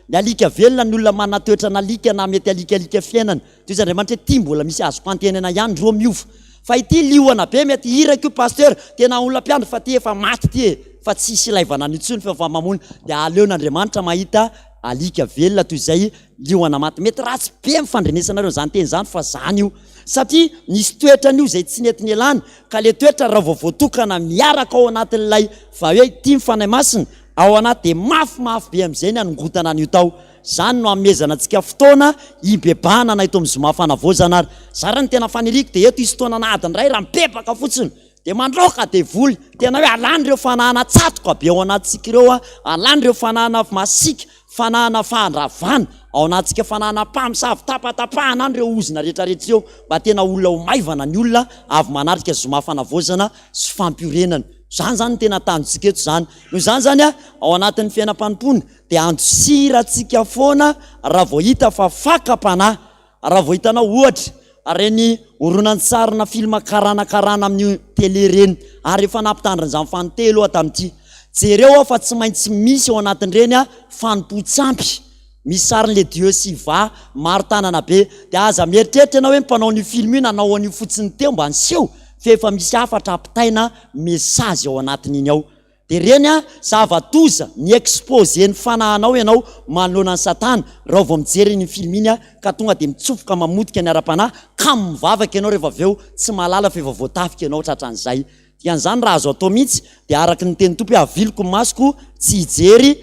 Ny alika velona ny olona manana toetran'alika na mety alikalika fiainana. Toy izy Andriamanitra hoe ity mbola misy azoko antenaina ihany roa miova. Fa ity liona be mety iraka io Pasteur, tena olona mpiandry fa ity efa maty ity e, fa tsisy ilaivana an'io intsony fa efa mamono. Dia aleon'Andriamanitra mahita alika velona toy izay liona maty. Mety ratsy be ny fandrenesanareo an'izany teny izany fa zany io. Satria nisy toetrany io izay tsy nety nialany ka le toetra raha vao voatokana miaraka ao anatin'ilay fa hoe ity ny Fanahy Masina ao anaty dia mafimafy be amin'izay ny hanongotana an'io tao. Izany no hanomezana antsika fotoana hibebahana na eto amin'ny zoma fanavaozana ary. Zara ny tena faniriako dia eto hisy fotoana na adiny iray raha mibebaka fotsiny dia mandroaka devoly, tena hoe alany ireo fanahana tsatoka be ao anatintsika ireo, alany ireo fanahana masiaka, fanahana fandravana ao anatintsika, fanahana mpamosavy tapatapahana any ireo ozona rehetrarehetra ireo mba tena olona ho maivana ny olona avy manatrika zoma fanavaozana sy fampiorenana. Izany izany no tena tanjontsika eto izany. Noho izany izany ao anatin'ny fiainam-panompoana dia andosirantsika foana raha vao hita fa fakam-panahy. Raha vao hitanao ohatra ireny horonantsarina film karana karana amin'ny télé ireny, ary efa nampitandrina izany fanintelony aho tamin'ity. Jereo aho fa tsy maintsy misy ao anatin'ireny fanompoan-tsampy. Misy sarin'ilay dieu Shiva maro tanana be. Dia aza mieritreritra ianao hoe ny mpanao an'io film io nanao an'io fotsiny teo mba niseho fa efa misy hafatra ampitaina message ao anatin'iny ao. Dia ireny an, zava-doza, mi-exposer ny fanahinao ianao manoloana an'i Satana raha vao mijery iny film iny an, ka tonga dia mitsofoka mamotika ny ara-panahy, kamo mivavaka ianao rehefa avy eo, tsy mahalala fa efa voatafika ianao tratran'izay. Dikan'izany raha azo atao mihitsy dia araka ny tenin'ny Tompo hoe aviliko ny masoko tsy hijery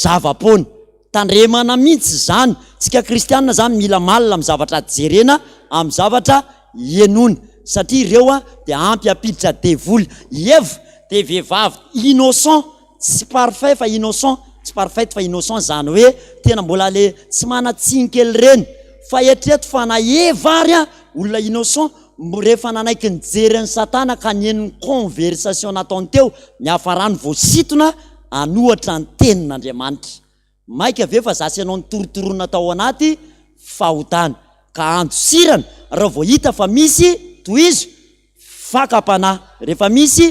zava-poana. Tandremana mihitsy izany. Tsika kristianina zany mila malina amin'ny zavatra jerena, amin'ny zavatra henoina. Satria ireo dia ampy hampiditra devoly. I Eva dia vehivavy innocent, tsy parfait fa innocent, tsy parfaite fa innocent, izany hoe tena mbola le tsy manan-tsiny kely ireny. Fa eritrereto fa na Eva ary olona innocent, rehefa nanaiky nijery an'i Satana ka nihaino ny conversation nataony teo, niafarany voasintona hanohatra ny tenin'Andriamanitra. Maika ve fa za sy ianao nitorotorona tao anaty fahotana. Ka andosirana raha vao hita fa misy, tohizo, fakam-panahy. Rehefa misy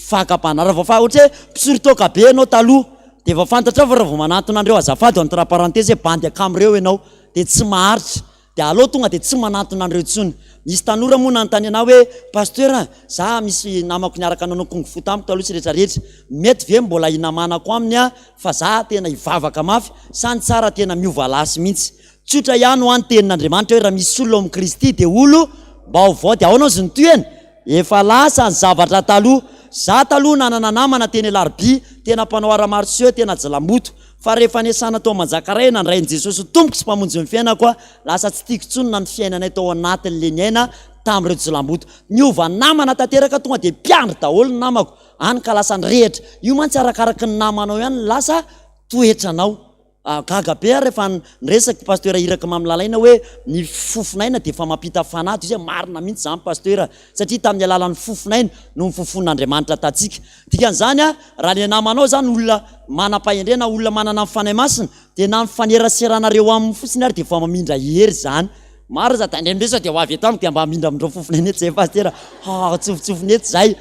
fakam-panahy. Raha vao fa ohatra hoe mpisoro toaka be ianao taloha, dia efa fantatrao fa raha vao manantona an'ireo, azafady entre parenthèse hoe bandy akama ireo ianao, dia tsy maharitra. Dia aleo tonga dia tsy manantona an'ireo intsony. Nisy tanora moa nanontany anah hoe, Pasteur a, za misy namako niaraka nanao kung fu tamiko taloha sy rehetra rehetra, mety ve mbola hinamanako aminy aho fa za tena hivavaka mafy sa ny tsara tena miova lasy mihitsy? Tsotra ihany hoa ny tenin'Andriamanitra hoe raha misy olona ao amin'i Kristy dia olo baovao dia ahoana ozy ny tohiny? Efa lasa ny zavatra taloha. Za taloha nanana namana teny Alarobia, tena mpanao arts martiaux, tena jilamboto. Fa rehefa niasana tao Manjakaray nandray an'i Jesosy ho Tompoko sy Mpamonjy ny fiainako aho, lasa tsy tiako intsony na ny fiainanay tao anatin'le niaina tamin'ireo jilamboto. Niova namana tanteraka tonga dia mpiandry daholo ny namako, any ka lasa nirehitra. Io mantsy arakaraky ny namanao ihany no lasa toetranao. Gaga be aho rehefa niresaka i Pasteur Iraka Mamy Lalaina hoe ny fofon'aina dia efa mampita fanahy, dia izy hoe marina mihitsy izany Pasteur satria tamin'ny alalan'ny fofon'aina no nifofon'Andriamanitra tatsika. Dikan'izany raha ilay namanao izany olona manam-pahendrena, olona manana ny Fanahy Masina dia na ny faneraseranareo aminy fotsiny ary dia efa mamindra hery izany. Maro aza tandremo sao dia ho avy eto amiko dia mba hamindramindrao fofon'aina eto izay Pasteur, ha tsofotsofony eto izay.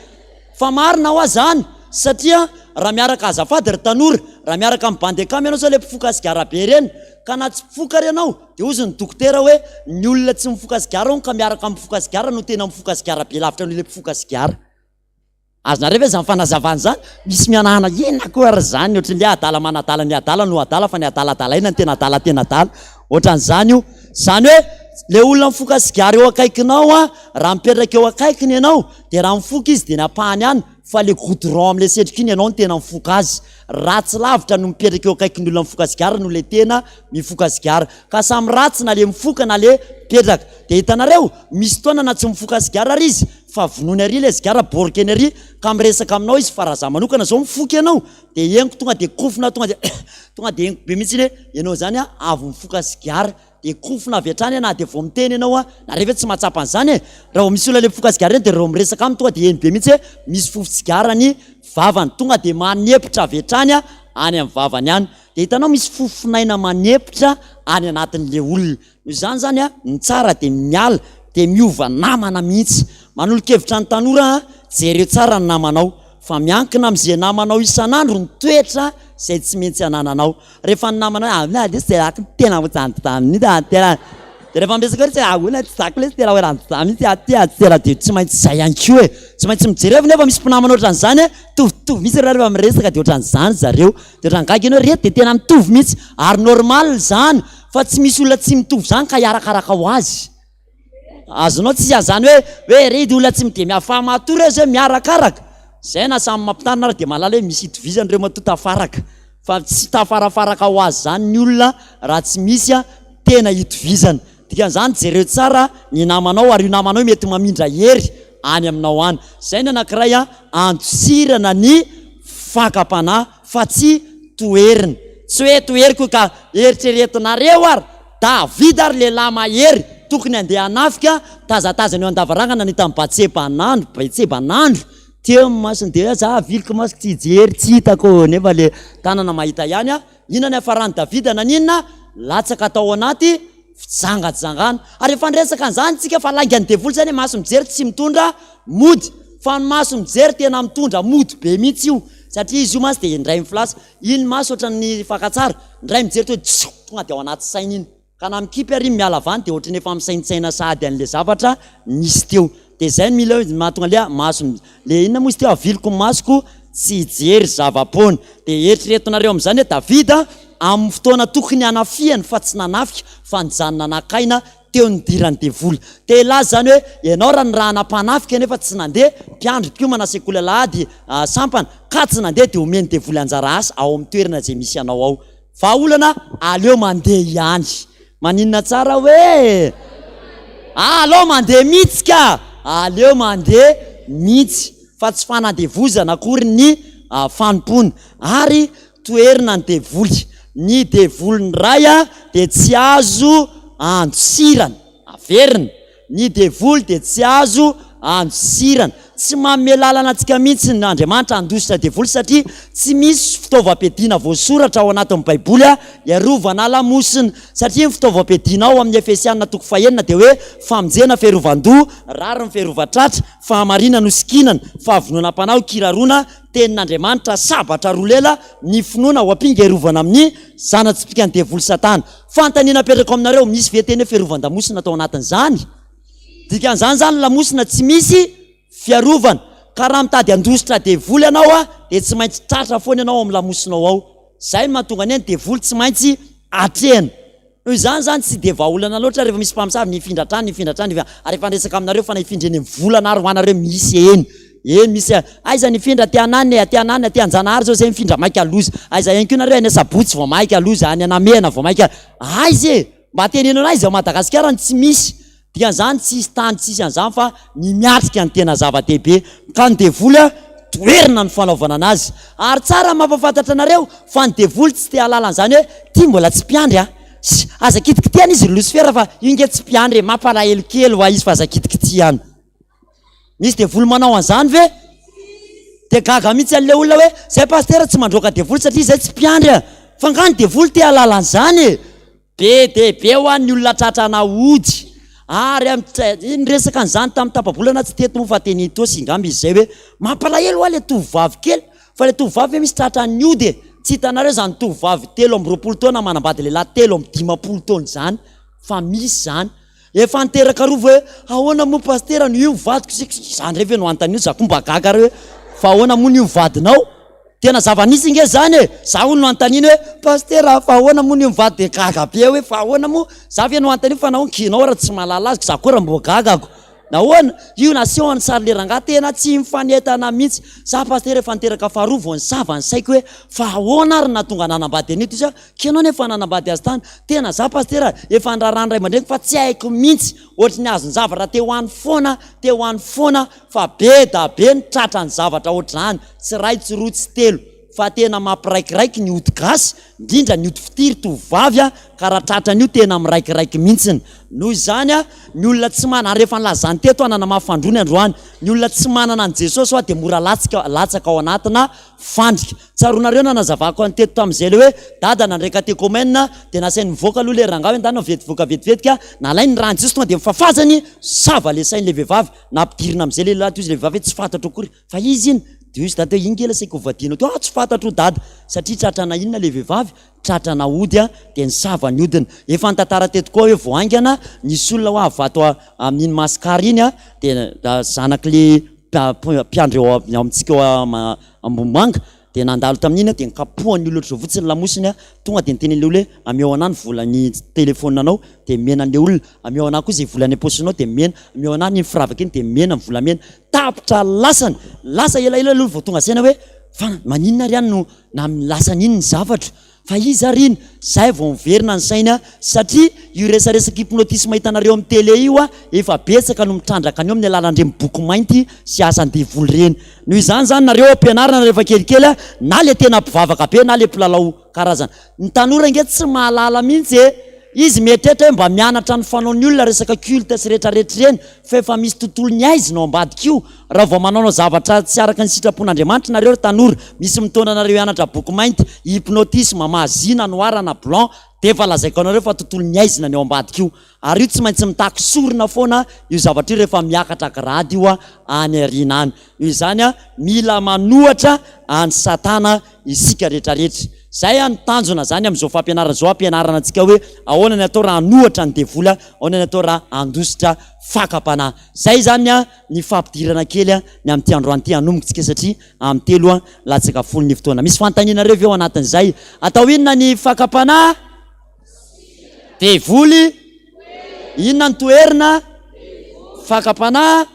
Fa marina hoa zany satria raha miaraka azafady ry tanora, raha miaraka amin'ny bandy akama ianao sao le mpifoka sigara be ireny ka na tsy mpifoka ary ianao dia hozy ny dokotera hoe ny olona tsy mifoka sigara hono ka miaraka amin'ny mpifoka sigara no tena mifoka sigara be lavitra noho ilay mpifoka sigara. Azonareo ve zany fanazavana zany? Misy mihanahana inona koa ary zany ohatran'ny hoe adala manadala ny adala no adala fa ny adala adalaina no tena adala tena adala. Ohatran'izany io. Izany hoe le olona mifoka sigara eo akaikinao an, raha mipetraka eo akaikiny ianao dia raha mifoka izy dia ny ampahany ihany fa le goudron amin'ilay setroka iny ianao no tena mifoka azy. Ratsy lavitra no mipetraka eo akaikin'ny olona mifoka sigara noho ilay tena mifoka sigara. Ka samy ratsy na le mifoka na le mipetraka. Dia hitanareo, misy fotoana na tsy mifoka sigara ary izy fa vonoiny ary ilay sigara, borikeny ary ka miresaka aminao izy fa raha za manokana zao mifoka ianao dia henoko tonga dia kofona tonga dia tonga dia henoko be mihitsy iny hoe ianao izany an avy mifoka sigara dia kofona avy hatrany na dia vao miteny ianao an nareo ve tsy mahatsapa an'izany e? Raha vao misy olona le mifoka sigara ireny dia raha vao miresaka aminy tonga dia heno be mihitsy hoe misy fofon-tsigara ny vavany, tonga dia manepotra avy hatrany any amin'ny vavany any, dia hitanao misy fofon'aina manepotra any anatin'le olona. Noho izany izany an, ny tsara dia miala, dia miova namana mihitsy. Manolo-kevitra ny tanora an, jereo tsara ny namanao, fa miankina amin'izay namanao isan'andro ny toetra izay tsy maintsy anananao. Rehefa ny namanao hoe ah lesy zay aky tena ohatrany zany mihitsy ah tena de rehefa miresaka hoe tsy ahoana tsy zako lesy tena ohatrany zany mihitsy ah ty ah tena de tsy maintsy zay ihany koa e, tsy maintsy mijerevo nefa misy mpinamana ohatran'izany e, mitovitovy mihitsy reo rehefa miresaka de ohatran'izany zareo, de ohatran'ny gaga ianao reto de tena mitovy mihitsy ary normal zany fa tsy misy olona tsy mitovy zany ka hiarakaraka ho azy. Azonao tsisy an'izany hoe hoe ry olona tsy de mifahamatoa reo zay miarakaraka. Zay na samy mampitanina ary de mahalala hoe misy itovizany reo matoa tafaraka. Fa tsy tafarafaraka ho azy zany ny olona raha tsy misy tena itovizana. Dikan'izany jereo tsara ny namanao ary io namanao io mety mamindra hery any aminao any. Zay ny anankiray andosirana ny fakam-panahy fa tsy toherina. Tsy hoe toheriko ka eritreretinareo ary Davida ary lehilahy mahery tokony handeha hanafika, tazatazana eo an-davarangana ny hitan'i Batseba nandro, Batseba nandro teo ny masony dia hoe za aviliko masoko tsy hijery, tsy hitako, nefa le tanana mahita ihany a, inona ny hafaran'i Davida naninona? Latsaka tao anaty fijangajangana, ary efa niresaka an'izany tsika fa laingan'ny devoly zany hoe maso mijery tsy mitondra mody, fa ny maso mijery tena mitondra mody be mihitsy io, satria izy io mantsy dia indray mifilasy, Iny maso ohatran'ny fakan-tsary, indray mijery toa tsioh tonga dia ao anaty saina iny. Ka na mikipy ary iny miala avy any dia ohatran'ny efa misaintsaina sahady an'ilay zavatra nisy teo. Dia izay no mila hoe mahatonga an'ilay maso, ilay inona moa izy teo, aviliko ny masoko tsy hijery zava-poana. Dia eritreretinareo amin'izany hoe Davida amin'ny fotoana tokony hanafihany fa tsy nanafika fa nijanona naka aina teo nidiran'ny devoly. Te hilaza izany hoe ianao raha nirahana mpanafika nefa tsy nandeha, mpiandry, mpiomana sekoly alahady, sampana, ka tsy nandeha dia omen'ny devoly anjara asa ao amin'ny toerana izay misy anao ao. Vahaolana, aleo mandeha ihany. Maninona tsara hoe? Aleo mandeha mihitsy ka! Aleo mandeha mihitsy fa tsy fanandevozana akory ny fanompoana. Ary Toherina ny devoly. Ny devolin'ny ray dia tsy azo andosirana. Averina, ny devoly dia tsy azo andosirana. Tsy manome lalana antsika mihitsy ny Andriamanitra handositra devoly satria tsy misy fitaovam-piadiana voasoratra ao anatin'ny Baiboly hiarovana lamosina. Satria ny fitaovam-piadiana ao amin'ny Efesiana toko fahenina dia hoe famonjena fiarovan-doha, rariny fiarovan-tratra, fahamarinana hosikinana, fahavononam-panahy ho kiraroana, Tenin'Andriamanitra, sabatra roa lela, ny finoana ho ampinga hiarovana amin'ny zana-tsipìkan'ny devoly Satana. Fanontaniana apetrako aminareo, misy ve teny hoe fiarovan-damosina tao anatin'izany? Dikan'izany izany lamosina tsy misy fiarovana. Ka raha mitady handositra devoly ianao dia tsy maintsy tratra foana ianao ao amin'ny lamosinao ao. Izay no mahatonga ny hoe ny devoly tsy maintsy atrehina. Noho izany izany tsy dia vahaolana loatra rehefa misy mpamosavy ny hifindra trano, hifindra trano, hifindra, ary efa niresaka aminareo fa na hifindra eny amin'ny volana ary ho anareo misy eny, eny misy aiza ny hifindra aty ananona e, aty ananona, aty Anjanahary zao zay mifindra maika loza, aiza ihany koa nareo any Asabotsy vao maika loza, any Anamehana vao maika, aiza e? Mba teneno anay aiza ao Madagasikara no tsy misy? Dikan'izany tsisy tany tsisy an'izany fa ny miatrika no tena zava-dehibe ka ny devoly a toherina ny fanaovana anazy ary tsara ny mampahafantatra anareo fa ny devoly tsy te hahalala an'izany hoe ty mbola tsy mpiandry a sy aza kitikitihana izy ry losifera fa io nge tsy mpiandry e mampalahelo kely hoa izy fa aza kitikitihana misy devoly manao an'izany ve dia gaga mihitsy an'ilay olona hoe zay pasitera tsy mandroaka devoly satria zay tsy mpiandry a fa nga ny devoly te hahalala an'izany e Be dia be hoa ny olona tratrana ody ary amin'ny niresaka an'izany tamin'ny tapa-bolana tsy teto moa fa teny Itaosy ingamba izy izay hoe mampalahelo hoa ilay tovovavy kely fa ilay tovovavy ve misy tratran'ny ody e! Tsy hitanareo izany tovovavy 23 taona manambady lehilahy 53 taona izany fa misy izany. Efa niteraka roa ve hoe ahoana moa pasitera no io vadiko izany indray ve no anontaniana za koa mba gaga ary hoe fa ahoana moa no io vadinao? Tena zava-nisy nge zany e! Za hono no anontaniana hoe pasitera fa ahoana moa no io mivady de gaga be hoe fa ahoana moa? Za ve no anontaniana fa nahoana k'inao ary tsy mahalala azy za koa raha mbo gagako. Nahoana? Io nasehon'ny sary le rangahy tena tsy mifanentana mihitsy. Za pasitera efa niteraka faharoa vao nisava ny saiko hoe fa ahoana ary no nahatonga nanambady an'io ty sa k'ianao nefa nanambady azy tany. Tena za pasitera efa niraharaha ny ray aman-dreniko fa tsy haiko mihitsy. Ohatry ny azon-javatra te ho any foana te ho any foana fa be da be ny tratran'ny zavatra ohatr'izany, tsy iray tsy roa tsy telo fa tena mampiraikiraiky ny ody gasy, indrindra ny ody fitia ry tovovavy a, ka raha tratran'io tena miraikiraiky mihitsiny. Noho izany a, ny olona tsy manana, ary efa nilazany teto aho nanamafy fandroany androany, ny olona tsy manana an'i Jesosy hoa dia mora latsika latsaka ao anatina fandrika. Tsaroanareo nanazavako an'i teto tamin'izay ilay hoe dada nandray catéchomène dia nasainy nivoaka aloha ilay rangahy hoe ndana voaka vetivety ka nalainy ny ràn'i Jesosy tonga dia nifafazany sava ilay sain'ilay vehivavy. Nampidirina amin'izay ilay lehilahy toy izy ilay vehivavy hoe tsy fantatro akory fa izy iny. Dia hoy izy dada hoe iny nge lasaiko hovadianao teo, ah tsy fantatro dada, satria tratrana inona le vehivavy? Tratrana ody a, dia nisava ny hodiny. Efa nitantara teto koa hoe vao haingana nisy olona hoa avy ato amin'iny Mascar iny a, dia zanak'le mpiandry eo amintsika eo Ambohimanga, dia nandalo tamin'iny aho dia nikapohan'ny olona ohatr'izao fotsiny ny lamosiny aho, tonga dia niteny an'ilay olona hoe ameo anah ny volan'ny téléphone anao dia mena an'ilay olona, ameo anah koa izay vola any am-paosinao dia mena, ameo anah iny firavaka iny dia mena ny volamena, tapitra lasany, lasa elaela aloha vao tonga saina hoe fa maninona ary aho no na lasany iny ny zavatro, Fa iza ary iny? Zay vao miverina ny sainy a! Satria io resaresaka hypnotisme hitanareo amin'ny télé io a, efa betsaka no mitrandraka an'io amin'ny alalan'ireny boky mainty sy asan-devoly ireny. Noho izany izany nareo ao am-pianarana rehefa kelikely a, na le tena mpivavaka be na le mpilalao karazana. Ny tanora ange tsy mahalala mihitsy e! Izy mieritreritra hoe mba mianatra ny fanaon'ny olona resaka culte sy retraretra ireny fa efa misy tontolon'ny haizina ao ambadika io. Raha vao manaonao zavatra tsy araka ny sitrapon'Andriamanitra nareo ry tanora, misy mitaona anareo hianatra boky mainty, hypnotisme, magie na noir na blanc, dia efa lazaiko anareo fa tontolon'ny haizina ny ao ambadika io. Ary io tsy maintsy mitaky sorona foana io zavatra io rehefa miakatra grade io any aoriana any. Noho izany mila manohatra an'i Satana isika rehetrarehetra. Zay ny tanjona zany amin'izao fampianarana izao, hampianarana antsika hoe ahoana ny atao raha hanohatra ny devoly, ahoana ny atao raha handositra fakam-panahy. Zay zany ny fampidirana kely ny amin'ity androany ity, hanomboka tsika satria amin'ny 3 latsaka 10 ny fotoana. Misy fanontanianareo ve ao anatin'izay? Atao inona ny fakam-panahy? Devoly. Inona ny toherina? Fakam-panahy.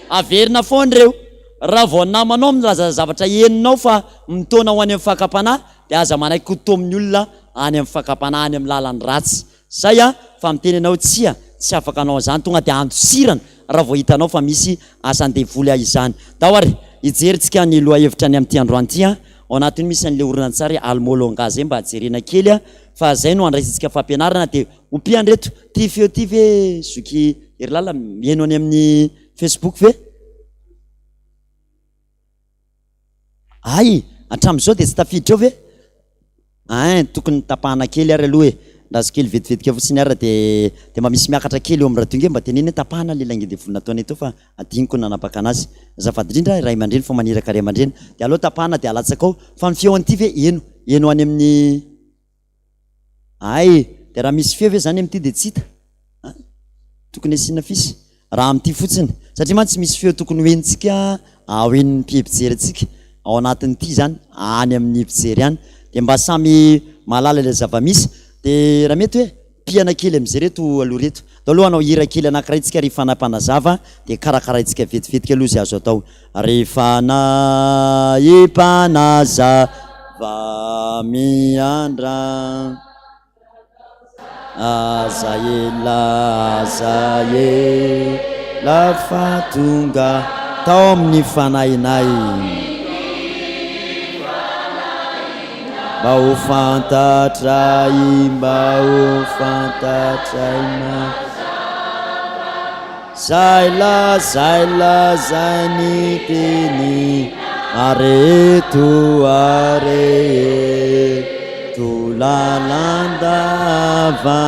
Averina foana ireo. Raha vao ny namanao milaza zavatra henonao fa mitaona ho any amin'ny fakam-panahy dia aza manaiky ho tomin'ny olona any amin'ny fakam-panahy, any amin'ny lalan'ny ratsy. Zay an, fa miteny ianao hoe tsia, tsy afaka hanao an'izany, tonga dia andosirana raha vao hitanao fa misy asan-devoly izany. Ndao ary hijery tsika ny lohahevitra ny amin'ity androany ity an, ao anatin'io misy an'ilay horonantsary Almolonga zay mba jerena kely an, fa zay no andraisantsika fampianarana dia ompian reto, ty feo ty ve zoky Herilala mihaino any amin'ny Facebook ve? Hay! Hatramin'izao dia tsy tafiditra eo ve? Ein, tokony tapahana kely ary aloha e! Andraso kely vetivetika fotsiny ary dia dia mba misy miakatra kely eo amin'ny radio nge mba teneno hoe tapahana ilay laingan-devoly nataonay teo fa adinoko ny nanapaka anazy. Azafady indrindra ray aman-dreny fa maniraka ray aman-dreny. Dia aleo tapahana dia alatsaka ao. Fa ny feo an'ity ve heno? Heno any amin'ny. Hay! Dia raha misy feo ve izany amin'ity dia tsy hita? An? Tokony asiana fisy. Raha amin'ity fotsiny. Satria mantsy misy feo tokony ho henontsika ho henon'ny mpijery antsika ao anatin'ity izany, any amin'ny mpijery any. Dia mba samy mahalala ilay zava-misy. Dia raha mety hoe pihana kely amin'izay ireto aloha ireto. Ndao aloha hanao hira kely anankiray tsika ry Fanahy Mpanazava dia karakaraintsika vetivetiky aloha izay azo atao. Ry Fanahy Mpanazava miandra Aza ela, aza ela fa tonga tao amin'ny fanahinay. Mba ho fantatray, mba ho fantatray Zay lazay lazain'ny teny areto areto lalandava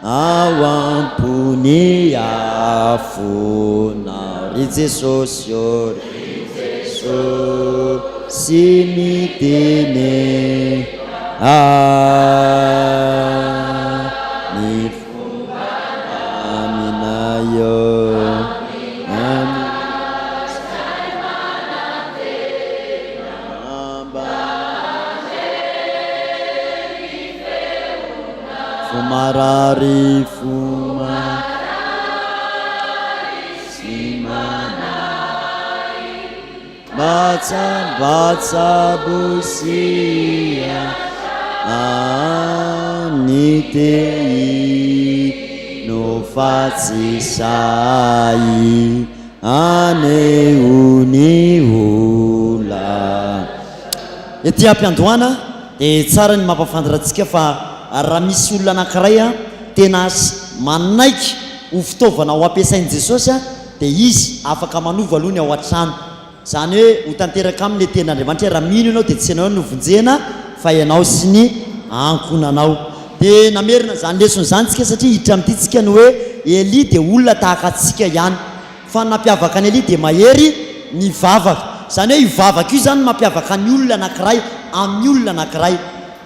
ao am-pony afonao ry Jesosy ô ry Jesosy miteny ny Fo marary fo sy manahy Mba mba tsabo sy ny te hino fa tsy sahy haneho ny olana. Ety am-piandohana dia tsara ny mampahafantatra antsika fa raha misy olona anankiray tena manaiky ho fitaovana ho ampiasain'i Jesosy dia izy afaka manova aloha ny ao an-trano. Izany hoe ho tanteraka aminy ilay tenin'Andriamanitra hoe raha mino ianao dia tsy ianao ihany no vonjena fa ianao sy ny ankohonanao. Dia namerina izany lesona izany isika satria hiditra amin'ity tsika ny hoe Elia dia olona tahaka antsika ihany. Fa ny nampiavaka an'i Elia dia mahery nivavaka. Izany hoe io vavaka io izany no mampiavaka ny olona anankiray amin'ny olona anankiray.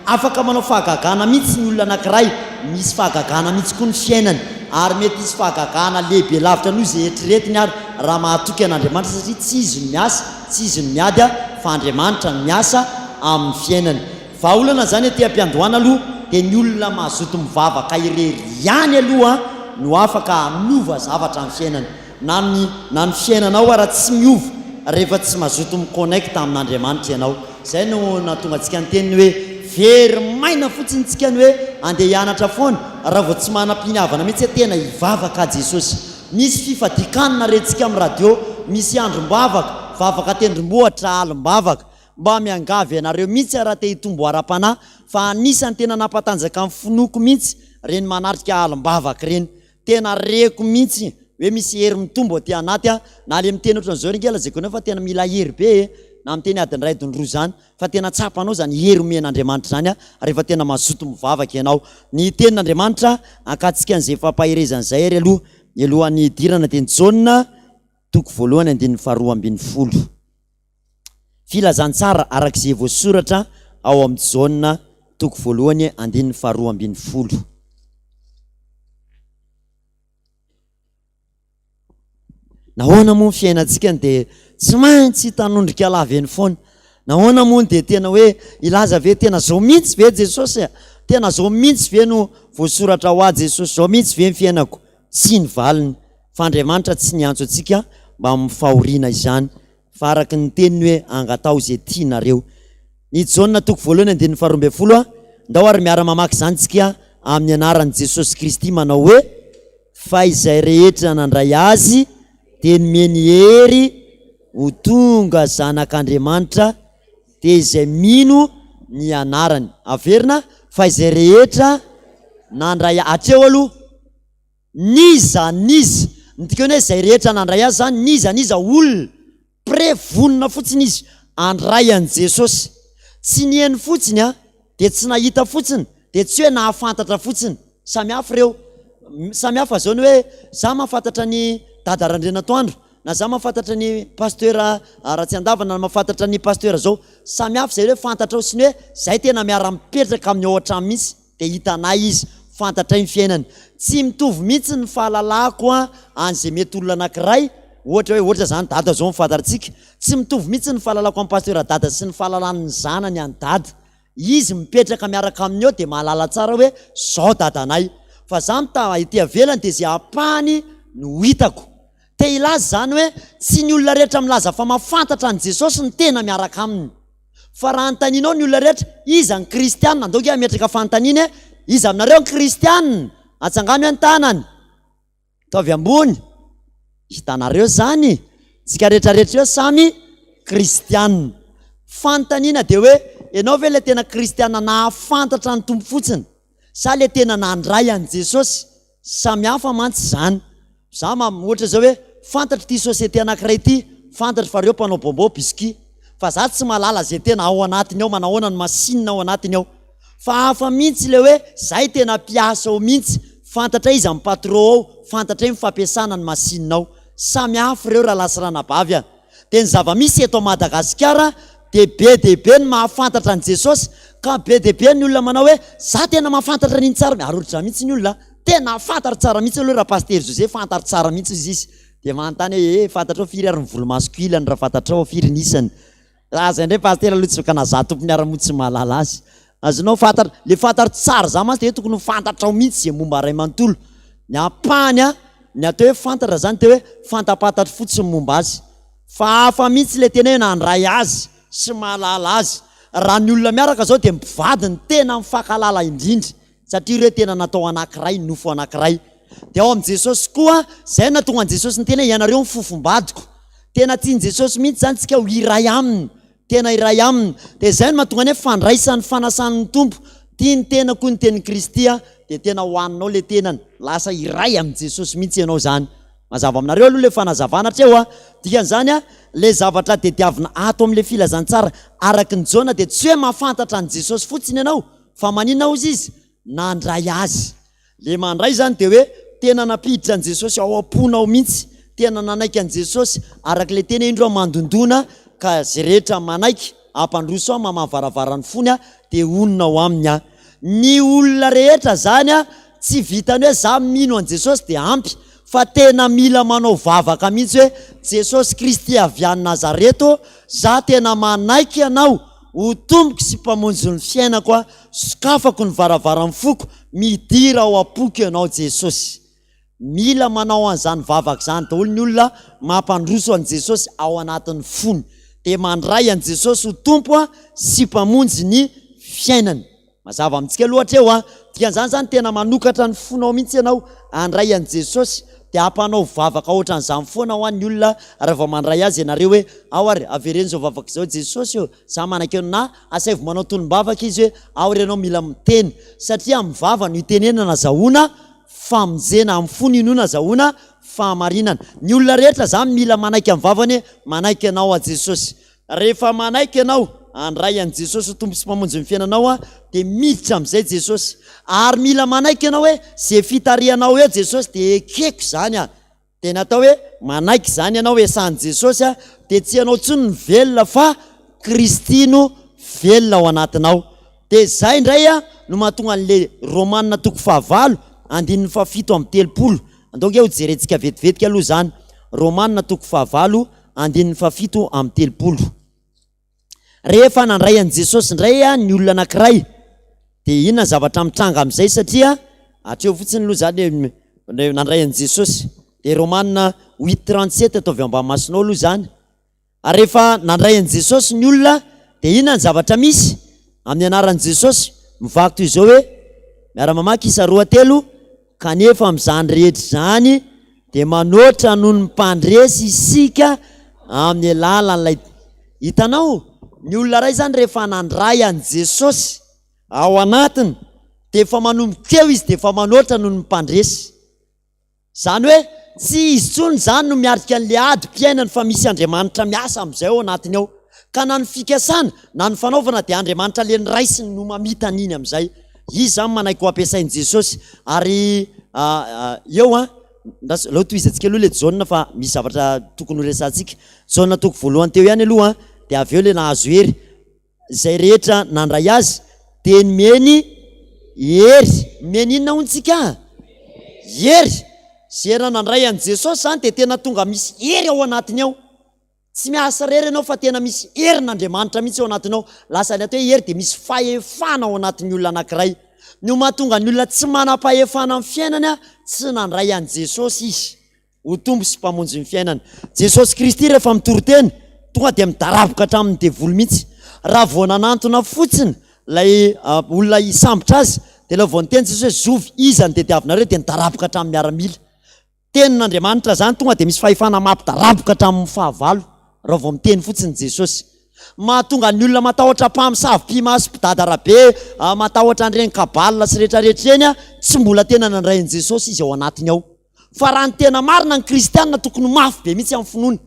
Afaka manao fahagagana mihitsy ny olona anankiray, misy fahagagana mihitsy koa ny fiainany, ary mety hisy fahagagana lehibe lavitra noho izay eritreretiny ary raha mahatoky an'Andriamanitra satria tsy izy no miasa, tsy izy no miady fa Andriamanitra no miasa amin'ny fiainany. Vahaolana izany aty am-piandohana aloha dia ny olona mazoto mivavaka irery ihany aloha no afaka hanova zavatra amin'ny fiainany. Na ny na ny fiainanao ara tsy miova rehefa tsy mazoto mi-connecte amin'Andriamanitra ianao. Izay no nahatonga antsika niteny ny hoe very maina fotsiny tsika ny hoe andeha hianatra foana raha vao tsy manam-piniavana mihitsy hoe tena hivavaka aho Jesosy. Misy fifadian-kanina rentsika amin'ny radio, misy androm-bavaka, vavaka an-tendrombohitra, alim-bavaka. Mba miangavy anareo mihitsy aho raha te hitombo ara-panahy fa anisan'ny tena nampatanjaka ny finoako mihitsy ireny manatrika alim-bavaka ireny. Tena reko mihitsy hoe misy hery mitombo aty anaty a, na le miteny ohatran'izao ry nge lazaiko anao fa tena mila hery be e, na miteny adiny iray adiny roa zany fa tena tsapanao zany hery omen'Andriamanitra zany a rehefa tena mazoto mivavaka ianao. Ny tenin'Andriamanitra ankatsika an'izay fampaherezana izay ary aloha mialohan'ny hidirana dia ny Jaona toko voalohany andininy faharoa ambinifolo. Filazantsara araka izay voasoratra ao amin'ny Jaona toko voalohany andininy faharoa ambin'ny folo. Nahoana moa ny fiainantsika no dia tsy maintsy hitanondrika lava eny foana? Nahoana moa no dia tena hoe hilaza ve tena zao mihitsy ve Jesosy a? Tena zao mihitsy ve no voasoratra ho ahy Jesosy? Zao mihitsy ve ny fiainako? Tsia ny valiny, fa Andriamanitra tsy niantso antsika mba amin'ny fahoriana izany, fa araka ny teniny hoe angataho izay tianareo. Ny Jaona toko voalohany andininy faharoa ambin'ny folo a, ndao ary miara-mamaky izany tsika amin'ny anaran'i Jesosy Kristy manao hoe, Fa izay rehetra nandray Azy dia nomeny hery ho tonga zanak'Andriamanitra, dia izay mino ny anarany. Averina, fa izay rehetra nandray, hatreo aloha. N'iza n'iza, ny dikany hoe izay rehetra nandray azy izany, n'iza n'iza olona, prêt, vonona fotsiny izy handray an'i Jesosy. Tsy niheno fotsiny an, dia tsy nahita fotsiny, dia tsy hoe nahafantatra fotsiny. Samy hafa ireo. Samy hafa izao ny hoe za mahafantatra an'i Dada Randrianatoandro, na za mahafantatra ny Pasteur Ratsiandavana, na mahafantatra ny Pasteur zao. Samy hafa izay hoe fantatrao sy ny hoe zay tena miara-mipetraka aminy ao an-trano mihitsy. dia hitanay izy, fantatray ny fiainany. Tsy mitovy mihitsy ny fahalalako an'izay mety olona anankiray, ohatra hoe, ohatra izany Dada izao no fantatsika, tsy mitovy mihitsy ny fahalalako an'i Pasteur Dada sy ny fahalalan'ny zanany an'i Dada. Izy mipetraka miaraka aminy eo dia mahalala tsara hoe zao dadanay. Fa za mitaha ety avelany dia izay ampahany no hitako. Te hilaza izany hoe tsy ny olona rehetra milaza fa mahafantatra an'i Jesosy no tena miaraka aminy. Fa raha anontanianao ny olona rehetra, iza ny kristiana? Andao ange hametraka fanontaniana e! Iza aminareo ny kristiana? Atsangano hoe ny tanany. Ataovy ambony. Hitanareo izany? Tsika rehetra rehetra eo samy kristiana. Fanontaniana dia hoe, ianao ve ilay tena kristiana nahafantatra ny Tompo fotsiny? Sa ilay tena nandray an'i Jesosy? Samy hafa mantsy izany. Za ma ohatra zao hoe fantatro ity société anakiray ity, fantatro fa reo mpanao bonbon, biscuit. Fa za tsy mahalala ze tena ao anatiny ao, manahoana ny machine ao anatiny ao. Fa hafa mintsy le hoe zay tena mpiasa ao mintsy, fantatray iza ny patron ao, fantatray ny fampiasana ny machine ao. Samy hafa ireo rahalahy sy ranabavy a. Dia ny zava-misy eto Madagasikara dia be dia be ny mahafantatra an'i Jesosy ka be dia be ny olona manao hoe za tena mahafantatra an'iny tsara ary ohatr'izany mihitsy ny olona tena fantatro tsara mihitsy aloha raha Pasitera José fantatro tsara mihitsy izy izy dia manontany hoe eh fantatrao firy ary ny volomasoko ilany raha fantatrao firy ny isany raha zay indray Pasitera aloha tsy ka na za tompony ary moa tsy mahalala azy azonao fantatra le fantatro tsara za mantsy dia tokony ho fantatrao mihitsy izay momba ray manontolo ny ampahany a Ny atao hoe fantatra zany dia hoe fantapantatro fotsiny ny momba azy. Fa hafa mihitsy ilay tena hoe nandray azy sy mahalala azy. Raha ny olona miaraka zao dia mpivady no tena mifankalala indrindra satria ireo tena natao anankiray, nofo anankiray. Dia ao amin'i Jesosy koa, izay no nahatonga an'i Jesosy niteny hoe ianareo ny fofombadiko. Tena tian'i Jesosy mihitsy izany tsika ho iray aminy. Tena iray aminy. Dia izay no mahatonga ny hoe fandraisan'ny fanasan'ny Tompo. Tia ny tenako hoy ny tenin'i Kristy a, dia tena hohaninao ilay tenany. Lasa iray amin'i Jesosy mihitsy ianao izany. Mazava aminareo aloha ilay fanazavana hatreo a. Dikan'izany a, ilay zavatra tediavina ato amin'ilay filazantsara araka ny Jaona dia tsy hoe mahafantatra an'i Jesosy fotsiny ianao, fa maninona hozy izy? Nandray azy. Le mandray zany de hoe tena nampiditra an'i Jesosy ao am-ponao mihitsy, tena nanaiky an'i Jesosy araka ilay teny hoe indro aho mandondona ka izay rehetra manaiky hampandroso ahy mamaha varavaran'ny fony aho dia honina ao aminy aho. Ny olona rehetra zany a, tsy vitan'ny hoe za mino an'i Jesosy dia ampy fa tena mila manao vavaka mihitsy hoe Jesosy Kristy avy any Nazareth ô, za tena manaiky Anao ho Tompoko sy Mpamonjy ny fiainako a, sokafako ny varavaran'ny foko, midira ao am-poko Ianao Jesosy. Mila manao an'izany vavaka izany daholo ny olona mampandroso an'i Jesosy ao anatin'ny fony. Dia mandray an'i Jesosy ho Tompo sy Mpamonjy ny fiainany. Mazava amintsika aloha hatreo an! Dikan'izany izany tena manokatra ny fonao mihitsy ianao handray an'i Jesosy. Dia ampanao vavaka ohatran'izany foana hoa ny olona raha vao mandray azy ianareo hoe ao ary avereno izao vavaka izao Jesosy ô, za manaiky anao na asaivo manao tonom-bavaka izy hoe ao ary ianao mila miteny satria amin'ny vava no itenenana azahoana famonjena amin'ny fo ny inoana azahoana fahamarinana. Ny olona rehetra zany mila manaiky amin'ny vavany hoe manaiky anao aho Jesosy. Rehefa manaiky ianao handray an'i Jesosy ho Tompo sy Mpamonjy ny fiainanao aho dia miditra amin'izay Jesosy. Ary mila manaiky ianao hoe ze fitarihanao eo Jesosy dia ekeko izany aho. Dia ny atao hoe manaiky izany ianao esan'i Jesosy a, dia tsy ianao intsony no velona fa Kristy no velona ao anatinao. Dia izay indray a no mahatonga an'ilay Romana toko fahavalo andininy fahafito amby telopolo. Andao ange ho jerentsika vetivetika aloha izany. Romana toko fahavalo andininy fahafito amby telopolo. Rehefa nandray an'i Jesosy indray ny olona anankiray dia inona ny zavatra mitranga amin'izay satria hatreo fotsiny aloha izany hoe nandray an'i Jesosy. Dia Romana 8:37 ataovy ambany masonao aloha izany. Ary rehefa nandray an'i Jesosy ny olona dia inona ny zavatra misy? Amin'ny anaran'i Jesosy, mivaky toy izao hoe, miara-mamaky isa roa telo, Kanefa amin'izany rehetra izany dia manoatra noho ny mpandresy isika amin'ny alalan'ilay Hitanao, ny olona iray izany rehefa nandray an'i Jesosy ao anatiny dia efa manomboka eo izy dia efa manoatra noho ny mpandresy. Izany hoe tsy izy intsony izany no miatrika an'ilay adim-piainany fa misy Andriamanitra miasa amin'izay ao anatiny ao. Ka na ny fikasana na ny fanaovana dia Andriamanitra ilay noraisiny no mamita an'iny amin'izay. Izy izany manaiky ho ampiasain'i Jesosy. Ary eo an, ndraso, aleo tohizantsika aloha ilay Jaona fa misy zavatra tokony horesahantsika. Jaona toko voalohany teo ihany aloha an, dia avy eo ilay nahazo hery. Izay rehetra nandray azy dia nomeny hery. Nomeny inona hono tsika? Hery. Izay raha nandray an'i Jesosy izany dia tena tonga misy hery ao anatiny ao. Tsy miasa irery ianao fa tena misy herin'Andriamanitra mihitsy ao anatinao. Lasa ny atao hoe hery dia misy fahefana ao anatin'ny olona anankiray. Ny mahatonga ny olona tsy manam-pahefana amin'ny fiainany, tsy nandray an'i Jesosy izy ho Tompo sy Mpamonjy ny fiainany. Jesosy Kristy rehefa mitory teny, tonga dia midaraboka hatramin'ny devoly mihitsy. Raha vao nanantona fotsiny ilay olona hisambotra azy, dia ilay vao niteny Jesosy hoe zovy iza no tediavinareo dia nidaraboka hatramin'ny miaramila. Tenin'Andriamanitra zany tonga dia misy fahefana mampidaraboka hatramin'ny fahavalo raha vao miteny fotsiny Jesosy. Mahatonga ny olona matahotra mpamosavy mpimasy mpidada rabe, matahotra an'ireny cabale sy retraretra ireny, tsy mbola tena nandray an'i Jesosy izy ao anatiny ao. Fa raha ny tena marina ny kristianina tokony ho mafy be mihitsy amin'ny finoany.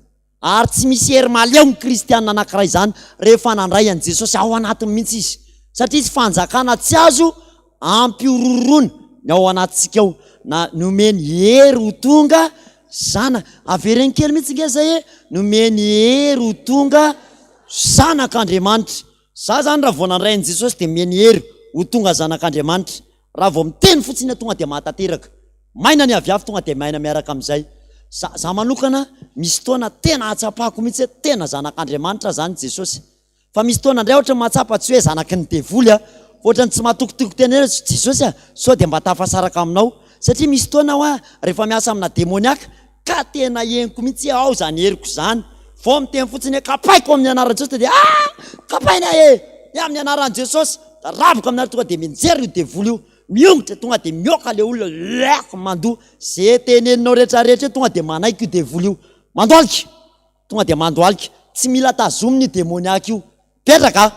Ary tsy misy hery mahaleo ny kristiana anankiray izany rehefa nandray an'i Jesosy ao anatiny mihitsy izy. Satria izy fanjakana tsy azo ampihorohoroana ny ao anatintsika ao. Na nomeny hery ho tonga zanaka. Avereno kely mihitsy nge zay e, nomeny hery ho tonga zanak'Andriamanitra. Za zany raha vao nandray an'i Jesosy dia nomeny hery ho tonga zanak'Andriamanitra. Raha vao miteny fotsiny aho tonga dia mahatanteraka. Maina ny aviavy tonga dia maina miaraka amin'izay. Za, za manokana misy fotoana tena ahatsapako mihitsy hoe tena zanak'Andriamanitra zany Jesosy. Fa misy fotoana indray ohatra mahatsapa tsy hoe zanaky ny devoly aho, fa ohatran'ny tsy matokitoky tena hoe Jesosy a, sao dia mba tafasaraka aminao. Satria misy fotoana aho rehefa miasa amina demoniaka ka tena henoko mihitsy hoe ao izany heriko izany. Vao miteny fotsiny hoe kapaiko amin'ny anaran'i Jesosy dia ah! Kapaina e! Dia amin'ny anaran'i Jesosy, raboka amin'ny tonga dia mianjera io devoly io. Miongotra tonga dia mihoaka ilay olona, lek mandoa. Ze teneninao rehetrarehetra eo tonga dia manaiky io devoly io. Mandohalika! Tonga dia mandohalika. Tsy mila tazomina io demoniaka io. Mipetraka a!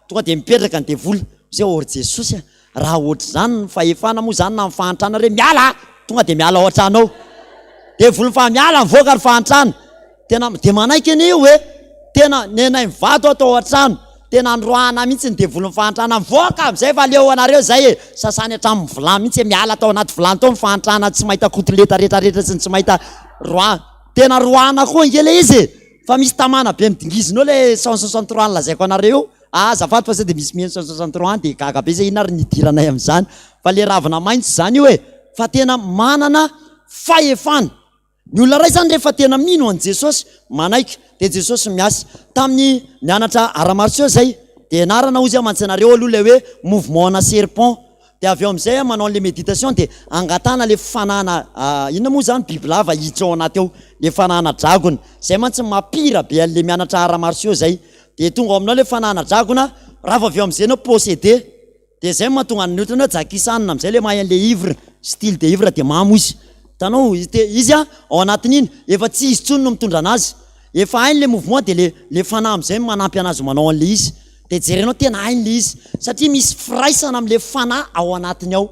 Tonga dia mipetraka ny devoly. Zay ô ry Jesosy a! Raha ohatr'izany ny fahefana moa izany na ny fahantrana re miala a! Tonga dia miala ao an-trano ao. Devoly fa miala mivoaka ny fahantrana. Tena dia manaiky anie io e! Tena nenay mivady aho tao an-trano. Tena noroahana mihitsy ny devolin'ny fahantrana. Mivoaka amin'izay fa leo anareo izay e! Sasany hatramin'ny vilany mihitsy e! Miala tao anaty vilany tao ny fahantrana tsy mahita kotileta retraretra sy ny tsy mahita roahana. Tena roahana koa ange ilay izy e! Fa misy tamana be midingizina eo le 163 nolazaiko anareo io. Ah azafady fa sao dia misy miheno 163 any dia gaga be zay inona ary ny idiranay amin'izany. Fa le ravina maitso izany io e. Fa tena manana fahefana. Ny olona iray izany rehefa tena mino an'i Jesosy, manaiky, dia Jesosy miasa. Tamin'ny nianatra arts martiaux zay, dia ianarana hozy aho mantsy anareo aloha ilay hoe mouvement ana serpent. Dia avy eo amin'izay aho manao an'ilay méditation dia angatahana ilay fanahana inona moa izany bibilava hiditra ao anaty ao, ilay fanahana dragona. Izay mantsy no maha-pire be an'ilay mianatra arts martiaux izay. Dia tonga ao aminao ilay fanahana dragona, raha vao avy eo amin'izay ianao possédé. Dia izay no mahatonga ny otrany hoe Jackie Chan amin'izay ilay mahay an'ilay ivre, style de ivre dia mamo izy. Hitanao, izy ao anatin'iny efa tsy izy intsony no mitondra an'azy. Efa hainy ilay mouvement dia ilay ilay fanahy amin'izay no manampy an'azy manao an'ilay izy. Dia jerenao tena hainy ilay izy satria misy firaisana amin'ilay fanahy ao anatiny ao.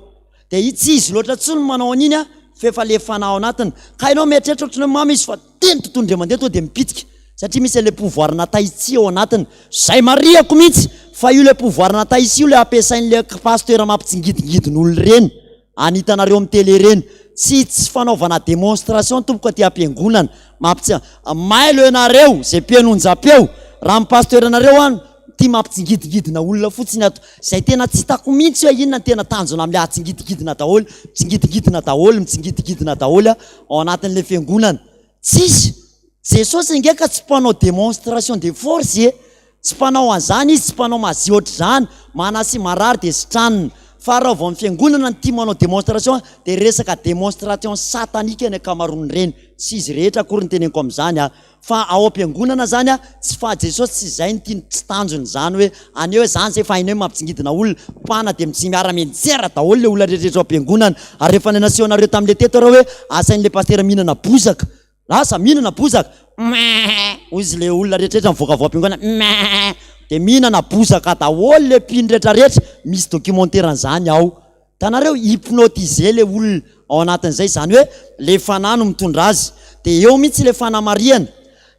Dia tsy izy loatra intsony no manao an'iny an, fa efa ilay fanahy ao anatiny. Ka ianao mieritreritra ohatran'ny hoe mamo izy fa teny tontolo indray mandeha tonga dia mipitika satria misy an'ilay pouvoir-na tai-chi ao anatiny. Izay marihako mihitsy fa io ilay pouvoir-na tai-chi io ilay ampiasain'ilay pasteur mampitsingidingidin'olona ireny. Any hitanareo amin'ny télé ireny. Tsy tsy fanaovana démonstration tompoko aty am-piangonana. Mampitsi-, mailo ianareo izay mpihaino onjam-peo, raha ny pasteur nareo an, tia mampitsingidingidina olona fotsiny ato. Izay tena tsy hitako mihitsy hoe inona ny tena tanjona amin'ilay hatsingidingidina daholo, mitsingidingidina daholo, mitsingidingidina daholo ao anatin'ilay fiangonana. Tsisy. Jesosy ange ka tsy mpanao démonstration de force e! Tsy mpanao an'izany izy, tsy mpanao magie ohatr'izany, manasy marary dia sitranina. Fa raha vao ny fiangonana no tia manao démonstration dia resaka démonstration satanique ny ankamaroan'ireny. Tsy izy rehetra akory no teneniko amin'izany a! Fa ao am-piangonana zany a, tsy fa Jesosy tsy izay no tiany, tsy tanjony izany hoe haneho hoe zany zay fa hainay mampitsingidina olona, mpana dia mitsi miara mianjera daholo le olona rehetra rehetra ao am-piangonana. Ary rehefa nasehonareo tamin'le teto areo hoe asain'le pasitera mihinana bozaka, Lasa mihinana bozaka, Meh! Hoy izy le olona rehetrarehetra mivoaka avy ao am-piangonana, Meh! Dia mihinana bozaka daholo le mpino rehetrarehetra, misy documentaire an'izany ao. Hitanareo, hypnotiser le olona ao anatin'izay, izany hoe le fanahy no mitondra azy. Dia eo mihitsy le fanamarihana,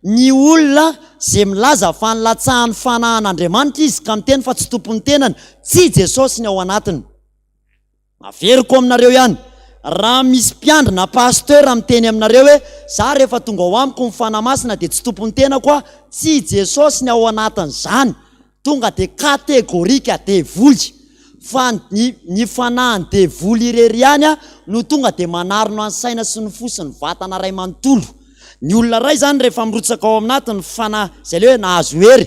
ny olona izay milaza fa nilatsahan'ny fanahin'Andriamanitra izy ka miteny fa tsy tompon'ny tenany, tsy Jesosy ny ao anatiny. Averiko aminareo ihany, raha misy mpiandry na pasteur miteny aminareo hoe, za rehefa tonga ao amiko ny Fanahy Masina dia tsy tompon'ny tenako aho, tsy i Jesosy ny ao anatin'izany, tonga dia catégorique devoly, fa ny ny fanahin'ny devoly irery ihany no tonga dia manarona ny saina sy ny fo sy ny vatana iray manontolo. Ny olona iray izany rehefa mirotsaka ao aminaty ny fanahy, izay ilay hoe nahazo hery,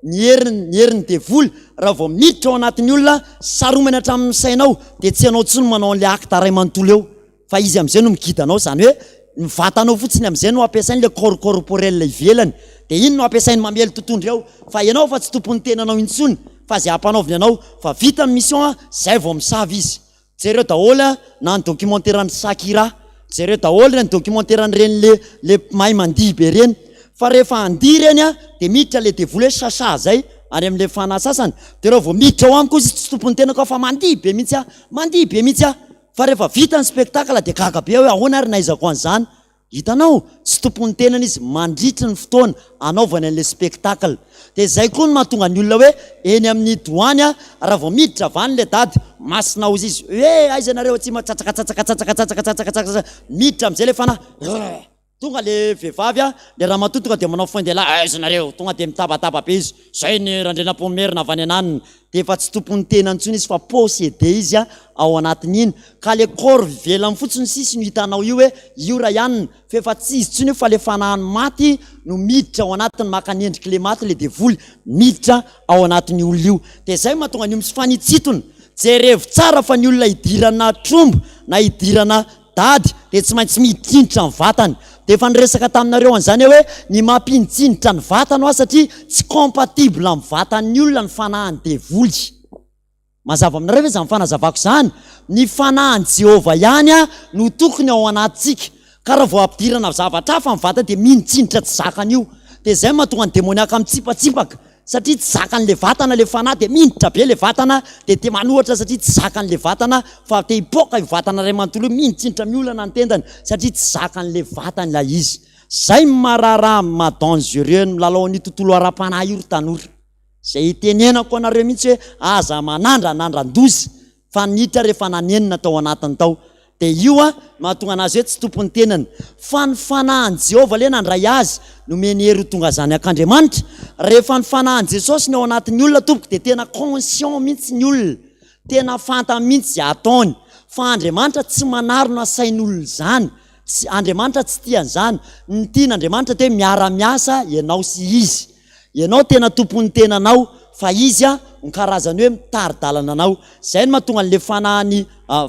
ny heriny, ny herin'ny devoly, raha vao miditra ao anatin'ny olona, saromany hatramin'ny sainao, dia tsy ianao intsony manao an'ilay acte iray manontolo eo, fa izy amin'izay no mi-guide anao, izany hoe ny vatanao fotsiny amin'izay no ampiasainy, ilay corps corporel ivelany, dia iny no ampiasainy mamely tontondro eo, fa ianao efa tsy tompon'ny tenanao intsony, fa izay ampanaoviny anao, fa vita ny mission, izay vao misava izy. Jereo daholo a, na ny documentaire an'i Shakira, jereo daholo ireny documentaire an'ireny le le mahay mandihy be ireny, fa rehefa handihy ireny a, dia miditra le devoly hoe Shasha zay any amin'le fanahy sasany, dia raha vao miditra ao amiko izy tsy tompon'ny tenako aho fa mandihy be mihitsy aho, mandihy be mihitsy aho, fa rehefa vita ny spectacle dia gaga be aho hoe ahoana ary nahaizako an'izany, Hitanao? Tsy tompon'ny tenany izy mandritry ny fotoana anaovany an'ilay spectacle. Dia izay koa no mahatonga ny olona hoe eny amin'ny doany a, raha vao miditra avy any ilay dady, masina hozy izy, hoe aiza ianareo atsimo a, tsatsaka tsatsaka tsatsaka tsatsaka tsatsaka tsatsaka, miditra amin'izay ilay fanahy, rrr, tonga ilay vehivavy a, ilay ramatoa tonga dia manao foin-dehilahy, aiza nareo, tonga dia mitabataba be izy, izay ny Randrianampoinimerina avy any ananona, dia efa tsy tompon'ny tenany intsony izy fa possédé izy ao anatin'iny ka le corps ivelany fotsiny sisa no hitanao io hoe io ra ianona fa efa tsy izy intsony io fa le fanahiny maty no miditra ao anatiny maka ny endrik'le maty le devoly miditra ao anatin'io olona io dia zay mahatonga an'io misy fanitsitona jerevo tsara fa ny olona idirana tromba na idirana Dady dia tsy maintsy midinitra ny vatany. Dia efa niresaka taminareo an'izany aho hoe ny mampinitsinitra ny vatana hoa satria tsy compatible amin'ny vatan'ny olona ny fanahin'ny devoly. Mazava aminareo ve izany fanazavako izany? Ny fanahin'i Jehovah ihany no tokony ao anatintsika. Ka raha vao ampidirana zavatra hafa ny vatana dia minitsinitra tsy zakany io. Dia izay no mahatonga ny demoniaka mitsipatsipaka. Satria tsy zakan'le vatana le fanahy dia minitra be le vatana dia te manohatra satria tsy zakan'le vatana fa te hipoaka io vatana iray manontolo io minitsinitra miolana ny tendany satria tsy zakan'le vatany ilay izy. Zay ny maha raharaha maha dangereux ny milalao an'io tontolo ara-panahy io ry tanora. Zay itenenako anareo mihitsy hoe aza manandranandran-doza fa niditra rehefa nanenina tao anatiny tao. Dia io an, mahatonga anazy hoe tsy tompon'ny tenany. Fa ny Fanahin'i Jehovah le nandray azy, nomeny hery ho tonga zanak'Andriamanitra. Rehefa ny Fanahin'i Jesosy no ao anatin'ny olona tompoko dia tena conscient mihitsy ny olona. Tena fantany mihitsy izay ataony. Fa Andriamanitra tsy manarona sain'olona izany. Tsy, Andriamanitra tsy tia an'izany. Ny tian'Andriamanitra dia hoe miara-miasa ianao sy Izy. Ianao tena tompon'ny tenanao fa Izy an, ny karazany hoe mitari-dalana anao. Izay no mahatonga an'ilay fanahin'ny,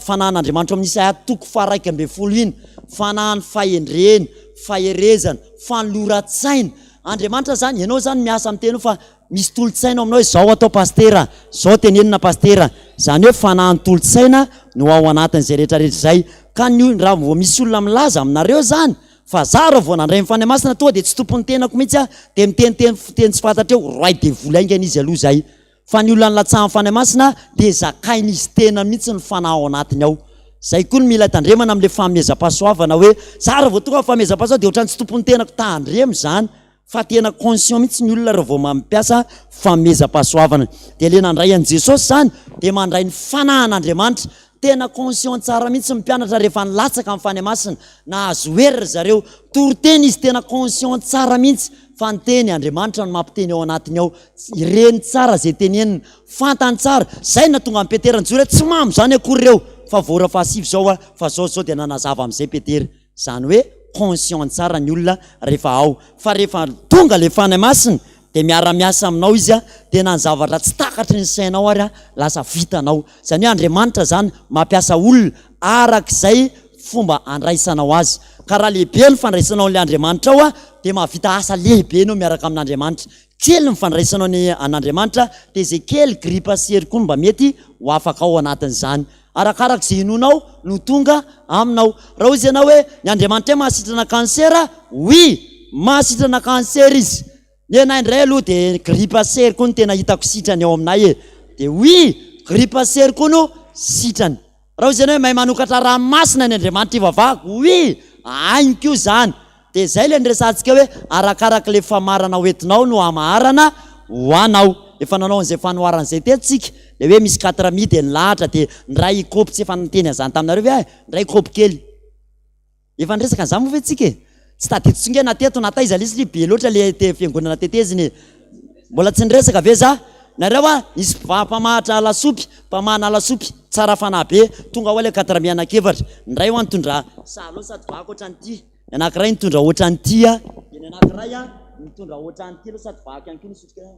fanahin'Andriamanitra ao amin'ny Isaia toko faha-11 iny. Fanahin'ny fahendrena, faherezana, fanoloran-tsaina. Andriamanitra izany, ianao izany miasa amin'ny tenanao fa misy tolo-tsaina ao aminao hoe izao atao pasitera, izao tenenina pasitera. Izany hoe fanahin'ny tolo-tsaina no ao anatin'izay rehetra rehetra izay. Ka ny, raha vao misy olona milaza aminareo izany Fa za raha vao nandray ny Fanahy Masina tonga dia tsy tompon'ny tenako mihitsy aho dia miteniteny fiteny tsy fantatra eo, roay devoly haingana izy aloha izay. Fa ny olona nilatsahan'ny Fanahy Masina dia zakain'izy tena mihitsy ny fanahy ao anatiny ao. Zay koa no mila tandremana amin'ilay fanomezam-pahasoavana hoe za raha vao tonga ny fanomezam-pahasoavana dia ohatran'ny tsy tompon'ny tenako, tandremo izany fa tena conscient mihitsy ny olona raha vao mampiasa fanomezam-pahasoavana. Dia ilay nandray an'i Jesosy izany dia mandray ny fanahin'Andriamanitra. Tena conscient tsara mihitsy ny mpianatra rehefa nilatsaka amin'ny Fanahy Masina. Nahazo hery ry zareo. Toriteny izy tena conscient tsara mihitsy fa ny teny Andriamanitra no mampiteny ao anatiny ao. Reny tsara izay teneniny. Fantany tsara. Izay no nahatonga an'i Petera nijoro hoe tsy mamo izany akory ireo fa vao ora fahasivy izao aho fa izao izao dia nanazava amin'izay Petera. Izany hoe conscient tsara ny olona rehefa ao. Fa rehefa tonga ilay Fanahy Masina dia miara-miasa aminao Izy dia na ny zavatra tsy takatry ny sainao ary lasa vitanao. Izany hoe Andriamanitra izany mampiasa olona arak'izay fomba andraisanao azy. Ka raha lehibe ny fandraisanao an'ilay Andriamanitrao dia mahavita asa lehibe ianao miaraka amin'Andriamanitra. Kely ny fandraisanao ny an'Andriamanitra dia izay kely gripa sy hery koa no mba mety ho afaka ao anatin'izany. Arakaraka izay inoanao no tonga aminao. Raha hoy ianao hoe, ny Andriamanitray mahasitrana cancer, oui, mahasitrana cancer izy. Ny anay indray aloha dia grippe sery koa no tena hitako sitrany ao aminay e. Dia oui, grippe sery koa no sitrany. Raha hoy ianao hoe mahay manokatra ranomasina ny Andriamanitra ivavahako, oui, hainy koa izany. Dia izay ilay niresahantsika hoe arakarak'ilay famarana hoentinao no hamaharana ho anao. Efa nanao an'izay fanoharana izay teto tsika, ilay hoe misy quatre mi dia nilahatra dia ny iray kaopy, tsy efa niteny an'izany taminareo ve aho e? Ny iray kaopy kely. Efa niresaka an'izany moa ve tsika e? Tsy tadidiko intsony nge na teto na taiza ilay izy, be loatra ilay te fiangonana tetezina e. Mbola tsy niresaka ve za? Nareo a, nisy mpamahatra lasopy, mpamahana lasopy, tsara fanahy be, tonga ao ilay quatre mi anankiefatra, ny iray hoa nitondra sahala sady vaky ohatran'ity. Ny anankiray nitondra ohatran'ity a, dia ny anankiray a nitondra ohatran'ity aloha sady vaky ihany koa ny sotroka.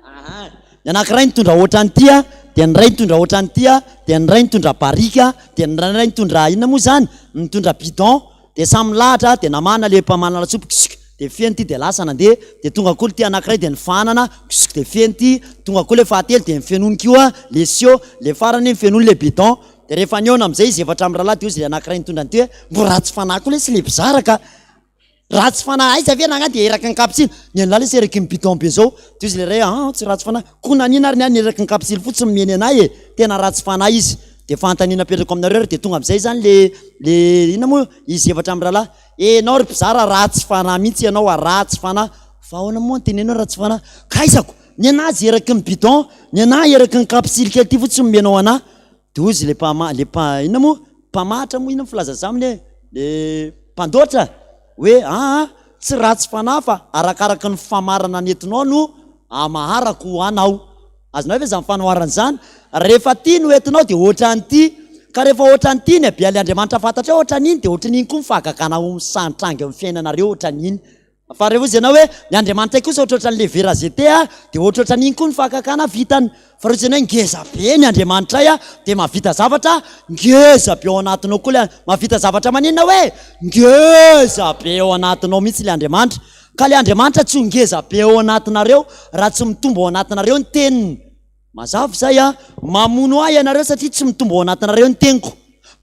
Aha. Ny anankiray nitondra ohatran'ity a, dia ny iray nitondra ohatran'ity a, dia ny iray nitondra barika, dia ny iray nitondra inona moa izany? Nitondra bidon, dia samy nilahatra dia namahana ilay mpamahana lasopy ksk dia feno ity dia lasa nandeha, dia tonga koa ity anankiray dia nifahanana ksk dia feno ity, tonga koa ilay fahatelo dia nifenoiny koa le seau, ilay farany nifenoiny ilay bidon. Dia rehefa nihaona amin'izay izy efatra mirahalahy dia hoy izy ilay anankiray nitondra an'ity hoe, mbo ratsy fanahy koa lesy ilay mpizara ka! Ratsy fanahy aiza ve rangahy dia eraky ny kapsily? Ny an'lah lesy eraky ny bidon be zao. Dia hoy izy ilay iray hoe, an, tsy ratsy fanahy. Koa nanina ary ny ahy ny eraky ny kapsily fotsiny nomeny an'ahy e! Tena ratsy fanahy izy. Dia fanontaniana apetrako aminareo ary dia tonga amin'izay izany le, le, inona moa, izy efatra mirahalahy, enao ry mpizara ratsy fanahy mihitsy ianao a, ratsy fanahy. Fa ahoana moa no tenenao ratsy fanahy? Kaizako! Ny an'azy eraky ny bidon, ny an'ahy eraky ny kapsily kely ity fotsiny nomenao an'ahy. De hozy le mpama- le mpa- inona moa? Mpamahatra moa inona filaza azy aminy e? Le mpandoatra hoe aa tsy ratsy fanahy fa arakaraky ny famarana nentinao no amaharako ho anao. Azonao ve zany fanoharana zany? Rehefa ty no entinao de ohatran'ity, ka rehefa ohatran'ity ny habean'le Andriamanitra fantatrao ohatran'iny de ohatran'iny koa ny fahagagana ho misantranga eo amin'ny fiainanareo ohatran'iny. Fa rehefa hozy ianao hoe, ny Andriamanitray kosa ohatrohatran'ny le vera zete a, dia ohatrohatran'iny koa ny fakakana vitany. Fa rehefa hozy ianao hoe ngeza be ny Andriamanitray a, dia mahavita zavatra ngeza be ao anatinao koa ilay, mahavita zavatra maninona hoe? Ngeza be ao anatinao mihitsy ilay Andriamanitra. Ka ilay Andriamanitra tsy ho ngeza be ao anatinareo raha tsy mitombo ao anatinareo ny teniny. Mazava izay a! Mamono ahy ianareo satria tsy mitombo ao anatinareo ny teniko.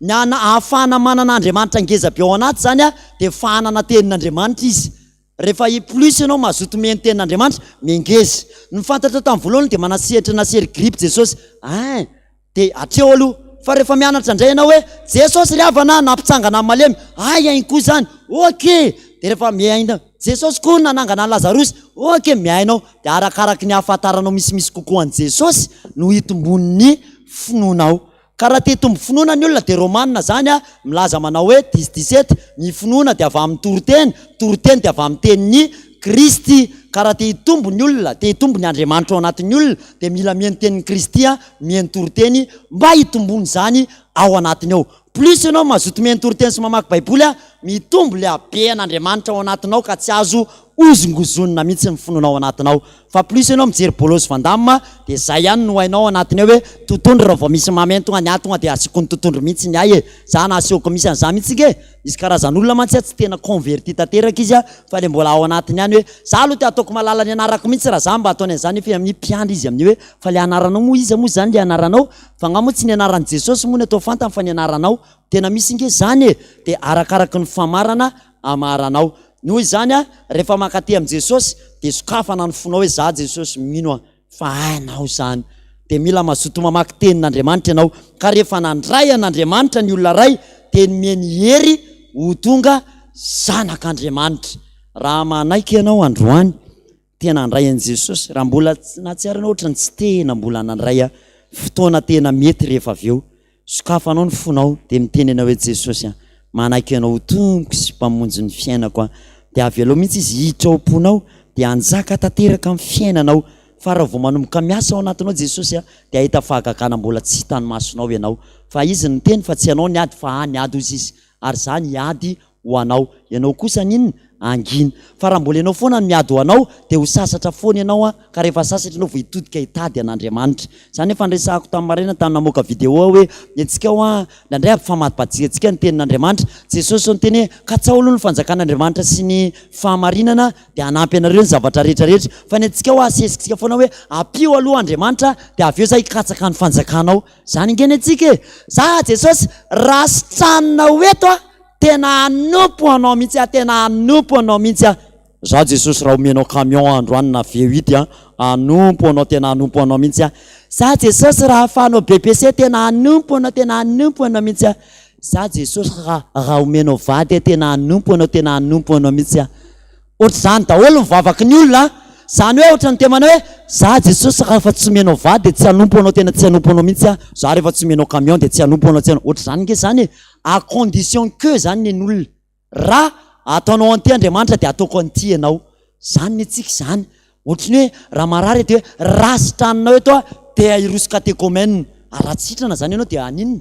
Ny ana ahafahana manana Andriamanitra ngeza be ao anaty izany a, dia fahanana tenin'Andriamanitra izy. Rehefa i plus ianao mazoto mihaino tenin'Andriamanitra, mihengeza. Ny fantatrao tamin'ny voalohany dia manasehatra nasery grippe Jesosy. Ein! Dia hatreo aloha. Fa rehefa mianatra indray ianao hoe, Jesosy ry havana nampitsangana ny malemy, hay hainy koa izany. Ok! Dia rehefa mihaino, Jesosy koa nanangana an'i Lazarosy, ok! Mihaino ao. Dia arakaraky ny ahafantaranao misimisy kokoa an'i Jesosy no hitomboan'ny finoanao. Ka raha te hitombo finoana ny olona dia Romana zany a, milaza manao hoe 10 17, ny finoana dia avy amin'ny toriteny, toriteny dia avy amin'ny tenin'i Kristy. Ka raha te hitombo ny olona, te hitombo ny Andriamanitra ao anatin'ny olona dia mila mihaino tenin'i Kristy a, mihaino toriteny mba hitomboan'izany ao anatiny ao. Plus ianao mazoto mihaino toriteny sy mamaky baiboly a, mitombo le habean'Andriamanitra ao anatinao ka tsy azo hozongozonina mihitsy ny finoana ao anatinao. Fa plus ianao mijery Bolos Van Damme dia zay ihany no hainao ao anatiny ao hoe totondry raha vao misy mameno tonga ny ahy tonga dia asiako ny totondry mihitsy ny ahy e! Za na asehoko misy an'izany mihitsy nge! Misy karazan'olona mantsy a tsy tena converti tanteraka izy a fa le mbola ao anatiny ihany hoe za aloha te ataoko malala ny anarako mihitsy raha za mba ataony an'izany nefa amin'ny mpiandry izy amin'io hoe fa le anaranao moa iza moa zany le anaranao? Fa nga moa tsy ny anaran'i Jesosy moa no atao fantany fa ny anaranao? Tena misy nge zany e! Dia arakaraky ny famarana amaranao. Noho izany a, rehefa mankaty amin'i Jesosy dia sokafana ny fonao hoe za Jesosy mino aho fa hainao izany. Dia mila mazoto mamaky tenin'Andriamanitra ianao. Ka rehefa nandray an'Andriamanitra ny olona iray dia nomeny hery ho tonga zanak'Andriamanitra. Raha manaiky ianao androany tena handray an'i Jesosy, raha mbola nahatsiaro ianao ohatran'ny tsy tena mbola nandray fotoana tena mety rehefa avy eo, Sokafanao ny fonao dia miteny ianao hoe Jesosy a, manaiky Anao ho Tompoko sy Mpamonjy ny fiainako aho. Dia avelao mihitsy Izy hiditra ao am-ponao dia hanjaka tanteraka amin'ny fiainanao. Fa raha vao manomboka miasa ao anatinao Jesosy a, dia hahita fahagagana mbola tsy hitan'ny masonao ianao. Fa Izy niteny fa tsy ianao niady fa ahy niady hozy Izy. Ary za niady ho anao. Ianao kosa n'inona? Hangina. Fa raha mbola ianao foana no miady ho anao, dia ho sasatra foana ianao an, ka rehefa sasatra ianao vao hitodika hitady an'Andriamanitra. Izany efa niresahako tamin'ny maraina tamin'ny namoaka vidéo aho hoe, ny antsika hoa, indraindray ampifamadibadihantsika ny tenin'Andriamanitra. Jesosy izao niteny hoe, katsaho aloha ny fanjakan'Andriamanitra sy ny fahamarinana, dia hanampy anareo ny zavatra rehetra rehetra. Fa ny antsika hoa asesikitsika foana hoe, ampio aloha Andriamanitra, dia avy eo za hikatsaka ny fanjakanao. Zany ange ny antsika e! Za Jesosy raha sitranina ho eto aho tena hanompo anao mihitsy aho, tena hanompo anao mihitsy aho. Za Jesosy raha omenao camion aho androany na V8 an, hanompo anao tena hanompo anao mihitsy aho. Za Jesosy raha afahanao BPC tena hanompo anao tena hanompo anao mihitsy aho. Za Jesosy raha raha omenao vady aho tena hanompo anao tena hanompo anao mihitsy aho. Ohatr'izany daholo ny vavaky ny olona an! Izany hoe ohatran'ny te manao hoe, za Jesosy raha tsy omenao vady dia tsy hanompo anao tena tsy hanompo anao mihitsy aho, za rehefa tsy omenao camion dia tsy hanompo anao tsy hanompo, ohatr'izany nge izany e! À condition que izany ny an'olona, raha ataonao an'ity Andriamanitra dia ataoko an'ity ianao, izany ny antsika izany, ohatran'ny hoe raha marary dia hoe raha sitraninao eto aho dia hiroso catéchomène, ary raha tsy sitrana izany ianao dia haninona?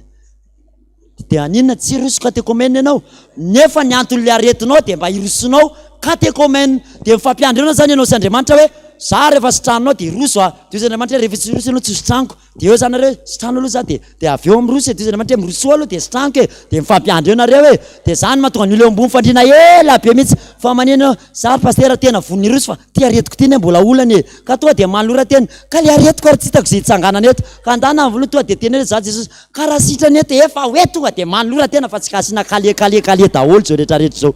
Dia haninona tsy hiroso catéchomène ianao? Nefa ny anton'ilay aretinao dia mba hirosoanao catéchomène. Dia mifampiandry eo zany ianao sy Andriamanitra hoe, za rehefa sitraninao dia hiroso aho. Dia hoy Andriamanitra hoe, rehefa tsy hiroso ianao tsy hositraniko. Dia eo zany nareo hoe, sitrano aloha za dia dia avy eo miroso e. Dia hoy Andriamanitra hoe, mirosoa aloha dia sitraniko e. Dia mifampiandry eo nareo e. Dia zany no mahatonga ny olona eo ambony fandriana ela be mihitsy. Fa manino ianao, za ry pasitera tena vonona hiroso fa ty aretiko ty anie mbola olana e. Ka tonga dia manolora tena. Ka le aretiko ary tsy hitako izay hitsanganana eto. Ka andana amin'ny voalohany tonga dia teneno hoe za Jesosy. Ka raha sitrany eto efa hoe tonga dia manolora tena fa tsy asiana kale kale kale daholo izao rehetra rehetra izao.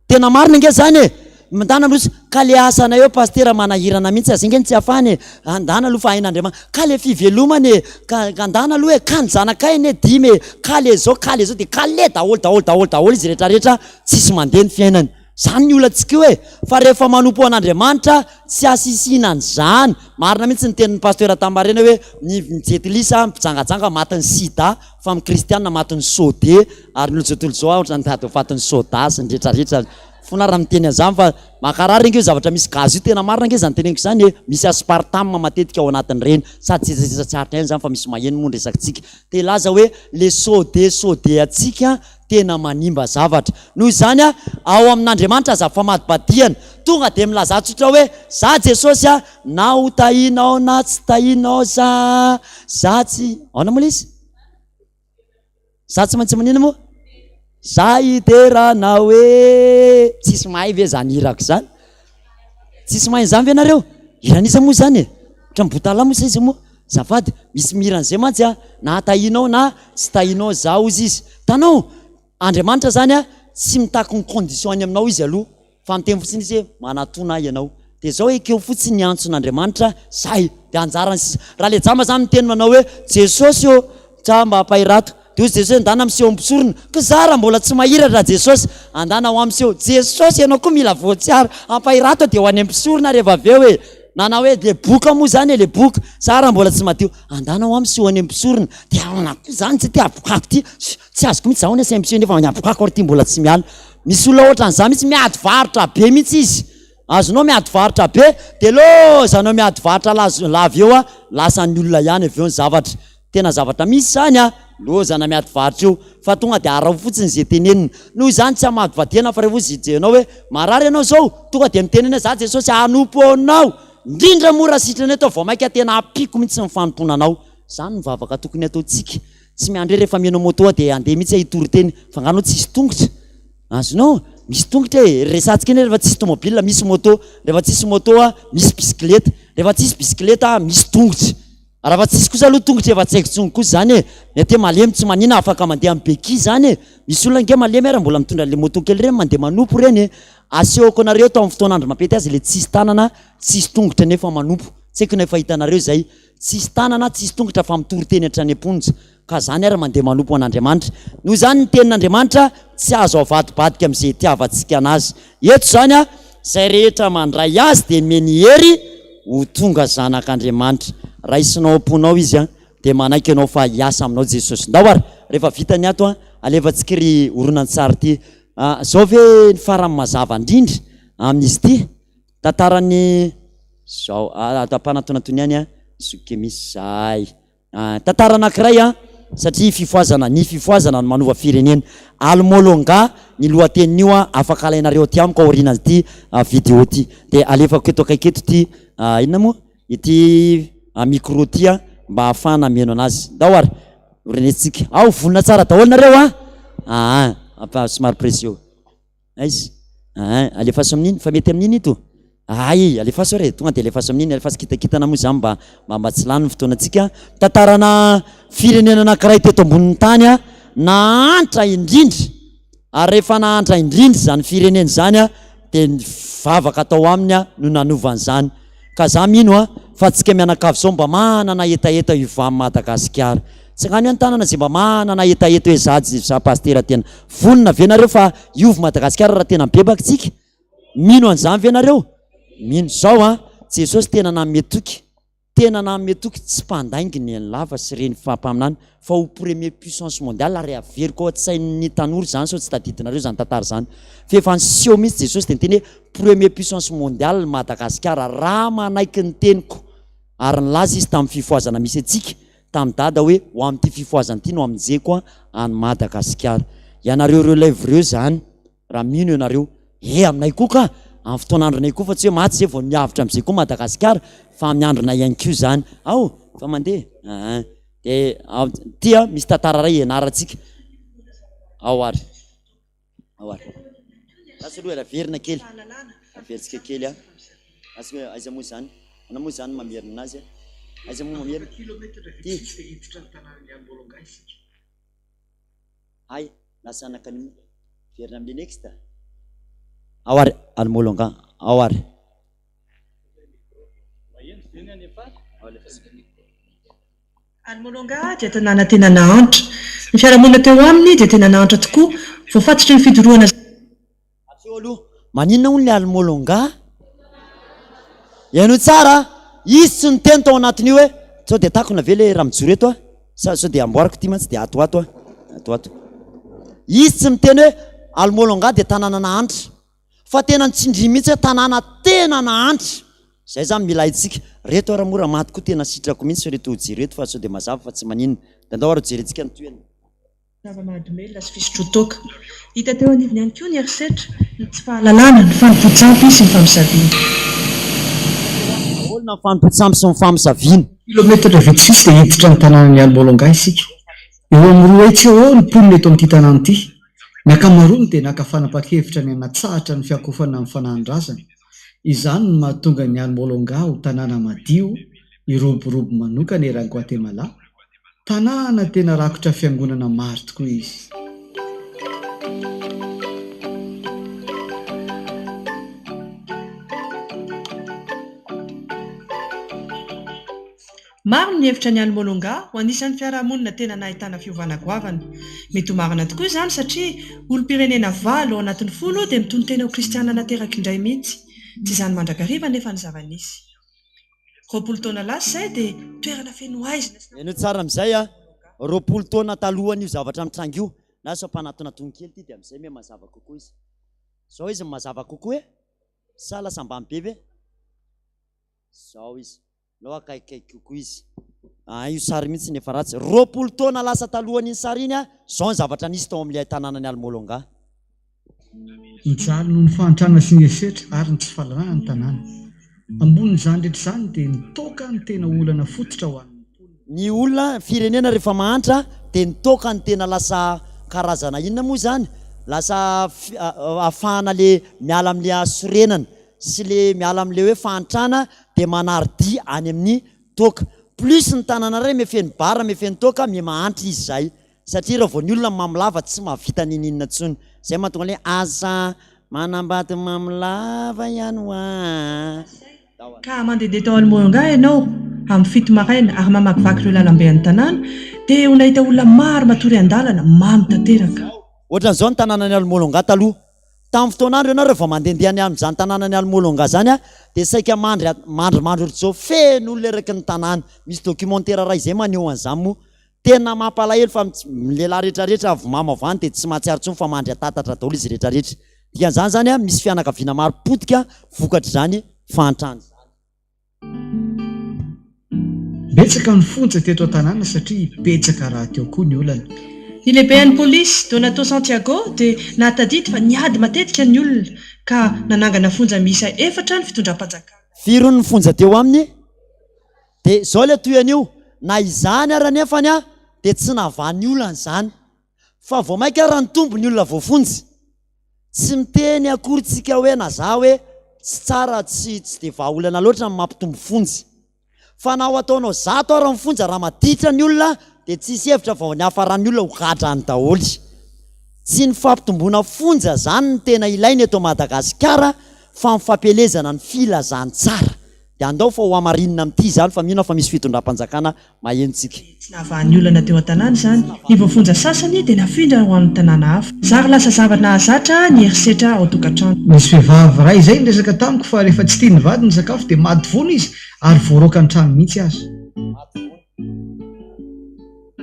Tena marina ange zany e! Mandana miroso, ka le asanay eo pasitera manahirana mihitsy aza ange ny tsy afahana e! Andana aloha fa hain'Andriamanitra, ka le fivelomana e! Ka andana aloha e! Ka ny zanakay anie dimy e! Ka le zao ka le zao dia kale daholo daholo daholo daholo izy rehetra rehetra tsisy mandeha ny fiainany. Zany ny olantsika io e! Fa rehefa manompo an'Andriamanitra tsy asisina an'izany. Marina mihitsy ny tenin'ny Pasteur Tamarena hoe ny jentilisa mpijangajanga matin'ny sida fa ny kristiana matin'ny sode ary ny olon'izao tontolo izao ohatran'ny mitady ho fatin'ny soda sy ny retraretra. Fona raha miteny an'izany fa mankarary ange io zavatra misy gaz io tena marina ange izany teneniko izany e! Misy aspartame matetika ao anatin'ireny sady tsetsatsetsa tsy aritra ihany izany fa misy maheno moa ny resakitsika. Te hilaza hoe le sode sode antsika tena manimba zavatra. Noho izany, ao amin'Andriamanitra aza famadibadihana. Tonga dia milazà tsotra hoe, Za Jesosy a, na ho tahinao na tsy tahinao za, za tsy. Aona moa ilay izy? Za tsy maintsy manina moa? Za hidera anao e. Tsisy mahay ve zany hirako zany? Tsisy mahay an'izany ve nareo? Hiran'iza moa zany e? Ohatran'ny botala moa sa iza moa? Azafady, misy mihira an'izay mantsy a, na tahinao na tsy tahinao za hozy izy. Hitanao? Andriamanitra zany a, tsy mitaky ny condition any aminao izy aloha, fa miteny fotsiny izy hoe manatona ahy ianao. Dia zao ekeo fotsiny ny antson'Andriamanitra, zay, dia anjarany sisa. Raha le jamba zany miteny manao hoe Jesosy ô, tsa mba ampahirato. Dia hozy Jesosy hoe ndana miseho amin'ny mpisorona. Ko za raha mbola tsy mahiratra Jesosy, andana ho amin'ny seho. Jesosy ianao koa mila voatsiaro, ampahirato dia ho any amin'ny mpisorona rehefa avy eo e. Na na hoe le boka moa zany e, le boka, za raha mbola tsy madio, andana hoa miseho any amin'ny mpisorona, de ahoana koa zany tsy ty habokako ty, tsy azoko mihitsy za hono asainy miseho nefa ny habokako ary ty mbola tsy miala. Misy olona ohatran'izany mihitsy miady varotra be mihitsy izy, azonao miady varotra be, de lôzanao miady varotra lazo lava eo a, lasan'ny olona ihany avy eo ny zavatra. Tena zavatra misy izany a! Lozana miady varotra io fa tonga dia araho fotsiny izay teneniny. Noho izany tsy hamadivadihana fa rehefa hozy ijerenao hoe marary ianao izao, tonga dia mitenena hoe za Jesosy hanompo anao. Indrindra moa raha sitrana eto vao maika tena ampiako mihitsy ny fanompoana anao. Izany no vavaka tokony ataontsika. Tsy miandry hoe rehefa mino moto aho dia handeha mihitsy aho hitory teny. Fa angaha anao tsisy tongotra? Azonao? Misy tongotra e! Resahantsika anie rehefa tsisy tomobile misy moto, rehefa tsisy moto misy bisikileta, rehefa tsisy bisikileta misy tongotra. Raha fa tsisy kosa aloha tongotra efa tsy haiko tsony kosa zany e! Mety hoe malemy tsy manina afaka mandeha amin'ny béquille zany e! Misy olona ange malemy ary mbola mitondra an'le moto kely ireny mandeha manompo ireny e! Asehoko anareo tao amin'ny fotoan'andro mampety azy le tsisy tanana tsisy tongotra nefa manompo, tsy haiko na efa hitanareo izay, tsisy tanana tsisy tongotra fa mitory teny hatrany am-ponja, ka zany ary mandeha manompo an'Andriamanitra. Noho izany ny tenin'Andriamanitra tsy azo avadibadika amin'izay itiavantsika anazy. Eto izany a, izay rehetra mandray azy dia nomeny hery ho tonga zanak'Andriamanitra. Raisinao am-ponao izy a, dia manaiky ianao fa hiasa aminao Jesosy. Ndao ary, rehefa vita ny ato a, alefantsika ry horonantsary ity. Izao ve ny farany mazava indrindra amin'izy ity? Tantaran'ny, izao, ampanantonantony ihany a, zoky misy zahay. Tantara anankiray an, satria fifohazana, ny fifohazana no manova firenena. Almolonga ny lohatenin'io an, afaka alainareo aty amiko aorianan'ity video ity. Dia alefako eto akaiky eto ity inona moa? Ity micro ity an, mba ahafahana mihaino anazy. Ndao ary, ho renesintsika. Ao, vonona tsara daholo nareo an? Aa, somary précieux. Aiza? Aa, alefaso amin'iny, fa mety amin'iny ito? Ay, alefaso ary e, tonga dia alefaso amin'iny, alefaso kitakitana moa izany mba mba mba tsy lany ny fotoanantsika. Tantarana firenena anankiray teto ambonin'ny tany a, nahantra indrindra, ary rehefa nahantra indrindra izany firenena izany a, dia ny vavaka tao aminy a no nanova an'izany. Ka za mino a, fa tsika mianakavy zao mba manana hetaheta hiovan'i Madagasikara. Tsangano ihany tanana ze mba manana hetaheta hoe za za pasitera tena vonona ve nareo fa hiova Madagasikara raha tena mibebaka tsika? Mino an'izany ve nareo? Mino. Zao a, Jesosy tena nanome toky, tena nanome toky, tsy mpandainga ny an'i lava sy reny fa mpaminany fa ho premier puissance mondiale ary averiko ao an-tsain'ny tanora izany sao tsy tadidinareo izany tantara izany fa efa niseho mihitsy Jesosy dia niteny hoe premier puissance mondiale Madagasikara raha manaiky ny teniko ary nilaza izy tamin'ny fifohazana misy antsika tamin'i dada hoe ho amin'ity fifohazana ity no hamonjeko an'i Madagasikara ianareo relève ireo izany Raha mino ianareo. He aminay koa ka! Amin'ny fotoan'andronay koa fa tsy hoe maty izay vao niavotra amin'izay koa Madagasikara fa amin'ny andronay ihany koa izany. Ao! Fa mandeha? Aa. Dia ity an, misy tantara iray ianarantsika. Ao ary. Ao ary. Lasa aloha ela, averina kely. Averintsika kely an. Lasa hoe aiza moa izany? Ana moa izany mamerina anazy an? Aiza moa mamerina? Ity. Hay, lasa nankany miverina amin'ilay next? Ao ary, Almolonga, ao ary. Almolonga dia tanàna tena nahantra. Ny fiarahamonina teo aminy dia tena nahantra tokoa, voafatotry ny fidorohana. Hatreo aloha, maninona hono le Almolonga? Henoy tsara a! Izy tsy niteny tao anatin'io hoe, sao dia takona ve le raha mijoro eto a? Sa sao dia amboariko ity mantsy dia ato ho ato a! Ato ho ato. Izy tsy miteny hoe Almolonga dia tanàna nahantra. Fa tena nitsindriany mihitsy hoe tanàna tena nahantra. Zay zany mila haintsika. Reto ara moa raha maty koa tena sitrako mihitsy reto hojery reto fa sao dia mazava fa tsy maninona. Dia andao ary hojerentsika ny tohiny. Zava-mahadomelina sy fisotroan-toaka. Hita teo anivony ihany koa ny herisetra, ny tsy fahalalana, ny fanompoan-tsampy sy ny famosaviana. Daholo na ny fanompoan-tsampy sy ny famosaviana. Kilometatra vitsivitsy dia hiditra ny tanànan'i Almolonga isika. Eo amin'ny 200 eo ho eo ny mponina eto amin'ity tanàna ity. Ny ankamaroany dia naka fanapahan-kevitra ny hanatsahatra ny fiankofana amin'ny fanahin-drazana. Izany no mahatonga an'i Almolonga ho tanàna madio, hiroborobo manokana eran'i Guatemala. Tanàna tena rakotra fiangonana maro tokoa izy. Maro ny mihevitra ny Almolonga ho anisan'ny fiarahamonina tena nahitana fiovana goavana. Mety ho marina tokoa izany satria olom-pirenena valo ao anatin'ny folo dia mitonon-tena ho kristiana nateraka indray mihitsy. Tsy izany mandrakariva anefa ny zava-nisy. 20 taona lasa izay dia toerana feno haizina sy Henoy tsara amin'izay a! 20 taona talohan'io zavatra mitranga io, na sao mpanatonatongo kely ity dia amin'izay miha mazava kokoa izy. Zao izy mazava kokoa e! Sa lasa ambany be ve? Zao izy. Nao akaikikaiky kokoa izy. Ah, io sary mihitsy no efa ratsy. 20 taona lasa talohan'iny sary iny, zao ny zavatra nisy tao amin'ilay tanànan'i Almolonga. Nijaly noho ny fahantrana sy ny herisetra ary ny tsy fahalalana ny tanàna. Ambonin'izany rehetra izany dia ny toaka no tena olana fototra ho an'ny mponina. Ny olona, firenena rehefa mahantra dia ny toaka no tena lasa karazana inona moa izany? Lasa ahafahana le miala amin'le hasorenana sy le miala amin'le hoe fahantrana dia manary dia any amin'ny toaka. Plus ny tanana iray mefeno bar mefeno toaka miha mahantra izy zay. Satria raha vao ny olona mamo lava tsy mahavita ninininona intsony. Zay mahatonga le asa manambady mamo lava ihany hoa. Ka mandehandeha tao Almolonga ianao amin'ny 7 maraina ary mamakivaky ireo lalambe an'ny tanàna dia ho nahita olona maro matory an-dalana, mamo tanteraka. Ohatran'izao ny tanànan'i Almolonga taloha. Tamin'ny fotoan'andro ianao rehefa vao mandehandeha any amin'izany tanànan'i Almolonga izany dia saika mandry mandrimandry ohatr'izao, feno olona eraky ny tanàna. Misy documentaire iray izay maneho an'izany moa. Tena mampalahelo fa ny lehilahy rehetra rehetra avy mamo avy any dia tsy mahatsiaro intsony fa mandry an-tatatra daholo izy rehetra rehetra. Dikan'izany izany misy fianakaviana maro potika vokatr'izany fahantrana izany. Betsaka ny fonja teto an-tanàna satria betsaka rahateo koa ny olana. Ny lehiben'ny polisy, Donato Santiago, dia nahatadidy fa niady matetika ny olona ka nanangana fonja miisa efatra ny fitondram-panjakana. Firy hono ny fonja teo aminy? Dia izao ilay tohiny io, na izany ary anefany dia tsy nahavaha ny olana izany fa vao mainka ary nitombo ny olona voafonja. Tsy miteny akory tsika hoe na za hoe tsy tsara tsy tsy dia vahaolana loatra ny mampitombo fonja. Fa na ho ataonao 100 ary ny fonja raha maditra ny olona dia tsisy hevitra fa vao ny hafaran'ny olona ho gadra any daholo. Tsy ny fampitomboana fonja zany no tena ilaina eto Madagasikara fa ny fampielezana ny filazantsara. Dia andao fa ho hamarinina amin'ity izany fa mino aho fa misy fitondram-panjakana maheno tsika. Tsy nahavaha ny olana teo an-tanàna izany. Ny voafonja sasany dia nafindra ho amin'ny tanàna hafa. Zary lasa zava-nahazatra ny herisetra ao an-tokantrano. Nisy vehivavy iray izay niresaka tamiko fa rehefa tsy tian'ny vadiny ny sakafo dia maty vono izy ary voaroaka ny trano mihitsy aza.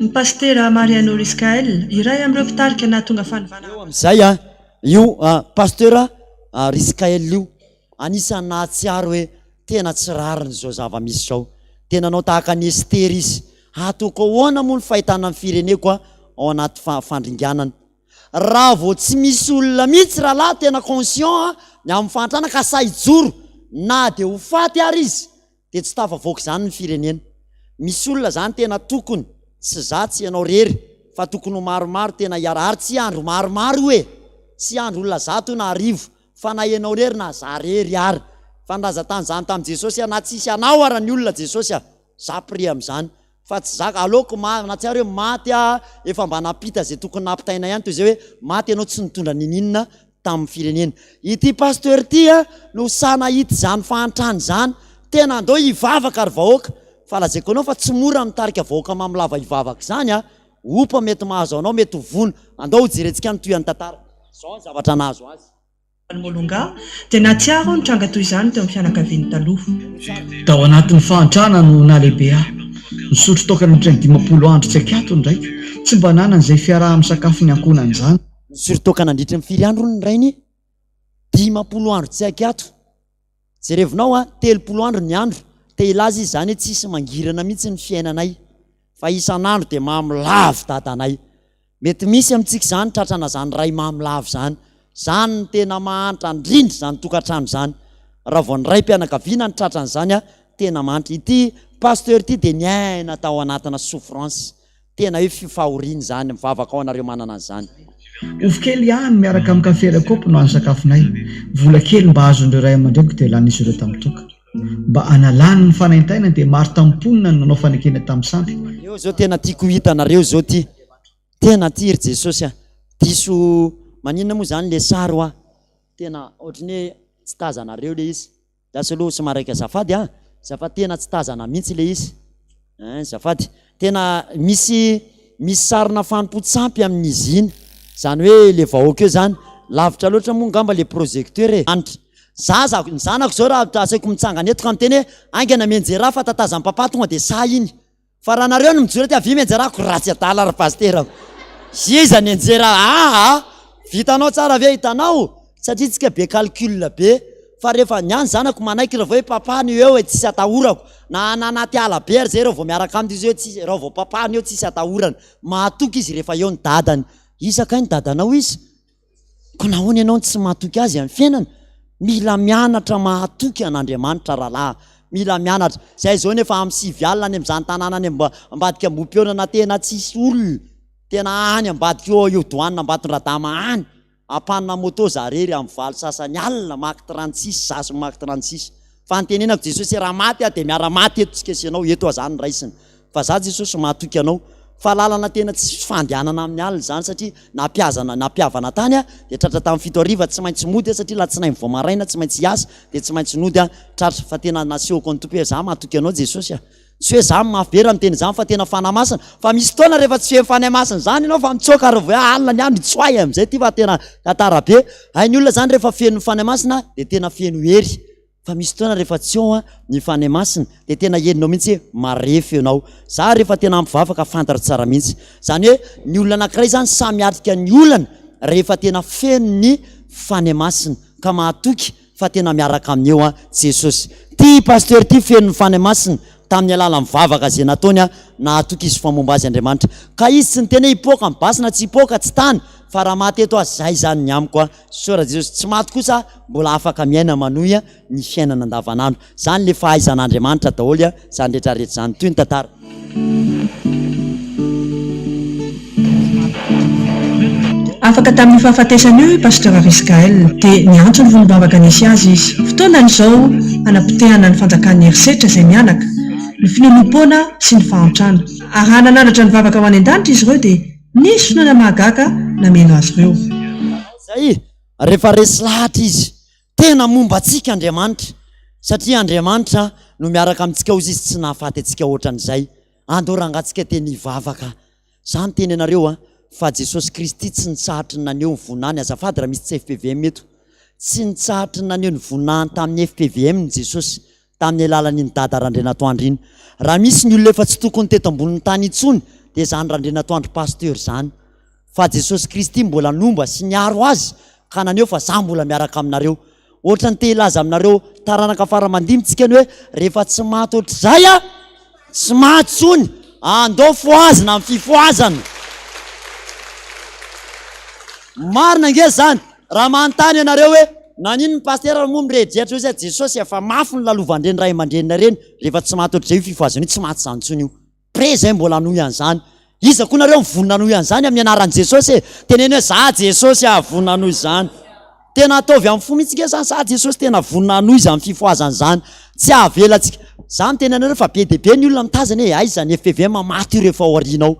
Ny Pasitera Mariano Riscael, iray amin'ireo mpitarika nahatonga fanovana Eo amin'izay io Pasteur Riscael io. Anisan'ny nahatsiaro hoe tena tsy rariny izao zava-misy izao. Dia nanao tahaka an'i Estera izy. Hataoko ahoana moa ny fahitana ny fireneko ao anaty fandringanana? Raha vao tsy misy olona mihitsy rahalahy tena conscient ny amin'ny fahantrana ka sahy hijoro na dia ho faty ary izy dia tsy tafavoaka izany ny firenena. Misy olona izany tena tokony, tsy za tsy ianao rery, fa tokony ho maromaro tena hiara, ary tsy andro maromaro io e! Tsy andro olona 100 io na 1000, fa na ianao rery na za rery ary. Fa nilaza tamin'izany tamin'i Jesosy aho, na tsisy anao ara ny olona Jesosy a! Za prix amin'izany. Fa tsy zaka, aleoko ma, nahatsiaro hoe maty aho, efa mba nampita izay tokony nampitaina ihany toy izay hoe maty ianao tsy nitondra ninininona tamin'ny firenena. Ity pasteur ity a, no sahy nahita izany fahantrana izany. Tena andao hivavaka ry vahoaka. Fa lazaiko anao fa tsy mora ny mitarika vahoaka mamo lava hivavaka izany a. Opa mety mahazo anao mety ho vono. Andao hojerentsika ny tohian'ny tantara. Izao ny zavatra nahazo azy. Molonga, dia nahatsiaro ny tranga toy izany teo amin'ny fianakaviany taloha. Tao anatin'ny fahantrana no nahalehibe ahy. Nisotro toaka nandritra ny 50 andro tsy an-kiato ny raiko. Tsy mba nanana izay fiaraha-misakafo ny ankohonany izany. Nisotro toaka nandritra ny firy andro hono ny rainy? 50 andro tsy an-kiato. Jerevinao a, 30 andro ny andro. Te hilaza izy izany hoe tsisy mangirana mihitsy ny fiainanay. Fa isan'andro dia mamo lavo dadanay. Mety misy amintsika izany tratrana zany ray mamo lava izany. Zany no tena mahantra ndrindra izany tokantrano izany. Raha vao ny raim-pianakaviana no tratran'izany a, tena mahantra. Ity pasteur ity dia niaina tao anatina souffrance. Tena hoe fifahoriana izany. Mivavaka ho anareo manana an'izany. Ovy kely ihany miaraka amin'ny kafe iray kaopy no hany sakafonay. Vola kely mba azon'ireo ray aman-dreniko dia lanin'izy ireo tamin'ny toaka. Mba hanalany ny fanaintainany dia maro tamin'ny mponina no nanao fanekena tamin'ny sampy. Eo zao tena tiako ho hitanareo zao ty. Tena ty ry Jesosy a. Diso maninona moa zany le sary hoa. Tena ohatran'ny hoe tsy tazanareo le izy. Lasa aloha somary raika azafady a. Azafady tena tsy tazana mihitsy le izy. Hein azafady. Tena misy misy sarina fanompoan-tsampy amin'izy iny. Zany hoe le vahoaka eo zany. Lavitra loatra moa ngamba le projecteur e. Hanitra. Zaza, ny zanako izao raha asaiko mitsangana eto ka miteny hoe haingana mianjera fa tatazan'i papa tonga dia sahy iny. Fa raha nareo no mijoro ety avia mianjera ako ratsy adala ry pasitera. Iza nianjera aa vitanao tsara ve hitanao satria tsika be calcul be fa rehefa ny ahy ny zanako manaiky raha vao hoe papa no eo e tsisy atahorako na na anaty ala be ary zay raha vao miaraka aminy izy hoe tsisy raha vao papa no eo tsisy atahorana mahatoky izy rehefa eo ny dadany iza kay ny dadanao izy Koa nahoana ianao no tsy mahatoky Azy amin'ny fiainana? Mila mianatra mahatoky an'Andriamanitra rahalahy. Mila mianatra. Izay izao nefa amin'ny sivy alina any amin'izany tanàna any ambadika Ambohipihaonana tena tsisy olona. Tena any ambadika eo eo douane Ambatondradama any. Ampanina moto za rery amin'ny valo sasany alina maka 36 za sy maka 36. Fa nitenenako Jesosy hoe raha maty aho dia miara maty eto tsika sy ianao, eto aho zany raisina. Fa za Jesosy mahatoky anao. Fa lalana tena tsy fandehanana amin'ny alina izany satria nampiazana nampihavana tany aho dia tratra tamin'ny fito hariva tsy maintsy mody aho satria latsinainy vao maraina tsy maintsy hiasa dia tsy maintsy nody aho tratra fa tena nasehoko an'ny Tompo hoe za mahatoky anao Jesosy a. Tsy hoe za mafy be raha miteny izany fa tena Fanahy Masina. Fa misy fotoana rehefa tsy feno Fanahy Masina izany ianao fa mitsoaka ary vao hoe alina ny andro itsoahy amin'izay ity fa tena tantara be. Hay ny olona izany rehefa feno ny Fanahy Masina dia tena feno hery. Fa misy fotoana rehefa tsy eo ny Fanahy Masina dia tena henonao mihitsy hoe marefo ianao. Za rehefa tena ampy vavaka fantatro tsara mihitsy. Izany hoe ny olona anankiray izany samy miatrika ny olana rehefa tena feno ny Fanahy Masina ka mahatoky fa tena miaraka aminy eo Jesosy. Ty Pasteur ty feno ny Fanahy Masina tamin'ny alalan'ny vavaka izay nataony nahatoky izy fa momba azy Andriamanitra. Ka izy tsy niteny hoe hipoaka ny basy na tsy hipoaka tsy tany fa raha maty eto aho zay izany ny amiko. Soa Jesosy. Tsy maty kosa mbola afaka miaina manohy ny fiainana andavanandro. Zany le fahaizan'Andriamanitra daholo zany rehetra rehetra zany. Toy ny tantara. Afaka tamin'io fahafatesana io i Pasteur Ariscael, dia niantso ny vondrom-bavaka nisy azy izy. Fotoanany izao hanapotehana ny fanjakan'ny herisetra izay mihanaka, ny finoanoam-poana sy ny fahantrana. Ary raha nanandratra ny vavaka ho any an-danitra izy ireo dia nisy finoana mahagaga nameno azy ireo. Izay, rehefa resy lahatra izy Tena momba antsika Andriamanitra satria Andriamanitra no miaraka amintsika hozy izy tsy nahafaty antsika ohatran'izay. Andao rangatsika teny hivavaka. Za miteny anareo a, fa Jesosy Kristy tsy nitsahatry ny naneho ny voninahiny, azafady raha misy tsy fpvm eto, tsy nitsahatry ny naneho ny voninahiny tamin'ny fpvm ny Jesosy tamin'ny alalan'iny Dada Randrianatoandro iny. Raha misy ny olona efa tsy tokony teto ambonin'ny tany intsony dia izany Randrianatoandro Pasteur izany. Fa Jesosy Kristy mbola nomba sy niaro azy ka naneho fa za mbola miaraka aminareo. Ohatran'ny te hilaza aminareo taranaka fara aman-dimby tsika ny hoe rehefa tsy maty ohatr'izay a, tsy maty tsony, andao fohazina amin'ny fifohazana. Marina ange zany, raha manontany ianareo hoe nanino ny pasitera moa mirehidrehitra hoe zay Jesosy efa mafy ny lalovan'ireny ray aman-drenina ireny, rehefa tsy maty ohatr'izay io fifohazana io tsy maty zany tsony io. Prêt zay mbola hanohy an'izany. Iza koa nareo mivonona hanohy an'izany amin'ny anaran'i Jesosy e? Teneno hoe za Jesosy ah vonona hanohy izany. Tena ataovy amin'ny fo mihitsy nge zany, za Jesosy tena vonona hanohy izany fifohazana izany. Tsy hahavela antsika. Za miteny anareo fa be dia be ny olona mitazana hoe aiza ny FPVM maty io rehefa ao aoriana ao.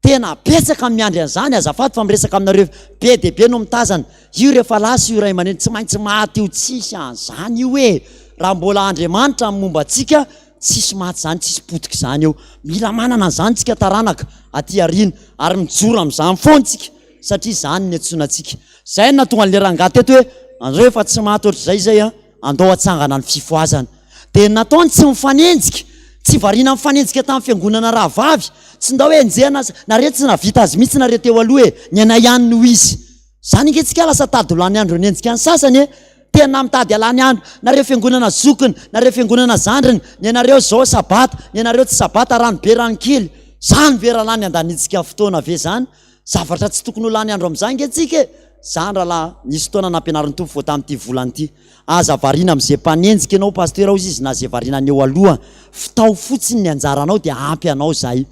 Tena betsaka ny miandry an'izany, azafady fa miresaka aminareo be dia be no mitazana. Io rehefa lasa io ray aman-dreny tsy maintsy maty io tsisy an'izany io e! Raha mbola Andriamanitra ny momba antsika tsisy maty izany, tsisy potika izany eo. Mila manana an'izany tsika taranaka aty aoriana ary mijoro amin'izany foana tsika satria izany ny antsoina antsika. Izay no nahatonga an'ilay rangahy teto hoe andreo efa tsy maty ohatr'izay izay an! Andao hatsangana ny fifohazana. Dia ny nataony tsy mifanenjika, tsy variana mifanenjika tamin'ny fiangonana rahavavy, tsy ndao hoe enjehina aza, nareo tsy nahavita azy mihitsy nareo teo aloha e, ny anay ihany no izy. Zany ange tsika lasa tady ho lany andro hanenjika ny sasany e, tena mitady halany andro, nareo fiangonana zokiny, nareo fiangonana zandriny, ny anareo zao sabata, ny anareo tsy sabata, rano be rano kely, zany ve rahalahy ny andanintsika fotoana ve zany? Zavatra tsy tokony ho lany andro amin'izany ange tsika e! Zany rahalahy, nisy fotoana nampianarin'ny Tompo vao tamin'ity volana ity. Aza variana amin'izay mpanenjika ianao Pasteur hozy izy na izay variana ny eo aloha. Fitao fotsiny ny anjaranao dia ampy anao izay.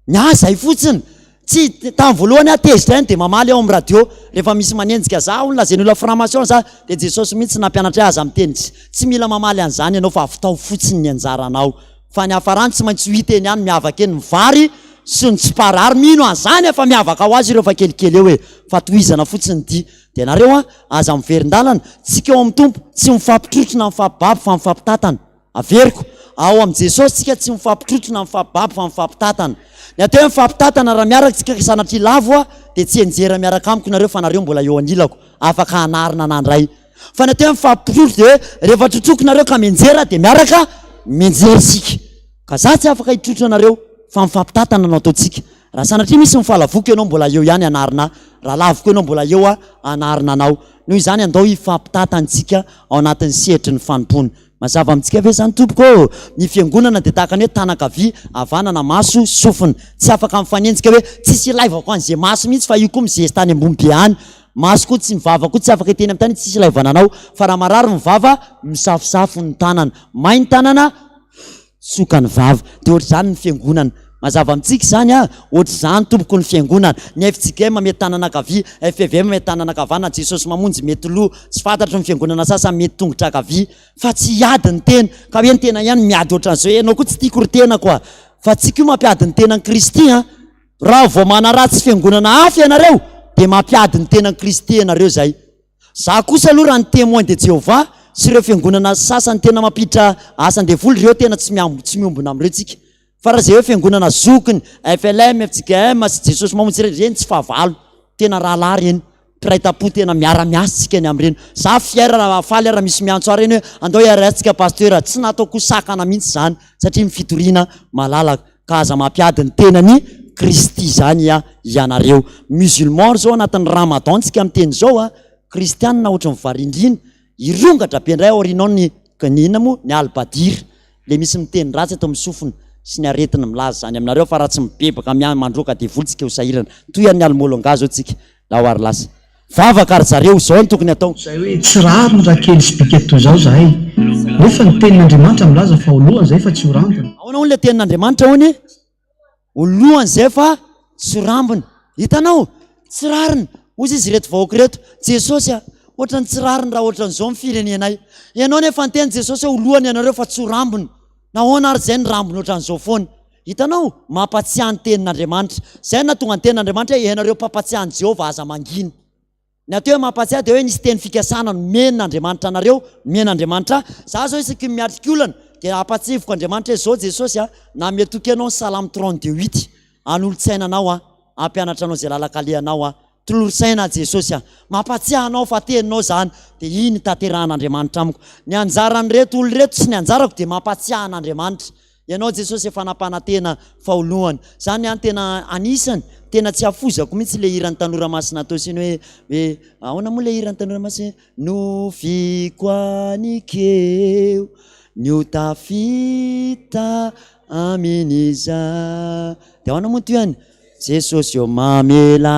Ny ahy izay fotsiny. Tsy, tamin'ny voalohany aho tezitra ihany dia mamaly aho amin'ny radio. Rehefa misy manenjika za hono lazain'ny olona franc-maçon za dia Jesosy mihitsy nampianatra ahy aza miteny tsy, tsy mila mamaly an'izany ianao fa fitao fotsiny ny anjaranao. Fa ny hafarany tsy maintsy ho hita eny ihany miavaka eny ny vary sy ny tsipara ary mino an'izany aho fa miavaka ho azy ireo fa kelikely eo e! Fa tohizana fotsiny ity. Dia nareo an, aza miverin-dalana, tsika ao amin'ny Tompo tsy mifampitrotro na mifampibaby fa mifampitantana. Averiko, ao amin'i Jesosy tsika tsy mifampitrotro na mifampibaby fa mifampitantana. Ny atao hoe mifampitantana raha miaraka tsika ka sanatria lavo aho dia tsy hianjera miaraka amiko nareo fa nareo mbola eo anilako, afaka hanarina anah ndray. Fa ny atao hoe mifampitrotro dia hoe rehefa trotroiko nareo ka mianjera dia miaraka mianjera isika. Ka za tsy afaka hitrotro anareo fa mifampitantana no ataontsika. Raha sanatria misy mifalavoko ianao mbola eo ihany hanarina ahy, raha laviko ianao mbola eo aho hanarina anao. Noho izany andao hifampitantantsika ao anatin'ny sehatry ny fanompoana. Mazava amintsika ve izany tompoko ô? Ny fiangonana dia tahaka ny hoe tanan-kavia, havanana, maso, sofina. Tsy afaka mifanenjika hoe tsisy ilaivako an'izay maso mihitsy fa io koa mizesta any ambony be any. Maso koa tsy ny vava koa tsy afaka hiteny amin'ny tany tsisy ilaivana anao. Fa raha marary ny vava, misafosafo ny tanana. May ny tanana, tsoka ny vava. Dia ohatr'izany ny fiangonana. Mazava amintsika izany an! Ohatr'izany tompoko ny fiangonana. Ny fjkm mety tanana ankavia, fpvm mety tanana ankavanana, Jesosy Mamonjy mety loha, tsy fantatro ny fiangonana sasany mety tongotra ankavia. Fa tsy hiady ny tena. Ka hoe ny tena ihany miady ohatran'izao hoe ianao koa tsy tiako ry tenako a! Fa tsy koa mampiady ny tenan'i Kristy an! Raha vao manaratsy fiangonana hafa ianareo dia mampiady ny tenan'i Kristy ianareo izay. Za kosa aloha raha ny Témoin de Jehovah sy ireo fiangonana sasany tena mampiditra asan-devoly ireo tena tsy tsy miombona amin'ireo tsika. Fa raha izay hoe fiangonana zokiny, FLM, fjkm sy Jesosy Mamonjy ireny, ireny tsy fahavalo. Tena rahalahy ireny. Mpiray tampo tena miara-miasa tsika ny amin'ireny. Za fier raha faly aho raha misy miantso ahy ireny hoe andao hiara-hiasa tsika Pasteur. Tsy nataoko ho sakana mihitsy izany satria ny fitoriana malalaka. Ka aza mampiady ny tenan'i Kristy izany ianareo. Musulman ry zao anatin'ny Ramadan tsika miteny izao a, Kristianina ohatry ny varindrina, hirongatra be indray aorianao ny ny inona moa ny Al-Badir, le misy miteny ratsy ato amin'ny sofina sy ny aretina milaza izany aminareo fa raha tsy mibebaka miany mandroaka devoly tsika ho sahirana. Toy an'ny Almolonga zao tsika. Lao ary lasa. Vavaka ry zareo, izao no tokony atao. Izay hoe tsy rariny raha kely sy bika toy izao izahay, nefa ny tenin'Andriamanitra milaza fa ho lohany izay fa tsy ho rambony. Ahoana hono ilay tenin'Andriamanitra hono e? Ho lohany izay fa tsy ho rambony. Hitanao? Tsy rariny. Hozy izy ireto vahoaka ireto, Jesosy a, ohatran'ny tsy rariny raha ohatran'izao ny firenenay. Ianao nefa niteny Jesosy hoe ho lohany ianareo fa tsy ho rambony. Nahoana ary izay ny rambony ohatran'izao foana? Hitanao? Mampatsiahy ny tenin'Andriamanitra. Izay no nahatonga ny tenin'Andriamanitra hoe, Ianareo mpampatsiahy an'i Jehovah, aza mangina. Ny atao hoe mampatsiahy dia hoe nisy teny fikasana nomen'Andriamanitra anareo, nomen'Andriamanitra ahy. Izaho izao isaky ny miatrika olana dia ampatsiahiviko Andriamanitra hoe, Izao Jesosy a, nanome toky anao ny Salamo 32 huit, hanolo-tsaina anao aho, hampianatra anao izay lalan-kalehanao aho. Tolory saina aho Jesosy a. Mampatsiahy anao fa teninao izany dia iny tanterahan'Andriamanitra amiko. Ny anjaran'ireto olona ireto sy ny anjarako dia mampatsiahy an'Andriamanitra. Ianao Jesosy efa nampanantena fa ho lohany. Zany an tena anisany tena tsy afoizako mihitsy le hiran'ny tanora masina atao sy ny hoe hoe ahoana moa le hiran'ny tanora masina nofiko anikeo ny ho tafita amin'iza de ahoana moa ny tohiny Jesosy ô mamela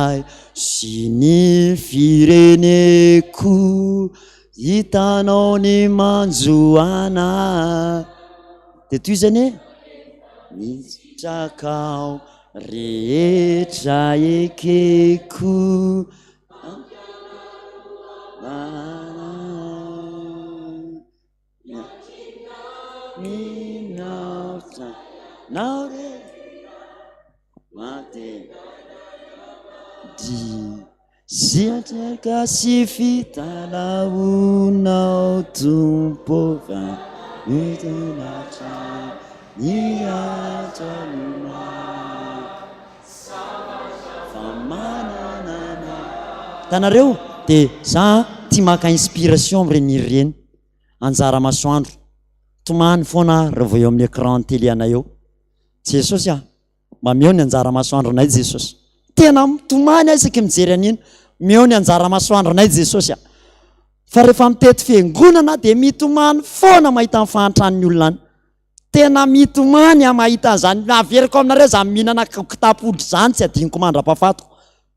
ahy sy ny fireneko Hitanao ny manjo anah Dia tohizany e Ny sitrakao rehetra ekeko Siatraka sy fitalahoanao Tompo fa mitondra ny hatrany Fa manana anao. Hitanareo? Dia za tia maka inspiration amin'ireny hira ireny. Anjara masoandro. Tomany foana aho raha vao eo amin'ny écran télé anay eo. Jesosy ah, mameo ny anjara masoandronay Jesosy. Tena mitomany aho isaky mijery an'iny. Meo ny anjara masoandronay Jesosy ah. Fa rehefa mitety fiangonana dia mitomany foana mahita ny fahantran'ny olona any. Tena mitomany aho mahita an'izany. Averiko aminareo izany mihinana kitapo hoditra izany tsy adinoko mandra-pahafatiko.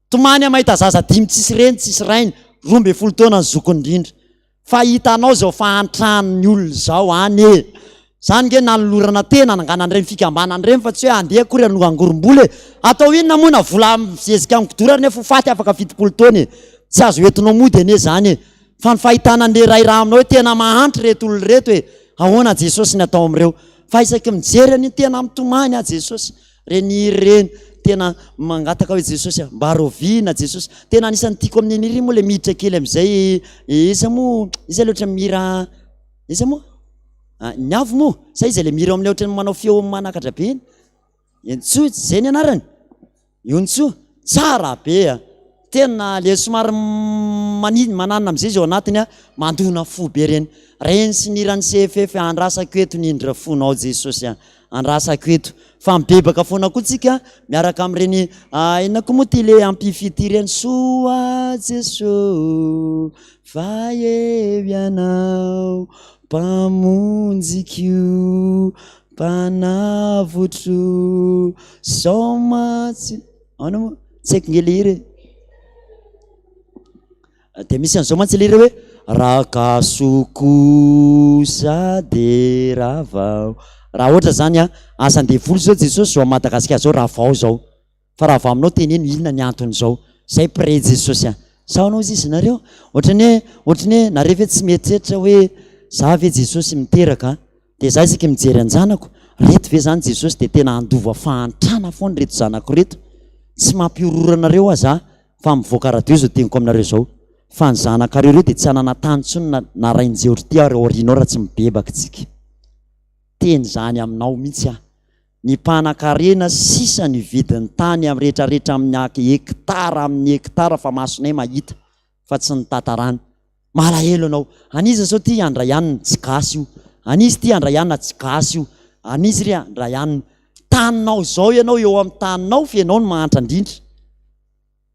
Tomany aho mahita zaza dimy tsisy reny tsisy rainy, 12 taona ny zokiny indrindra. Fa hitanao izao fahantran'ny olona izao any e! Izany nge nanolorana tena hananganana ireny fikambanana ireny fa tsy hoe handeha akory hanongangorom-bola e! Atao inona moa na vola mizezika amin'ny kidoro ary nefa ho faty afaka 70 taona e! Tsy azo entinao mody anie izany e! Fa ny fahitana an'ilay ray raha aminao hoe tena mahantra ireto olona ireto e! Ahoana Jesosy ny atao amin'ireo? Fa isaky mijery an'io tena mitomany aho Jesosy. Reny hira ireny, tena mangataka hoe Jesosy a, mba raoviana Jesosy. Tena anisan'ny tiako amin'iny hira iny moa ilay miditra kely amin'izay, iza moa, iza ilay ohatran'ny mihira, iza moa? Ny avo moa? Sa iza ilay mihira ao amin'ilay ohatran'ny manao feo manakatra be iny? Entsoa, izay ny anarany? Iontsoa, tsara be a! Tena le somary mani mananina amizay izy ao anatiny a, mandona fo be reny. Reny sy ny hiran'ny CFF andrasako eto ny indra fonao Jesosy a, andrasako eto. Fa mibebaka foana koa tsika miaraka amin'ireny inona koa moa ty le ampify ity reny soa Jeso fa eo ianao mpamonjiko mpanavotro zao mantsy Ahoana moa? Tsy haiko nge le hira e. Dia misy an'izao mantsy le hira hoe Raha gaso kosa de ravao. Raha ohatra zany a, asan-devoly zao Jesosy zao à Madagasikara zao ravao zao. Fa raha vao aminao teneno inona ny anton'izao. Zay près Jesosy a. Sa ahoana hozy izy nareo? Ohatran'ny hoe ohatran'ny hoe nareo ve tsy mieritreritra hoe za ve Jesosy miteraka a? Dia za isaky mijery an-janako, reto ve zany Jesosy dia tena handova fahantrana foana ireto zanako ireto? Tsy mampihorohoro anareo aho za fa mivoaka radio izao teniko aminareo izao fa ny zanakareo ireo dia tsy hanana tany intsony na na rainjery ity ary aoriana ao raha tsy mibebaka tsika. Teny zany aminao mihitsy aho. Ny mpanan-karena sisa ny vidin'ny tany amin'ny rehetrarehetra amin'ny hectare amin'ny hectare fa masonay mahita fa tsy ny tantarana. Malahelo anao. An'iza zao ty Andraianina? Tsy gasy io. An'iza ty Andraianina? Tsy gasy io. An'iza ry Andraianina? Taninao zao ianao eo amin'ny taninao fa ianao no mahantra indrindra.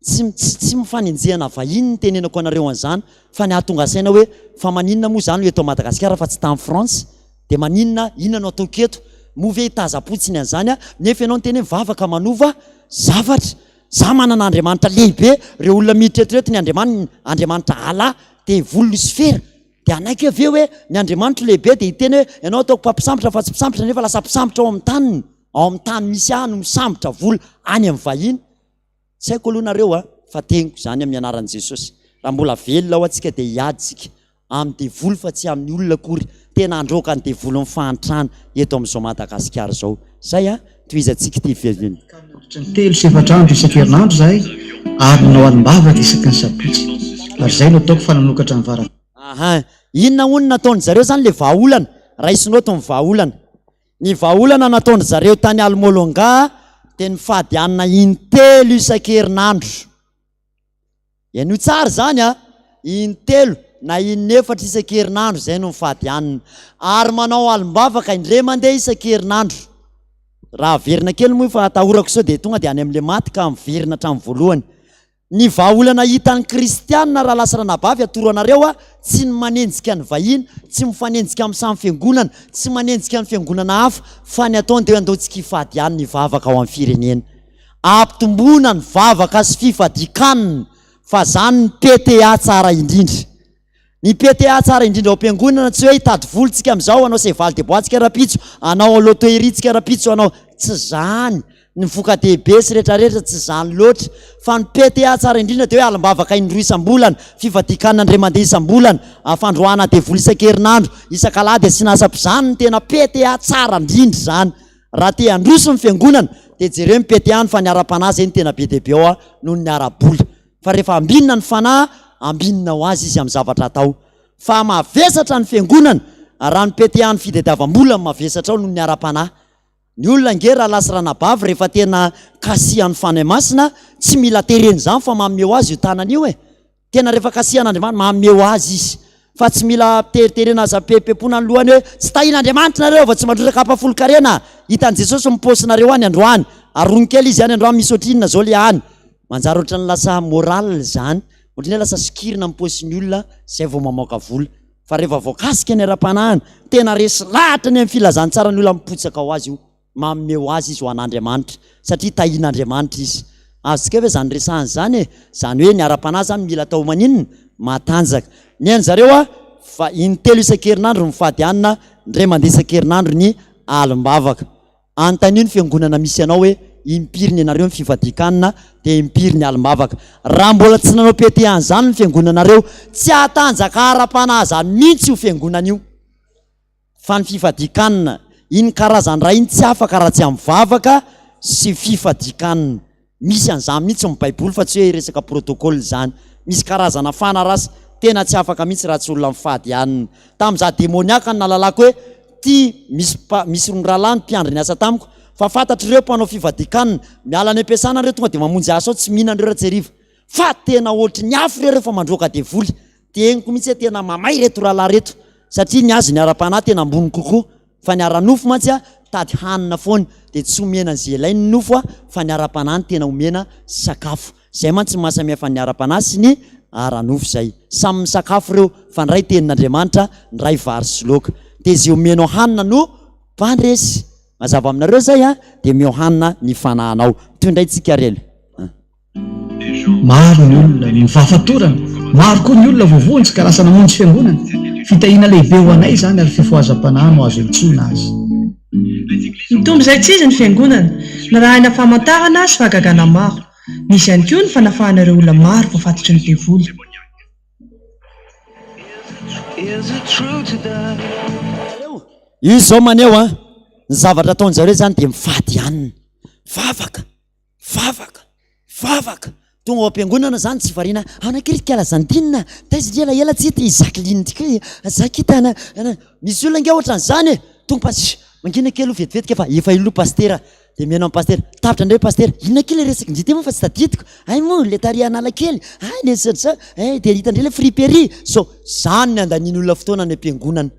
Tsy tsy tsy mifanenjehana vahiny ny tenenako anareo an'izany fa ny hahatonga saina hoe fa maninona moa zany eto Madagasikara fa tsy tany France? Dia maninona? Inona no ataoko eto? Moa ve hitazam-potsiny an'izany aho? Nefa ianao niteny hoe mivavaka manova zavatra. Za manana Andriamanitra lehibe, reo olona miditra eto reto ny Andriamaniny, Andriamanitra Allah, devoly Lucifer, de hanaiky ve hoe ny Andriamanitro lehibe de hiteny hoe ianao ataoko mpampisambotra fa tsy mpisambotra nefa lasa mpisambotra ao amin'ny taniny, ao amin'ny tany misy ahy no misambotra vola any amin'ny vahiny. Tsy haiko aloha nareo a, fa teniko izany amin'ny anaran'i Jesosy. Raha mbola velona ao antsika dia hiady tsika. Amin'ny devoly fa tsy amin'ny olona akory, tena handroaka ny devolin'ny fahantrana eto amin'izao Madagasikara izao. Zay a! Tohizantsika ity velona. Ka nandritra ny telo sy efatra andro isan-kerinandro izahay ary nanao alim-bavaka isaky ny sabotsy. Ary izay no ataoko fa nanokatra ny varavarana. Aha, inona hono nataon-dry zareo zany le vahaolana? Raiso note ny vahaolana. Ny vahaolana nataon-dry zareo tany Almolonga dia nifady hanina intelo isan-kerinandro. Henoy tsara izany a! Intelo na inefatra isan-kerinandro izay no mifady hanina. Ary manao alim-bavaka indray mandeha isan-kerinandro. Raha averina kely moa fa atahorako sao dia tonga dia any amin'ilay maty ka miverina hatramin'ny voalohany. Ny vahaolana hitan'ny kristiana rahalahy sy ranabavy atoro anareo a, tsy ny manenjika ny vahiny, tsy mifanenjika amin'ny samy fiangonana, tsy manenjika ny fiangonana hafa, fa ny ataony dia hoe andao tsika hifady hanina hivavaka ao amin'ny firenena. Ampitomboina ny vavaka sy fifadian-kanina fa zany ny PTA tsara indrindra. Ny PTA tsara indrindra ao am-piangonana tsy hoe hitady vola tsika amin'izao, hanao cheval de bois tsika rahampitso, hanao loterie tsika rahampitso, hanao, tsy zany. Ny voka-dehibe sy retraretra tsy zany loatra. Fa ny PTA tsara indrindra dia hoe alim-bavaka indroa isam-bolana, fifadian-kanina indray mandeha isam-bolana, fandroahana devoly isan-kerinandro, isak'alahady asiana asa-pizany no tena PTA tsara indrindra izany. Raha te handroso ny fiangonana dia jereo ny PTA ny fa ny ara-panahy zay no tena be dia be ao noho ny ara-bola. Fa rehefa ambinina ny fanahy, ambinina ho azy izy amin'ny zavatra atao. Fa mavesatra ny fiangonana raha ny PTA ny fitadiavam-bola no mavesatra ao noho ny ara-panahy. Ny olona ange rahalahy sy ranabavy rehefa tena kasihan'ny Fanahy Masina tsy mila terena izany fa manome ho azy io tanana io e. Tena rehefa kasihan'Andriamanitra, manome ho azy izy. Fa tsy mila teriterena aza pepepona ny lohany hoe tsy tahin'Andriamanitra nareo vao tsy mandrotsaka ampahafolon-karena. Hitan'i Jesosy ny paosinareo any androany. Arony kely izy any androany misy ohatrinona zao le any. Manjary ohatran'ny lasa moral izany. Ohatran'ny hoe lasa sokirina ny paosin'ny olona zay vao mamoaka vola. Fa rehefa voakasika ny ara-panahiny, tena resy lahatra ny amin'ny filazantsara ny olona mipotsaka ho azy io. Manome ho azy izy ho an'Andriamanitra, satria tahian'Andriamanitra izy. Azontsika ve izany resahana izany e? Izany hoe ny ara-panahy izany mila atao maninona? Matanjaka. Ny an-dry zareo a, fa intelo isan-kerinandro mifady hanina, indray mandeha isan-kerinandro ny alim-bavaka. Anontanio ny fiangonana misy anao hoe impiry ny anareo ny fifadian-kanina dia impiry ny alim-bavaka. Raha mbola tsy nanao PTA an'izany ny fiangonanareo, tsy hatanjaka ara-panahy izany mihitsy io fiangonana io. Fa ny fifadian-kanina, iny karazan-dray iny tsy afaka raha tsy amin'ny vavaka sy fifadian-kanina. Misy an'izany mihitsy ny baiboly fa tsy hoe resaka protocole izany. Misy karazana fanarasa tena tsy afaka mihitsy raha tsy olona mifady hanina. Tamin'izaho demoniaka no nahalalako hoe ty misy misy rahalahy ny mpiandry niasa tamiko fa fantatr'ireo mpanao fifadian-kanina. Miala any am-piasana ireo tonga dia mamonjy asa ao tsy mihinana ireo raha tsy hariva. Fa tena ohatry ny afo ireo rehefa mandroaka devoly. Dia henoko mihitsy hoe tena mamay ireto rahalahy ireto satria ny azy ny ara-panahy tena ambony kokoa fa ny ara-nofo mantsy a tady hanina foana dia tsy omena an'izay ilainy ny nofo a fa ny ara-panahy no tena omena sakafo. Izay mantsy ny mahasamihafa ny ara-panahy sy ny ara-nofo izay. Samy misakafo ireo fa ny iray tenin'Andriamanitra, ny iray vary sy laoka. Dia izay omenao hanina no mpandresy. Mazava aminareo izay a? Dia omeo hanina ny fanahinao. Mitohy indray tsika rel. A. Maro ny olona ny fahafatorana, maro koa ny olona voavonjy ka lasa namonjy fiangonana. Fitahiana lehibe ho anay izany ary fifohazam-panahy no azo iantsoana azy. Nitombo izay tsy izy ny fiangonana, narahina famantarana sy fahagagana maro. Nisy ihany koa ny fanafahana ireo olona maro voafatotry ny devoly. Io izao maneho an, ny zavatra ataon-jareo izany dia mifady hanina, vavaka, Vavaka! Vavaka! Tonga ao am-piangonana zany tsy variana, ahoana akia ry kala Zandine a! Taiza ry ela ela tsy hita i Jacqueline ty kay e! Za akia tana ana, misy olona ange ohatran'izany e! Tonga pas sh! Mangina kely aloha vetivety kay fa efa io aloha pasitera, dia mihaino an'i pasitera, tapitra indray pasitera, inona akia le resaka ndry ty moa fa tsy tadidiko, hay moa le tary Analakely, hay le sa sa, hay dia hita indray le friperie, so zany ny andanian'ny olona fotoana any am-piangonana.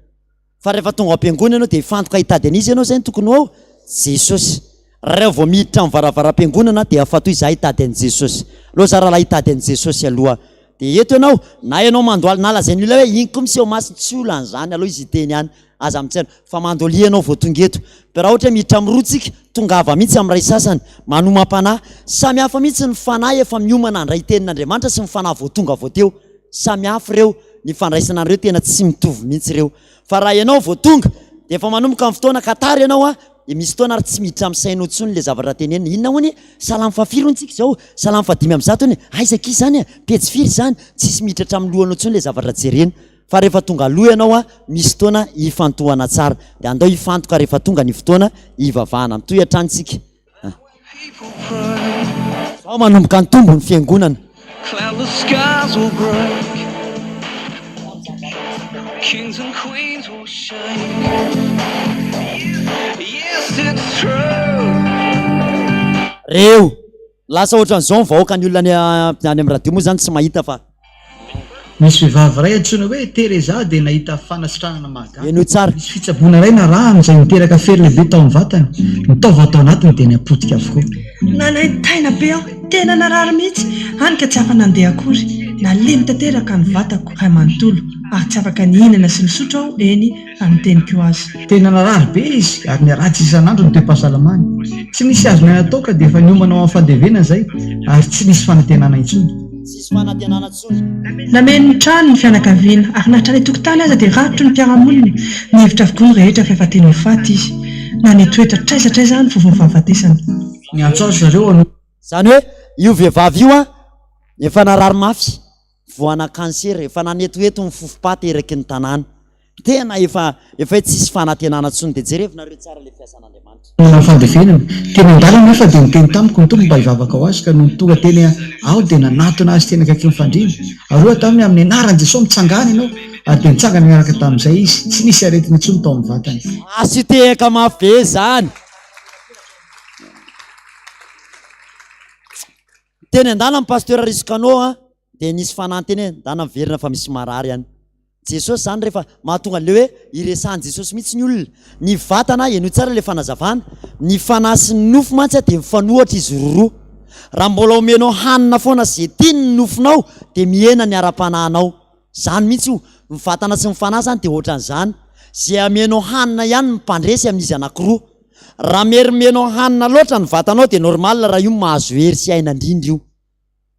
Fa rehefa tonga ao am-piangonana ianao dia hifantoka hitady an'iza ianao izay no tokony ho ao? Jesosy. Raha vao miditra amin'ny varavaram-piangonana dia afatoy izaho hitady an'i Jesosy. Aleo za rahalahy hitady an'i Jesosy aloha. Dia eto ianao, na ianao mandoaly na lazain'ny olona hoe iny koa miseho masina, tsy olana izany, aleo izy hiteny ihany, aza mitsaina. Fa mandoalia ianao vao tonga eto. Fa raha ohatra hoe miditra amin'ny roa tsika, tongava mihitsy amin'ny iray sasany. Manomam-panahy. Samy hafa mihitsy ny fanahy efa miomana handray tenin'Andriamanitra sy ny fanahy vao tonga vao teo. Samy hafa ireo, ny fandraisana an'ireo tena tsy mitovy mihitsy ireo. Fa raha ianao vao tonga dia efa manomboka ny fotoana ka tara ianao an, dia misy fotoana ary tsy miditra amin'ny sainao intsony ilay zavatra tenenina. Inona hono e? Salamo fahafiry hono tsika izao? Salamo fahadimy ambizato hono e? Aiza akia izany e? Pejy firy izany? Tsisy miditra hatramin'ny lohanao intsony ilay zavatra jerena. Fa rehefa tonga aloha ianao an, misy fotoana hifantohana tsara. Dia andao hifantoka rehefa tonga ny fotoana hivavahana. Mitohy hatrany tsika. Zao manomboka nitombo ny fiangonana. Reo lasa ohatran'izao ny vahoaka ny olona any any amin'ny radio moa zany tsy mahita fa. Nisy vehivavy iray antsoina hoe Teresa dia nahita fanasitranana mahagaga. Henoy tsara. Nisy fitsaboana iray narahany izay niteraka fery lehibe tao amin'ny vatany. Ny taova tao anatiny dia nihapotika avokoa. Nanaintaina be aho, tena narary mihitsy, hany ka tsy afa-nandeha akory. Nalemy tanteraka ny vatako iray manontolo, ary tsy afaka nihinana sy nisotro aho, eny, fa niteny koa aza. Tena narary be izy ary niharatsy isan'andro ny toe-pahasalamany. Tsy nisy azonay natao ka dia efa niomana ho amin'ny fandevenana izay ary tsy nisy fanantenana intsony. Tsisy fanantenana intsony. Nameno ny trano ny fianakaviana ary na hatrany an-tokotany aza dia rakotry ny mpiara-monina. Nihevitra avokoa ny rehetra fa efa tena ho faty izy. Na nitoetra hatraiza hatraiza ny vaovaon'ny fahafatesany. Niantso azy zareo hanao. Izany hoe io vehivavy io an, efa narary mafy. Voana cancer, efa nanetoeto ny fofom-paty eraky ny tanàna. Tena efa efa hoe tsisy fanantenana intsony. Dia jerevo nareo tsara ilay fiasan'Andriamanitra. Nanao fandevenana. Teny an-dalana anefa dia niteny tamiko ny Tompo mba hivavaka ho azy ka nony tonga teny aho dia nanatona azy teny akaikin'ny fandriana ary hoy aho taminy amin'ny anaran'i Jesosy mitsangàna ianao ary dia nitsangana niaraka tamin'izay izy. Tsy nisy aretina intsony tao amin'ny vatany. Asio tehaka mafy be izany. Teny an-dalana Pasteur Riscano a, dia nisy fanahy niteny hoe ndana miverina fa misy marary any. Jesosy zany rehefa mahatonga an'le hoe iresahan'i Jesosy mihitsy ny olona. Ny vatana, henoy tsara le fanazavana, ny fanahy sy ny nofo mantsy dia mifanohatra izy roroa. Raha mbola omenao hanina foana ze tiany ny nofonao dia mihena ny ara-panahinao. Zany mihitsy io. Ny vatana sy ny fanahy zany dia ohatran'izany. Ze amenao hanina ihany no mpandresy amin'izy anakiroa. Raha merimenao hanina loatra ny vatanao dia normal raha io mahazo hery sy aina indrindra io.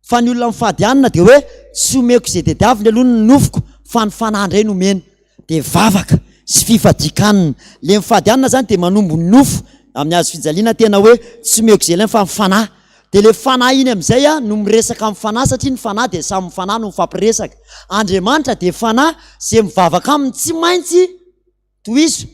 Fa ny olona mifady hanina dia hoe tsy omeko izay tediaviny aloha ny nofoko fa ny fanahy indray no omena. Dia vavaka sy fifadian-kanina. Le mifady hanina zany dia manombo ny nofo amin'ny hazo fijaliana tena hoe tsy omeko izay ilainy fa ny fanahy. Dia le fanahy iny amin'izay no miresaka amin'ny fanahy satria ny fanahy dia samy fanahy no mifampiresaka. Andriamanitra dia fanahy, izay mivavaka aminy tsy maintsy Tohizo,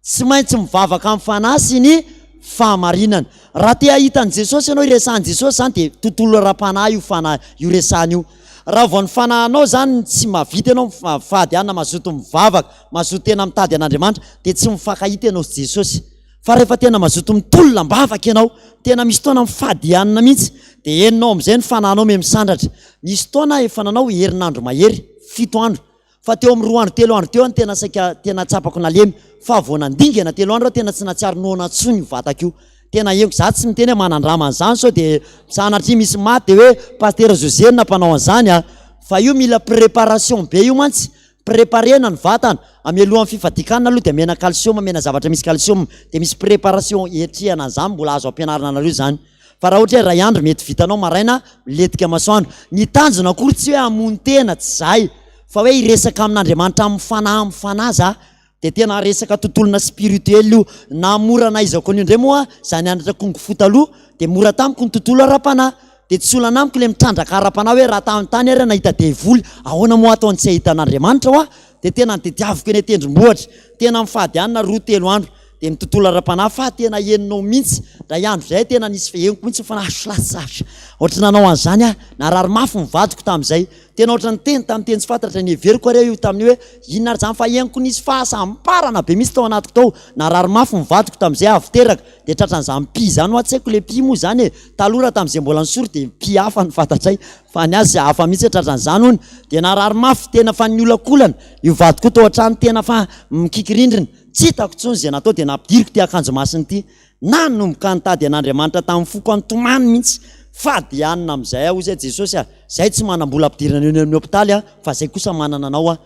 Tsy maintsy mivavaka amin'ny fanahy sy ny fahamarinana. Raha te hahita an'i Jesosy ianao, hiresahan'i Jesosy izany dia tontolo ara-panahy io fanahy io resahana io. Raha vao ny fanahinao izany no tsy mahavita ianao mifady hanina, mazoto mivavaka, mazoto tena mitady an'Andriamanitra dia tsy mifankahita ianao sy Jesosy. Fa rehefa tena mazoto mitolona am-bavaka ianao, tena misy fotoana mifady hanina mihitsy, dia henonao amin'izay ny fanahinao miha misandratra. Nisy fotoana aho efa nanao herinandro mahery, fito andro, fa teo amin'ny roa andro telo andro teo aho no tena saika tena tsapako nalemy, fa vao nandingana telo andro aho tena tsy nahatsiaro noana intsony io vatako io. Tena henoko, za tsy miteny hoe manandrama an'izany sao dia sanatria misy maty dia hoe Pasitera José no nampanao an'izany a! Fa io mila préparation be io mantsy, Préparer-na ny vatana, amialohan'ny fifadian-kanina aloha dia amena calcium, amena zavatra misy calcium, dia misy préparation hiatrehana an'izany mbola azo ampianarina anareo izany. Fa raha ohatra hoe iray andro mety vitanao maraina milentika masoandro. Ny tanjona akory tsy hoe hamono tena, tsy izay, fa hoe hiresaka amin'Andriamanitra amin'ny fanahy amin'ny fanahy za. Dia tena resaka tontolona spirituel io. Na mora nahaizako an'io indray moa za nianatra kung fu taloha dia mora tamiko ny tontolo ara-panahy. Dia tsy olana amiko ilay mitrandraka ara-panahy hoe raha tany tany ary aho nahita devoly, ahoana moa ato no tsy hahita an'Andriamanitra hoa? Dia tena notediaviko eny an-tendrombohitra, tena mifady hanina roa telo andro, dia ny tontolo ara-panahy fa tena henonao mihitsy, indray andro izay tena nisy henoko mihitsy ny fanahy slasasha, ohatry ny nanao an'izany aho, narary mafy ny vadiko tamin'izay, tena ohatry ny niteny tamin'ny teny tsy fantatra, neveriko ary aho io tamin'io hoe inona ary izany fa henoko nisy fahasambarana be mihitsy tao anatiko tao, narary mafy ny vadiko tamin'izay avy teraka, Dia tratran'izany pi izany hoa tsy haiko le pi moa izany e! Taloha raha tamin'izay mbola nisory dia pi hafa no fantatray fa ny azy hafa mihitsy hoe tratran'izany hono. Dia narary mafy tena fa niolakolana io vadiko io tao an-trano tena fa mikiky rindrina. Tsy hitako intsony izay natao dia nampidiriko ity akanjo masina ity. Nanomboka nitady an'Andriamanitra tamin'ny foko aho nitomany mihitsy. Fady hanina amin'izay aho hoy izay Jesosy a! Izay tsy manam-bola ampidirina eny amin'ny hopitaly aho fa izay kosa manana anao aho.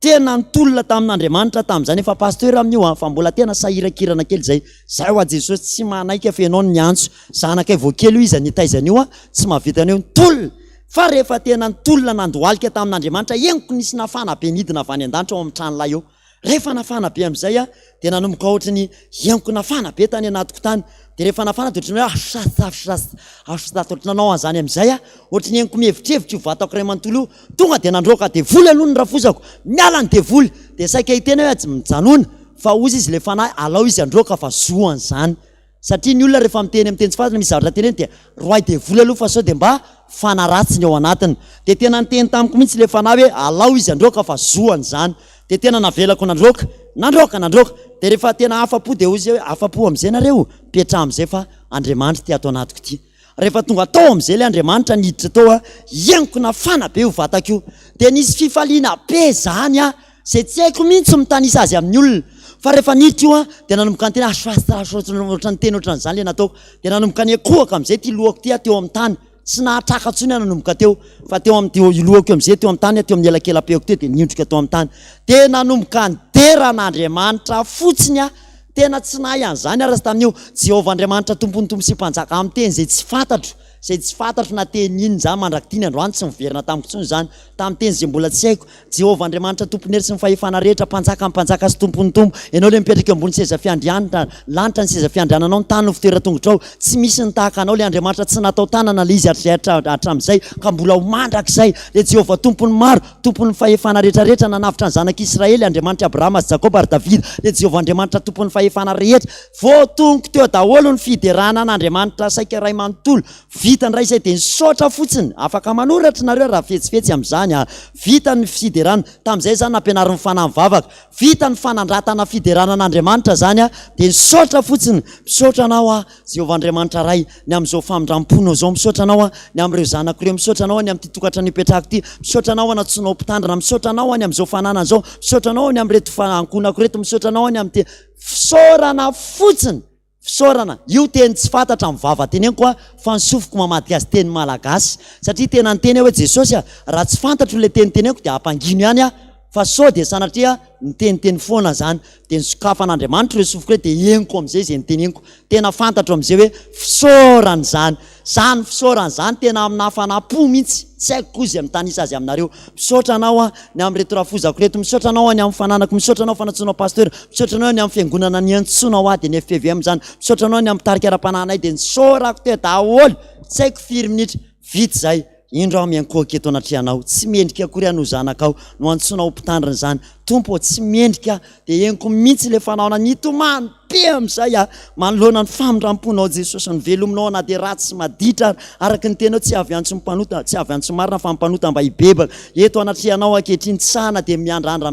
Tena nitolona tamin'Andriamanitra tamin'izany, efa pasteur amin'io an, fa mbola tena sahirankirana kely izay, zay hoa Jesosy tsy manaiky fa ianao no miantso, zanakay vao kely io iza nitaiza an'io an, tsy mahavita an'io, nitolona, fa rehefa tena nitolona nandohalika tamin'Andriamanitra, henoko nisy nafana be nidina avy any an-danitra ao amin'ny tranolay eo, rehefa nafana be amin'izay an, dia nanomboka ohatry ny henoko nafana be tany anatiko tany, dia rehefa nafana dia ohatry ny hoe afsasafsas, afsas, ohatry ny nanao an'izany amin'izay aho, ohatry ny henoko mihevitrevitra io vatako iray manontolo io, Tonga dia nandroaka devoly aloha ny rafozako, miala ny devoly, dia saika hiteny aho hoe mijanona, fa hozy izy ilay fanahy alao izy handroaka fa zoany izany, satria ny olona rehefa miteny amin'ny teny tsy fantatra misy zavatra teneniny dia roahy devoly aloha fa sao dia mba fanahy ratsy ny ao anatiny, dia tena niteny tamiko mihitsy ilay fanahy hoe alao izy handroaka fa zoany izany, dia tena navelako nandroaka, nandroaka, nandroaka, dia rehefa tena afa-po dia hozy hoe afa-po amin'izay nareo, mipetraha amin'izay fa Andriamanitra ity ato anatiko ity. Rehefa tonga tao amin'izay ilay Andriamanitra niditra tao a, henoko nafana be io vatako io. Dia nisy fifaliana be izany a, izay tsy haiko mihitsy mitanisa azy amin'ny olona. Fa rehefa niditra io a, dia nanomboka niteny aho, ohatran'ny niteny ohatran'izany ilay nataoko. Dia nanomboka niankohoka amin'izay ity lohako ity teo amin'ny tany. Tsy nahatraka intsony aho nanomboka teo, fa teo amin'ny io lohako io amin'izay teo amin'ny tany, teo amin'ny elakelam-peoko teo dia niondrika teo amin'ny tany. Dia nanomboka nidera an'Andriamanitra fotsiny aho. Tena tsy nahay an'izany aho raha tsy tamin'io. Jehovah Andriamanitra Tompon'ny tompo sy Mpanjaka, amin'ny teny izay tsy fantatro, izay tsy fantatro na teny inona izany, mandrak'ity ny androany tsy miverina tamiko intsony izany, tamin'ny teny izay mbola tsy haiko. Jehovah Andriamanitra Tompon'ny hery sy ny fahefana rehetra, Mpanjakan'ny mpanjaka sy Tompon'ny tompo, Ianao ilay mipetraka eo ambony seza fiandrianana, lanitra ny seza fiandriananao, ny tany no fitoeran-tongotrao. Tsy misy ny tahaka Anao, ilay Andriamanitra tsy natao tanana ilay izy hatrizay hatramin'izay, ka mbola ho mandrakizay. Ilay Jehovah Tompon'ny maro, Tompon'ny fahefana rehetra rehetra, nanavotra ny zanak'Israely, Andriamanitr'i Abrahama sy Jakoba ary Davida, dia Jehovah Andriamanitra Tompon'ny fahefana rehetra. Voatonoko teo daholo ny fiderana an'Andriamanitra saika iray manontolo. Vita indray izay dia nisaotra fotsiny. Afaka manoratra nareo raha fetsifetsy amin'izany a. Vita ny fiderana. Tamin'izay izany nampianarin'ny Fanahy mivavaka. Vita ny fanandratana fiderana an'Andriamanitra izany a, dia nisaotra fotsiny. Misaotra anao aho. Jehovah Andriamanitra Ray, ny amin'izao famindram-ponao izao, misaotra Anao aho, ny amin'ireo zanako ireo, misaotra Anao aho ny amin'ity tokantrano ipetrahako ity, misaotra Anao aho nantsoinao mpitandrina, misaotra Anao aho ny amin'izao fananana izao, misaotra Anao aho ny amin'ireto ankohonako ireto, misaotra Anao aho ny amin'ity. Fisaorana fotsiny! Fisaorana! Io teny tsy fantatra amin'ny vava teneniko aho, fa ny sofiko mamadika azy teny malagasy. Satria tena niteny aho hoe, Jesosy a, raha tsy fantatro ilay teny teneniko dia ampangino ihany aho, fa sao dia sanatria niteniteny foana zany. Dia nosokafan'Andriamanitra ireo sofiko ireo dia henoko amin'izay izay noteneniko. Tena fantatro amin'izay hoe fisaorana izany. Izany fisaorana izany tena amin'ny hafanam-po mihitsy. Tsy haiko koa izay mitanisa azy aminareo. Misaotra anao aho ny amin'ireto rafozako ireto. Misaotra anao aho ny amin'ny fananako. Misaotra anao fa nantsoinao pasteur. Misaotra anao aho ny amin'ny fiangonana niantsoanao ahy dia ny FPVM izany. Misaotra anao aho ny amin'ny mpitarika ara-panahinay dia nisaorako teo daholo. Tsy haiko firy minitra. Vita izay. Indro aho miankohoka eto anatrehanao. Tsy mendrika akory aho no zanakao, no antsoinao ho mpitandrina izany. Tompo ô, tsy mendrika aho, dia henoko mihitsy ilay fanaona nitomany be amin'izay aho manoloana ny famindram-ponao Jesosy, ny velominao na dia ratsy sy maditra ary, araka ny teninao tsy avy antso mpanota, tsy avy antso marina fa mpanota mba hibebaka. Eto anatrehanao ankehitriny tsy sahy na dia miandrandra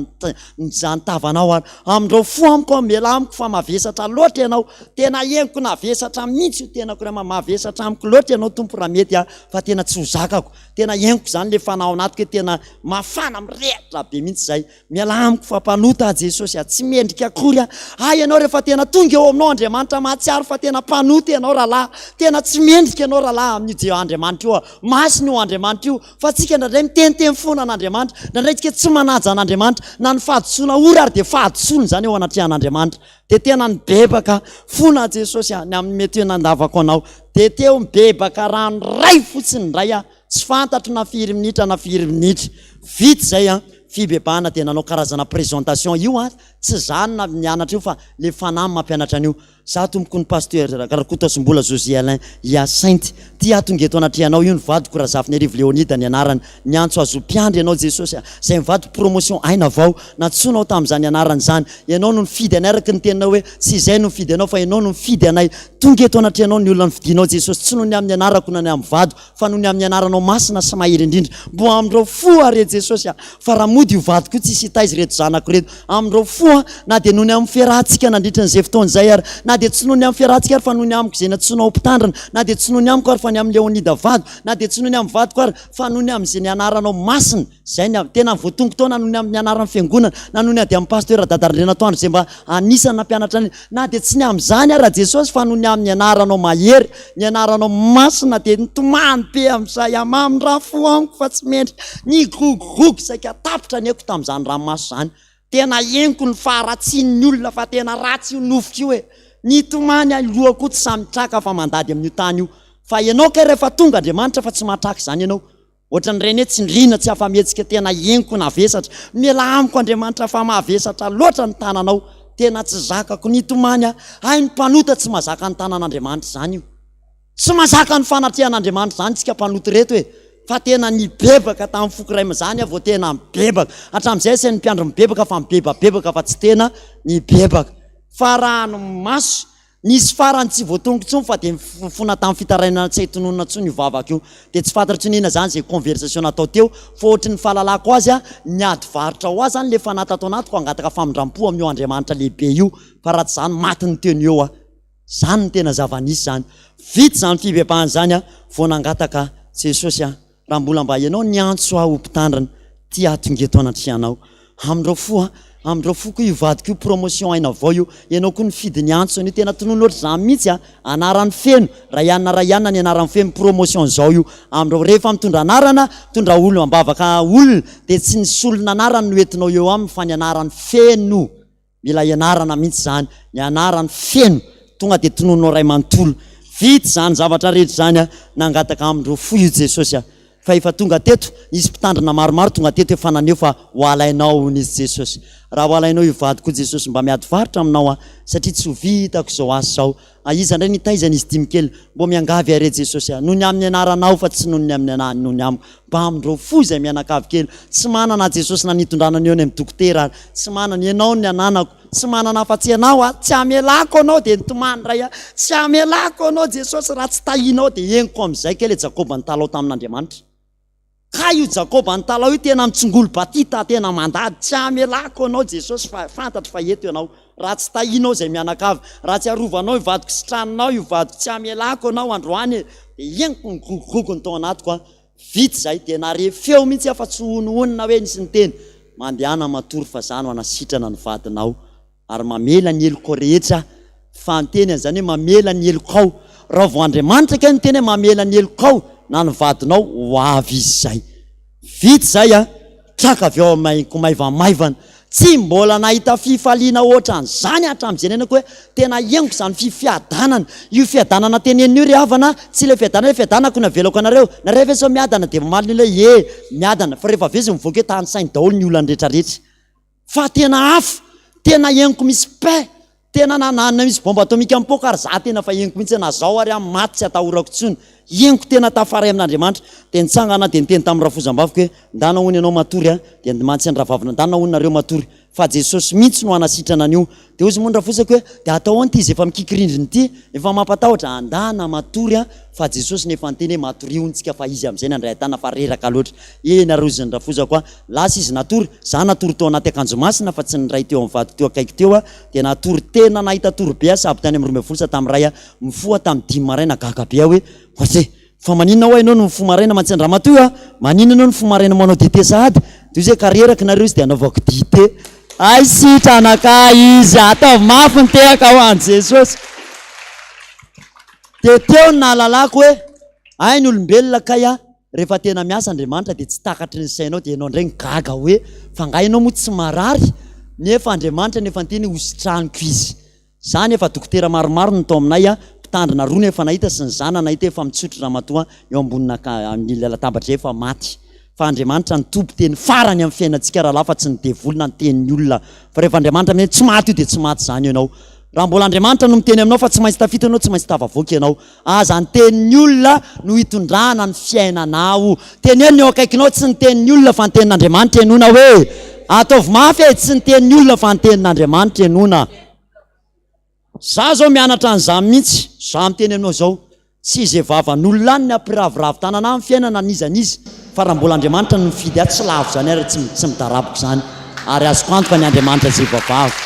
izany tavanao ary. Amindrao fo amiko aho, mialà amiko fa mavesatra loatra ianao. Tena henoko navesatra mihitsy io tenako ray, mavesatra amiko loatra ianao Tompo raha mety aho fa tena tsy ho zakako. Tena henoko izany le fanahy ao anatiko hoe tena mafana mirehitra be mihitsy izay. Mialà amiko fa mpanota aho Jesosy a, tsy mendrika akory aho. Hay ianao rehefa tena tonga eo aminao Andriamanitra mahatsiaro fa tena mpanota ianao rahalahy. Tena tsy mendrika ianao rahalahy amin'io Je Andriamanitra io a. Masina io Andriamanitra io. Fa tsika indraindray miteniteny foana an'Andriamanitra. Indraindray tsika tsy manaja an'Andriamanitra. Na ny fahadisoana ora ary dia fahadisoana izany eo anatrehan'Andriamanitra. Dia tena nibebaka fona Jesosy a, ny amin'ny mety hoe nandavako anao. Dia teo mibebaka rano ray fotsiny indray aho, tsy fantatro na firy minitra na firy minitra. Vita izay an, fibebahana dia nanao karazana présentation io an, tsy za no nianatra io fa le fanahy mampianatra an'io. Za tompoko ny Pasteur Rakotoasimbola José Alain Hyacinthe. Ty aho tonga eto anatrehanao io ny vadiko Razafinarivo Léonide ny anarany. Niantso azy ho mpiandry ianao Jesosy a! Izay mivady promotion aina vao nantsoinao tamin'izany anarana izany. Ianao no nifidy anay araka ny teninao hoe tsy izay no nifidy anao fa ianao no nifidy anay. Tonga eto anatrehanao ny olona nofidinao Jesosy tsy noho ny amin'ny anarako na ny amin'ny vadiko fa noho ny amin'ny anaranao masina sy mahery indrindra. Mbo amindrao fo aho re Jesosy a! Fa raha mody io vadiko io tsisy hitaiza ireto zanako ireto. Amindrao fo aho na dia noho ny amin'ny fiarahantsika nandritra an'izay fotoana izay ary, na dia tsy noho ny amin'ny fiarahantsika ary fa noho ny amiko izay nantsoinao ho mpitandrina, na dia tsy noho ny amiko ary fa ny amin'i Leonida vadiko, na dia tsy noho ny amin'ny vadiko ary fa noho ny amin'izay ny anaranao masina, izay ny tena voatongon-taona noho ny amin'ny anaran'ny fiangonana, na noho ny ady amin'ny pasteur Dada Randrianatoandro izay mba anisan'ny nampianatra anay, na dia tsy ny amin'izany ara Jesosy fa noho ny amin'ny anaranao mahery, ny anaranao masina dia nitomany be amin'izay hamamindra fo amiko fa tsy mendrika, nigogogogo saika tapitra ny aiko tamin'izany ranomaso izany. Tena henoko ny faharatsian'ny olona fa tena ratsy io nofiko io e! Nitomany aho loha koa tsy sahy mitraka fa mandady amin'io tany io. Fa ianao kay rehefa tonga Andriamanitra fa tsy mahatraka izany ianao. Ohatran'ireny hoe tsindriana tsy afa-mihetsika tena henoko navesatra. Mialà amiko Andriamanitra fa mavesatra loatra ny tananao. Tena tsy zakako. Nitomany aho. Hay ny mpanota tsy mahazaka ny tanan'Andriamanitra izany io. Tsy mazaka ny fanatrehan'Andriamanitra izany tsika mpanota ireto e! Fa tena nibebaka tamin'ny foko iray izany aho vao tena mibebaka. Hatramin'izay asain'ny mpiandry mibebaka fa mibebabebaka fa tsy tena nibebaka. Fa ranomaso nisy farany tsy voatonoko intsony fa dia nifofona tamin'ny fitarainana tsy hay tononina intsony io vavaka io. Dia tsy fantatra intsony inona izany izay conversation natao teo fa ohatry ny fahalalako azy niady varotra ho ahy izany ilay fanahy tato anatiko hangataka famindram-po amin'io Andriamanitra lehibe io fa raha tsy izany maty ny teo no eo aho. Zany no tena zava-nisy zany. Vita izany fibebahana izany aho vao nangataka Jesosy a, raha mbola mba Ianao niantso ahy ho mpitandrina, ty aho tonga eto anatrehanao. Amindrao fo a, amindrao fo koa io vadiko io, promotion aina vao io, Ianao koa nifidy niantso an'io, tena tonony ohatr'izany mihitsy a, anarany feno, Raianina Raianina ny anarany feno, promotion zao io, amindrao rehefa mitondra anarana, mitondra olona ambavaka olona, dia tsy ny solon'anarany no entinao eo aminy fa ny anarany feno. Mila ianarana mihitsy izany, ny anarany feno, tonga dia tonononao ray manontolo. Vita izany zavatra rehetra izany a, nangataka amindreo fo io Jesosy a, fa efa tonga teto, nisy mpitandrina maromaro tonga teto efa naneho fa ho alainao hono izy Jesosy. Raha ho alainao io vadiko io Jesosy mba miady varotra aminao aho satria tsy ho vitako izao asa izao. A iza indray nitaiza an'izy dimy kely? Mbô miangavy ahy re Jesosy a, noho ny amin'ny anaranao fa tsy noho ny amin'ny ana noho ny amiko. Mba amindrao fo izay mianakavy kely. Tsy manana aho Jesosy na nitondrana an'io any amin'ny dokotera ary. Tsy manana, Ianao ny ananako. Tsy manana afa-tsy Ianao aho. Tsy hamelako Anao dia nitomany indray aho. Tsy hamelako Anao Jesosy raha tsy tahinao dia henoko amin'izay kay ilay Jakoba nitalaho tamin'Andriamanitra. Kay io Jakoba nitalaho io tena mitsingolo-batita tena mandady. Tsy hamelako Anao Jesosy fa fantatro fa eto Ianao. Raha tsy tahinao izay mianakavy, raha tsy arovanao io vadiko sy tranonao io vadiko, tsy hamelako anao androany e! Dia henoko ny gogogogony tao anatiko an! Vita izay, dia nare feo mihitsy aho fa tsy honohonona hoe nisy niteny, mandehana matory fa za no hanasitrana ny vadinao ary mamela ny helokao rehetra aho, fa niteny an'izany hoe mamela ny helokao, raha vao Andriamanitra kay niteny hoe mamela ny helokao na ny vadinao, ho avy izy izay. Vita izay an! Traka avy ao amin'aiko maivamaivana. Tsy mbola nahita fifaliana ohatran'izany hatramin'izay niainako hoe tena henoko izany fiadanana. Io fiadanana tenenina io ry havana, tsy ilay fiadanana hoe fiadanako no avelako anareo. Nareo ve sao miadana? Dia mamaly ny olona hoe ie, miadana. Fa rehefa avy eo izy mivoaka hoe tanisainy daholo ny olany rehetrarehetra. Fa tena hafa, tena henoko misy paix. Tena na na misy bombe atomique mipoaka ary za tena fa henoko mihitsy hoe na zao ary aho maty tsy atahorako intsony. Henoko tena tafaray amin'Andriamanitra. Dia nitsangana aho dia niteny tamin'ny rafozambaviko hoe ndana hono ianao matory a, dia mantsy ny rahavaviny ndana hono nareo matory. Fa Jesosy mihitsy no hanasitrana an'io. Dia hozy moa ny rafozako hoe, dia atao ahoana ity izy efa mikiky rindrina ity? Efa mampatahotra. Andana matory an, fa Jesosy no efa niteny hoe matoria hono tsika fa Izy amin'izay nandray an-tanana fa reraka loatra. Eny ary hozy ny rafozako an, lasa izy natory, za natory tao anaty akanjo masina fa tsy niray teo amin'ny vadiko teo akaiky teo aho, dia natory tena nahita tory be aho sahabo tany amin'ny 12 sa tamin'ny iray aho, mifoha tamin'ny dimy maraina gaga be aho hoe, ohatse! Fa maninona hoa ianao no mifoha maraina mantsy an-dramatoa a? Maninona ianao no mifoha maraina manao dite sahady? Toy izay ka reraka nareo izy dia anaovako dite. Hay sitrana ka izy, ataovy mafy ny tehaka ho an'i Jesosy. Dia teo no nahalalako hoe hay ny olombelona kay a, rehefa tena miasa Andriamanitra dia tsy takatry ny sainao dia ianao indray no gaga hoe fa nga ianao moa tsy marary? Nefa Andriamanitra nefa niteny hoe hositraniko izy. Za nefa dokotera maromaro no tao aminay a, mpitandrina roa no efa nahita sy ny zana nahita efa mitsotro ramatoa eo ambonina amin'ny latabatra efa maty. Fa Andriamanitra no tompo teny farany amin'ny fiainantsika rahalahy fa tsy ny devoly na ny tenin'ny olona. Fa rehefa Andriamanitra miteny tsy maty io dia tsy maty izany ianao. Raha mbola Andriamanitra no miteny aminao fa tsy maintsy tafita ianao tsy maintsy tafavoaka ianao. Aza ny tenin'ny olona no hitondrana ny fiainanao. Teneno ny eo akaikinao tsy ny tenin'ny olona fa ny tenin'Andriamanitra henoina hoe ataovy mafy e tsy ny tenin'ny olona fa ny tenin'Andriamanitra henoina. Za zao mianatra an'izany mihitsy, za miteny aminao zao, tsy izay vavan'olona any ny hampiraviravy tanana ahy ny fiainana n'iza n'iza, fa raha mbola Andriamanitra no mifidy ahy tsy lavo izany ary tsy tsy midaraboka izany, ary azoko antoka ny Andriamanitra izay ivavahako.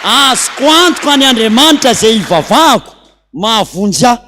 Azoko antoka ny Andriamanitra izay ivavahako mahavonjy ahy.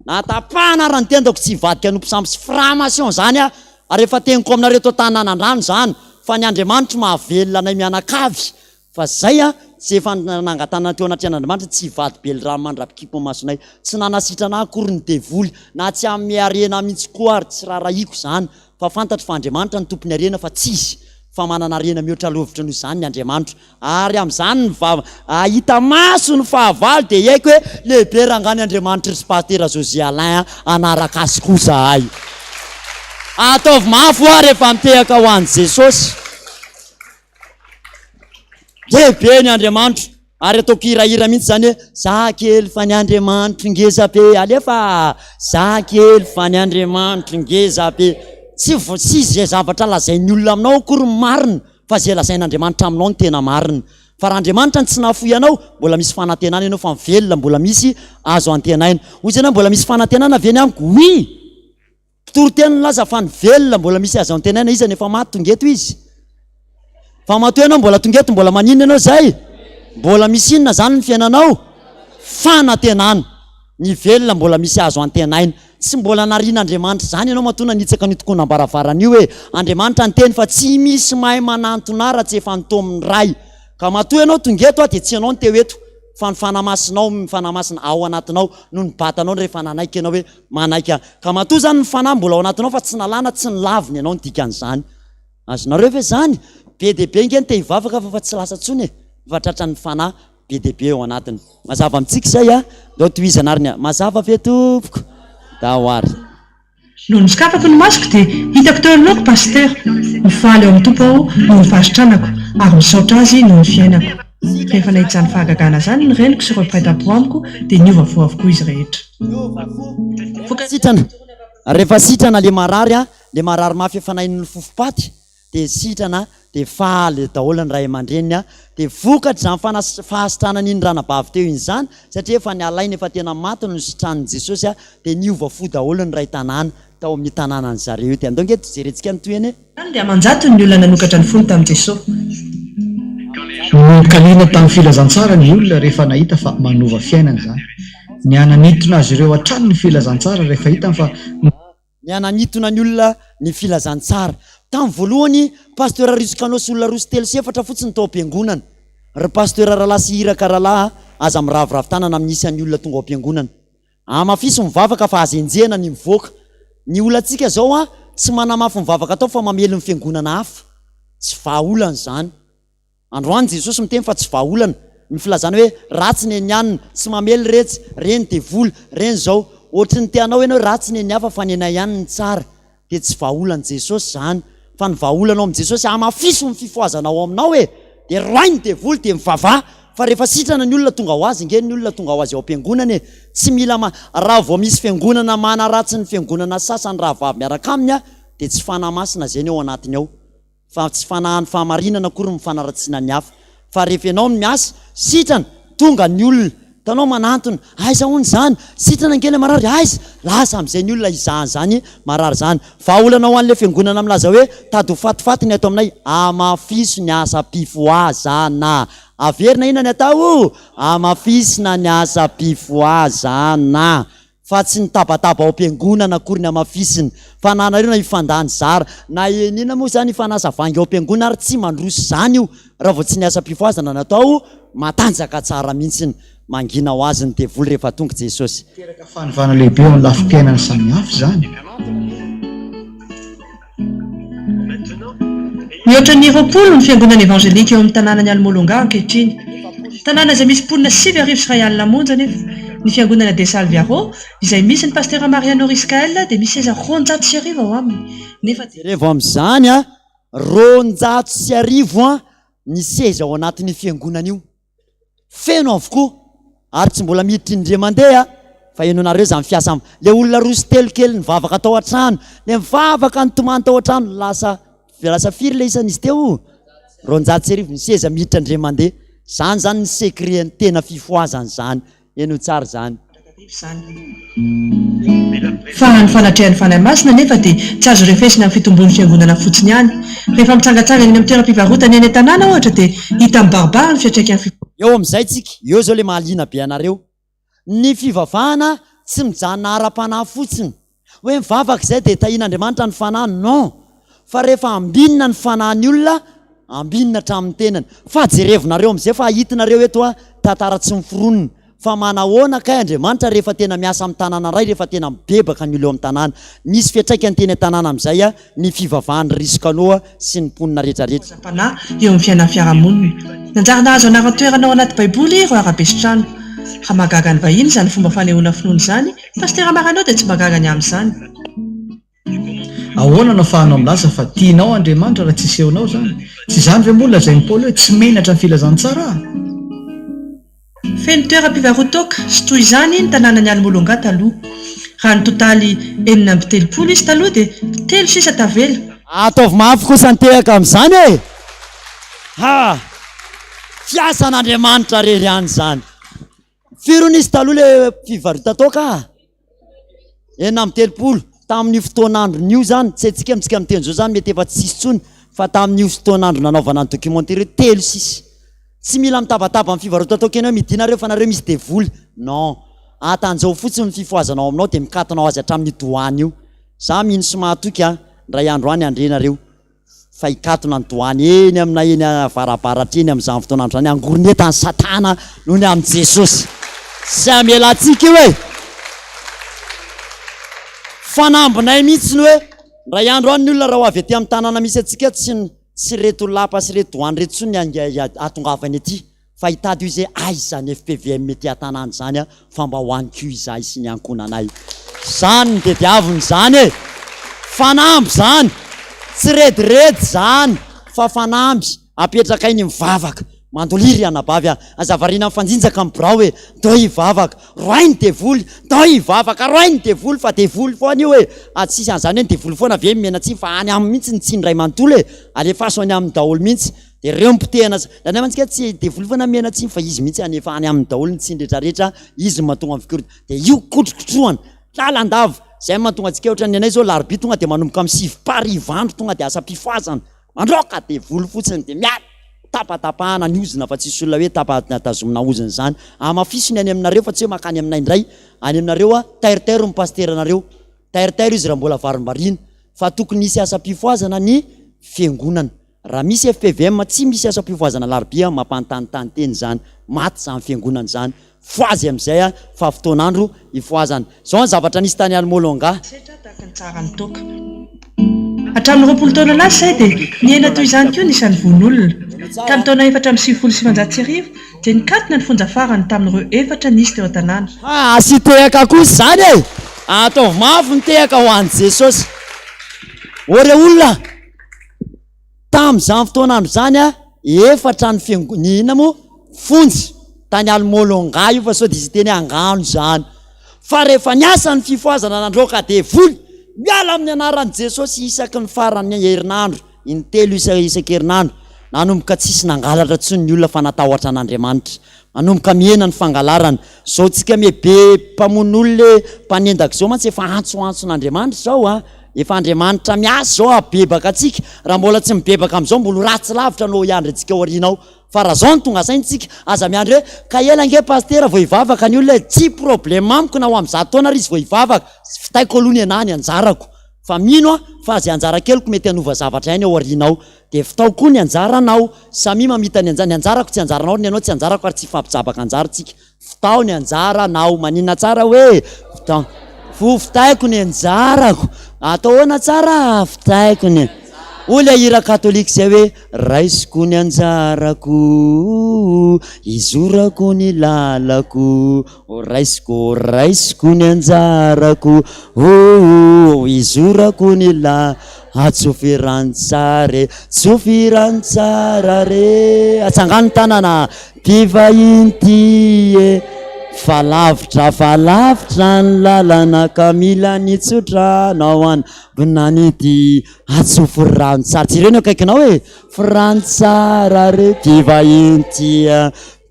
Na tapahana ary ny tendako tsy hivadika hanompo sampy sy franc-maçon izany aho, ary efa teniko aminareo eto an-tanànandrano izany, fa ny Andriamanitro mahavelona anay mianakavy, fa zay aho tsy efa nanangan-tanana teo anatrehan'Andriamanitra tsy hivadi-belirano mandra-pikipy ny masonay, tsy nanasitrana ahy akory ny devoly, na tsy hanome harena mihitsy koa ary tsy rarahiko izany, fa fantatro fa Andriamanitra no tompon'ny harena fa tsy izy, fa manana harena mihoatra lovitra noho izany ny Andriamanitro, Ary amin'izany ny vava hahita maso ny fahavalo dia hiaiky hoe lehibe rangahy ny Andriamanitry ry Pasitera José Alain a, hanaraka azy koa zahay. Ataovy mafy hoa rehefa mitehaka ho an'i Jesosy. Lehibe ny Andriamanitro. Ary ataoko hirahira mihitsy izany hoe za kely fa ny Andriamanitro ngeza be. Alefa! Za kely fa ny Andriamanitro ngeza be. Tsy tsy izay zavatra lazain'ny olona aminao akory ny marina. Fa izay lazain'Andriamanitra aminao no tena marina. Fa raha Andriamanitra no tsy nahafoy anao, mbola misy fanantenana ianao fa mivelona, mbola misy azo antenaina. Hoy izy ianao, mbola misy fanantenana ve ny amiko? Oui! Mpitoriteny nilaza fa ny velona mbola misy azo antenaina, iza no efa maty tonga eto izy? Fa matoa ianao mbola tonga eto, mbola maninona ianao izay? Mbola misy inona izany ny fiainanao? Fanantenana. Ny velona mbola misy azo antenaina. Tsy mbola narian'Andriamanitra izany ianao matoa nanitsaka an'io tokonam-baravarana io hoe Andriamanitra niteny fa tsy misy mahay manantona ahy raha tsy efa nitaomin'ny Ray. Ka matoa ianao tonga eto dia tsy ianao no teo eto fa ny Fanahy Masinao, ny Fanahy Masina ao anatinao no nibata anao rehefa nanaiky ianao hoe manaiky ahy. Ka matoa izany ny Fanahy mbola ao anatinao fa tsy nalana, tsy nolavina ianao ny dikan'izany. Azonareo ve izany? Be dia be ange ny te hivavaka fa fa tsy lasa intsony e! Fa tratran'ny Fanahy be dia be ao anatiny. Mazava amintsika izay a! Ndao tohizana ary ny a! Mazava ve tompoko? Ndao ary. Nony nosokafako ny masoko dia hitako teo anoloako Pasitera. Mifaly ao amin'ny Tompo aho noho ny fahasitranako ary misaotra Azy noho ny fiainako. Rehefa nahita izany fahagagana izany ny reniko sy ireo mpiray tampo amiko dia niova fo avokoa izy rehetra. Sitrana, rehefa sitrana le marary a, le marary mafy efa nain'ny fofom-paty dia sitrana dia faly daholo ny ray aman-dreniny dia vokatr'izany fanas- fahasitranana iny ranabavy teo iny izany satria efa nialaina efa tena maty no nositranin'i Jesosy dia niova fo daholo ny ray tanàna tao amin'io tanànan'i zareo io dia andao ange jerentsika ny tohiny e. Tany dia aman-jatony ny olona nanokatra ny fony tamin'i Jesosy. Nanomboka liana tamin'ny filazantsara ny olona rehefa nahita fa manova fiainana izany. Nihananintona azy ireo hatrany ny filazantsara rehefa hitany fa. Nihananintona ny olona ny filazantsara. Tamin'ny voalohany, Pasteur Ruscano sy olona roa sy telo sy efatra fotsiny tao am-piangonana. Ry Pasteur rahalahy sy iraka rahalahy a, aza miraviravy tanana amin'ny isan'ny olona tonga ao am-piangonana. Hamafiso ny vavaka fa aza enjehina ny mivoaka. Ny olantsika izao a, tsy manamafy ny vavaka atao fa mamely ny fiangonana hafa. Tsy vahaolana izany. Androany Jesosy miteny fa tsy vahaolana ny filazana hoe ratsy ny an'i anona, tsy mamely retsy, reny devoly, reny zao. Ohatry ny te hanao ianao hoe ratsy ny an'ny hafa fa ny anay ihany ny tsara. Dia tsy vahaolan'i Jesosy izany. Fa ny vahaolana ao amin'i Jesosy, hamafiso ny fifohazana ao aminao e! Dia roahy ny devoly dia mivavaha. Fa rehefa sitrana ny olona tonga ho azy ange ny olona tonga ho azy ao am-piangonana e! Tsy mila ma, raha vao misy fiangonana manaratsy ny fiangonana sasany rahavavy miaraka aminy dia tsy fanahy masina izay ny ao anatiny ao. Fa tsy fanahin'ny fahamarinana akory ny fanaratsiana ny hafa. Fa rehefa ianao no miasa, sitrana, tonga ny olona, hitanao manantona, aiza hono izany, sitrana ange ilay marary, aiza? Lasa amin'izay ny olona hizaha an'izany marary izany. Vahaolana ho an'ilay fiangonana milaza hoe tady ho fatifaty ny ato aminay, hamafiso ny asam-pifohazana. Averina inona ny atao? Hamafisina ny asam-pifohazana. Fa tsy ny tabataba ao am-piangonana akory ny hamafisina, fa na nareo na hifandany zara, na enina moa izany hifanasa vangy ao am-piangonana ary tsy mandroso izany io raha vao tsy ny asam-pifohazana natao matanjaka tsara mihitsiny. Mangina ho azy ny devoly rehefa tonga Jesosy. Miteraka fanovana lehibe eo amin'ny lafim-piainana samihafa izany. Mihoatra ny 20 ny fiangonana evanjelika eo amin'ny tanànan'i Almolonga ankehitriny. Tanàna izay misy mponina 2009 monja anefa. Ny fiangonana De Salviaro, izay misy ny Pastera Mariano Riscael dia misy seza 1200 ao aminy. Nefa dia. Jerevo amin'izany a, 1200 an ny seza ao anatin'io fiangonana io. Feno avokoa ary tsy mbola miditra indray mandeha fa henonareo izany fiasam le olona roa sy telo kely nivavaka tao an-trano le nivavaka nitomany tao an-trano lasa lasa firy le isan'izy teo? 1200 ny seza miditra indray mandeha zany zany ny secret ny tena fifohazana izany henoy tsara izany. Fa ny fanatrehan'ny Fanahy Masina anefa dia tsy azo refesina amin'ny fitombon'ny fiangonana fotsiny ihany. Rehefa mitsangantsangana eny amin'ny toeram-pivarotana eny an-tanàna ohatra dia hita mibaribary ny fiantraikan'ny fi. Eo amin'izay tsika, eo izao ilay mahaliana be anareo. Ny fivavahana tsy mijanona ara-panahy fotsiny. Hoe mivavaka izay dia tahian'Andriamanitra ny fanahy, non! Fa rehefa ambinina ny fanahin'ny olona, ambinina hatramin'ny tenany. Fa jerevonareo amin'izay fa hitinareo eto a, tantara tsy miforonina. Fa manahoana kay Andriamanitra rehefa tena miasa amin'ny tanàna iray, rehefa tena mibebaka ny olona eo amin'ny tanàna. Nisy fiantraikany teny an-tanàna amin'izay a, ny fivavahan'i Riskanoa sy ny mponina rehetrarehetra. Fanahy eo amin'ny fiainan'ny fiarahamonina. Nanjary nahazo anaran-toerana ao anaty Baiboly ireo arabe sy trano. Raha mahagaga ny vahiny izany fomba fanehoana finoana izany, Pasitera Marano dia tsy mba gaga ny amin'izany. Ahoana no afahanao milaza fa tianao Andriamanitra raha tsy asehonao izany? Tsy izany ve moa no lazain'i Paoly hoe tsy menatra ny filazantsara aho? Feno toeram-pivaroan-toaka sy toy izany ny tanànan'i Almolonga taloha. Raha nitotaly 36 izy taloha dia telo sisa tavela. Ataovy mafy kosa ny tehaka amin'izany e! Ha! Fiasan'Andriamanitra rery ihany izany. Firy hono izy taloha le fivarotan-toaka a? 36. Tamin'io fotoan'androny io zany, tsy haintsika amintsika miteny zao zany mety efa tsisy intsony fa tamin'io fotoan'andro nanaovana ny documentaire io telo sisa. Tsy mila mitabataba amin'ny fivarotan-toaka ianao hoe midina reo fa nareo misy devoly. Non. Atanjao fotsiny ny fifohazana ao aminao dia mikatona ho azy hatramin'io doany io. Za mino sy mahatoky a, indray andro any handre nareo. fa hikatona ny doany eny amina eny avarabaratra eny amin'izany fotoan'andro izany, hangoroneta an'i Satana noho ny amin'i Jesosy. Tsy hamela antsika io e! Fanambinay mihitsy ny hoe, indray andro any ny olona raha ho avy aty amin'ny tanàna misy antsika, tsy tsy ireto lapa sy ireto doany ireto intsony ny hahatongavany aty. Fa hitady io izay aiza ny fpvm ety an-tanàna izany a, fa mba ho any koa izahay sy ny ankohonanay. Izany no tediavina izany e! Fanamby izany! Tsy rediredy izany fa fanamby apetrakay ny mivavaka. Mandoliry ry anabavy a! Aza variana mifanjinjaka amin'ny birao e! Ndao hivavaka! Roahy ny devoly! Ndao hivavaka! Roahy ny devoly fa devoly foana io e! Ah tsisy an'izany hoe ny devoly foana ve nomena tsiny fa any aminy mihitsy ny tsiny iray manontolo e! Alefaso any aminy daholo mihitsy. Dia reo mipotehana aza. Indraindray mantsy ka tsy devoly foana mena tsiny fa izy mihitsy any efa any aminy daholo ny tsiny rehetra rehetra, izy no mahatonga ny fikorontana. Dia io kotrokotrohana lalandava, izay no mahatonga antsika ohatran'ny anay izao alarobia tonga dia manomboka amin'ny sivy hariva andro tonga dia asam-pifohazana, mandroaka devoly fotsiny dia miala, tapatapahana ny ozona fa tsisy olona hoe tapa tazomina ozona izany. Hamafiso ny any aminareo fa tsy hoe mankany aminay indray, any aminareo tairitairo ny pasiteranareo, tairitairo izy raha mbola varimbariana fa tokony hisy asam-pifohazana ny fiangonana. Raha misy fpvm tsy misy asam-pifohazana alarobia mampanontanintany tena izany, maty izany fiangonana izany, fohazy amin'izay a, fa fotoan'andro hifohazana. Izao ny zavatra nisy tany Almolonga. Setra tahaka ny tsara ny toaka. Hatramin'ny 20 taona lasa izay dia nihena toy izany koa ny isan'ny vono olona. Tamin'ny taona 1994 dia nikatona ny fonja farany tamin'ireo efatra nisy teo an-tanàna. Ha, asio tehaka kosa izany e! Ataovy mafy ny tehaka ho an'i Jesosy. Ô re olona! Tamin'izany fotoan'andro izany, efatra ny fiango-, ny inona moa? Fonja, tany Almolonga io fa sao dia izy hiteny hoe angano izany. Fa rehefa niasa ny fifohazana nandroaka devoly, miala amin'ny anaran'i Jesosy isaky ny faran'ny herinandro. Intelo isa isan-kerinandro. Nanomboka tsisy nangalatra intsony ny olona fa natahotra an'Andriamanitra. Manomboka mihena ny fangalarana. Zao tsika me be mpamono olona e, mpanendaka zao mantsy efa antsoantson'Andriamanitra zao a! Efa Andriamanitra miasa zao hampibebaka antsika. Raha mbola tsy mibebaka amizao mbola ho ratsy lavitra no hiandry antsika ao aoriana ao. Fa raha zao no tonga saina tsika, aza miandry hoe ka ela ange pasitera vao hivavaka ny olona e! Tsy problème amiko na ho amizato taona ary izy vao hivavaka, vitaiko aloha ny anah ny anjarako. Fa mino aho fa zay anjara keliko mety hanova zavatra ihany ao aoriana ao. Dia vitao koa ny anjaranao. Samia mamita ny anjara, ny anjarako tsy anjaranao ary ny anao tsy anjarako ary tsy hifampijabaka anjara tsika. Vitao ny anjaranao. Maninona tsara hoe vitao. Fo vitaiko ny anjarako. Atao ahoana tsara? Vitaiko ny. Hoy ilay hira katolika izay hoe raisiko ny anjarako, izorako ny lalako. O raisiko, o raisiko ny anjarako, o o izorako ny la Atsofy rano tsara e, tsofy rano tsara re Atsangano ny tanana, mpivahiny ty e Fa lavitra, fa lavitra ny lalana ka mila ny tsodrano ao an-binany ity Atsofy rano tsara, jereo ny akaikinao e Rano tsara re, mpivahiny ty e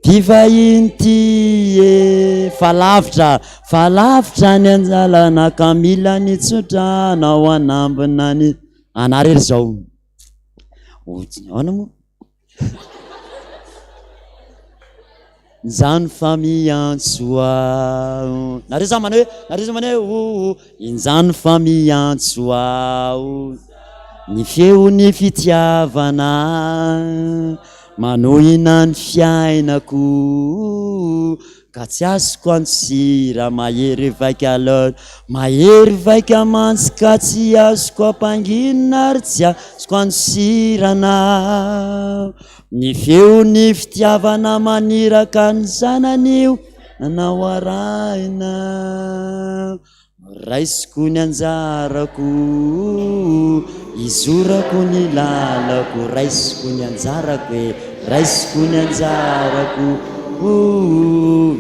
Mpivahiny ty e, fa lavitra, fa lavitra ny anjalana ka mila ny tsodrano ao anambina ny anah re ry zao. Ahoana moa? Injany fa miantso aho. Nareo zany manao hoe, nareo zany manao hoe o o, injany fa miantso aho. Ny feon'ny fitiavana. Manohina ny fiainako Ka tsy azoko antsira Mahery vaika loatra Mahery vaika mantsy Ka tsy azoko ampanginina Ary tsy azoko andosirana Ny feon'ny fitiavana Maniraka ny zanany io Nanao arahina Raisiko ny anjarako, izorako ny lalako, raisiko ny anjarako e, raisiko ny anjarako,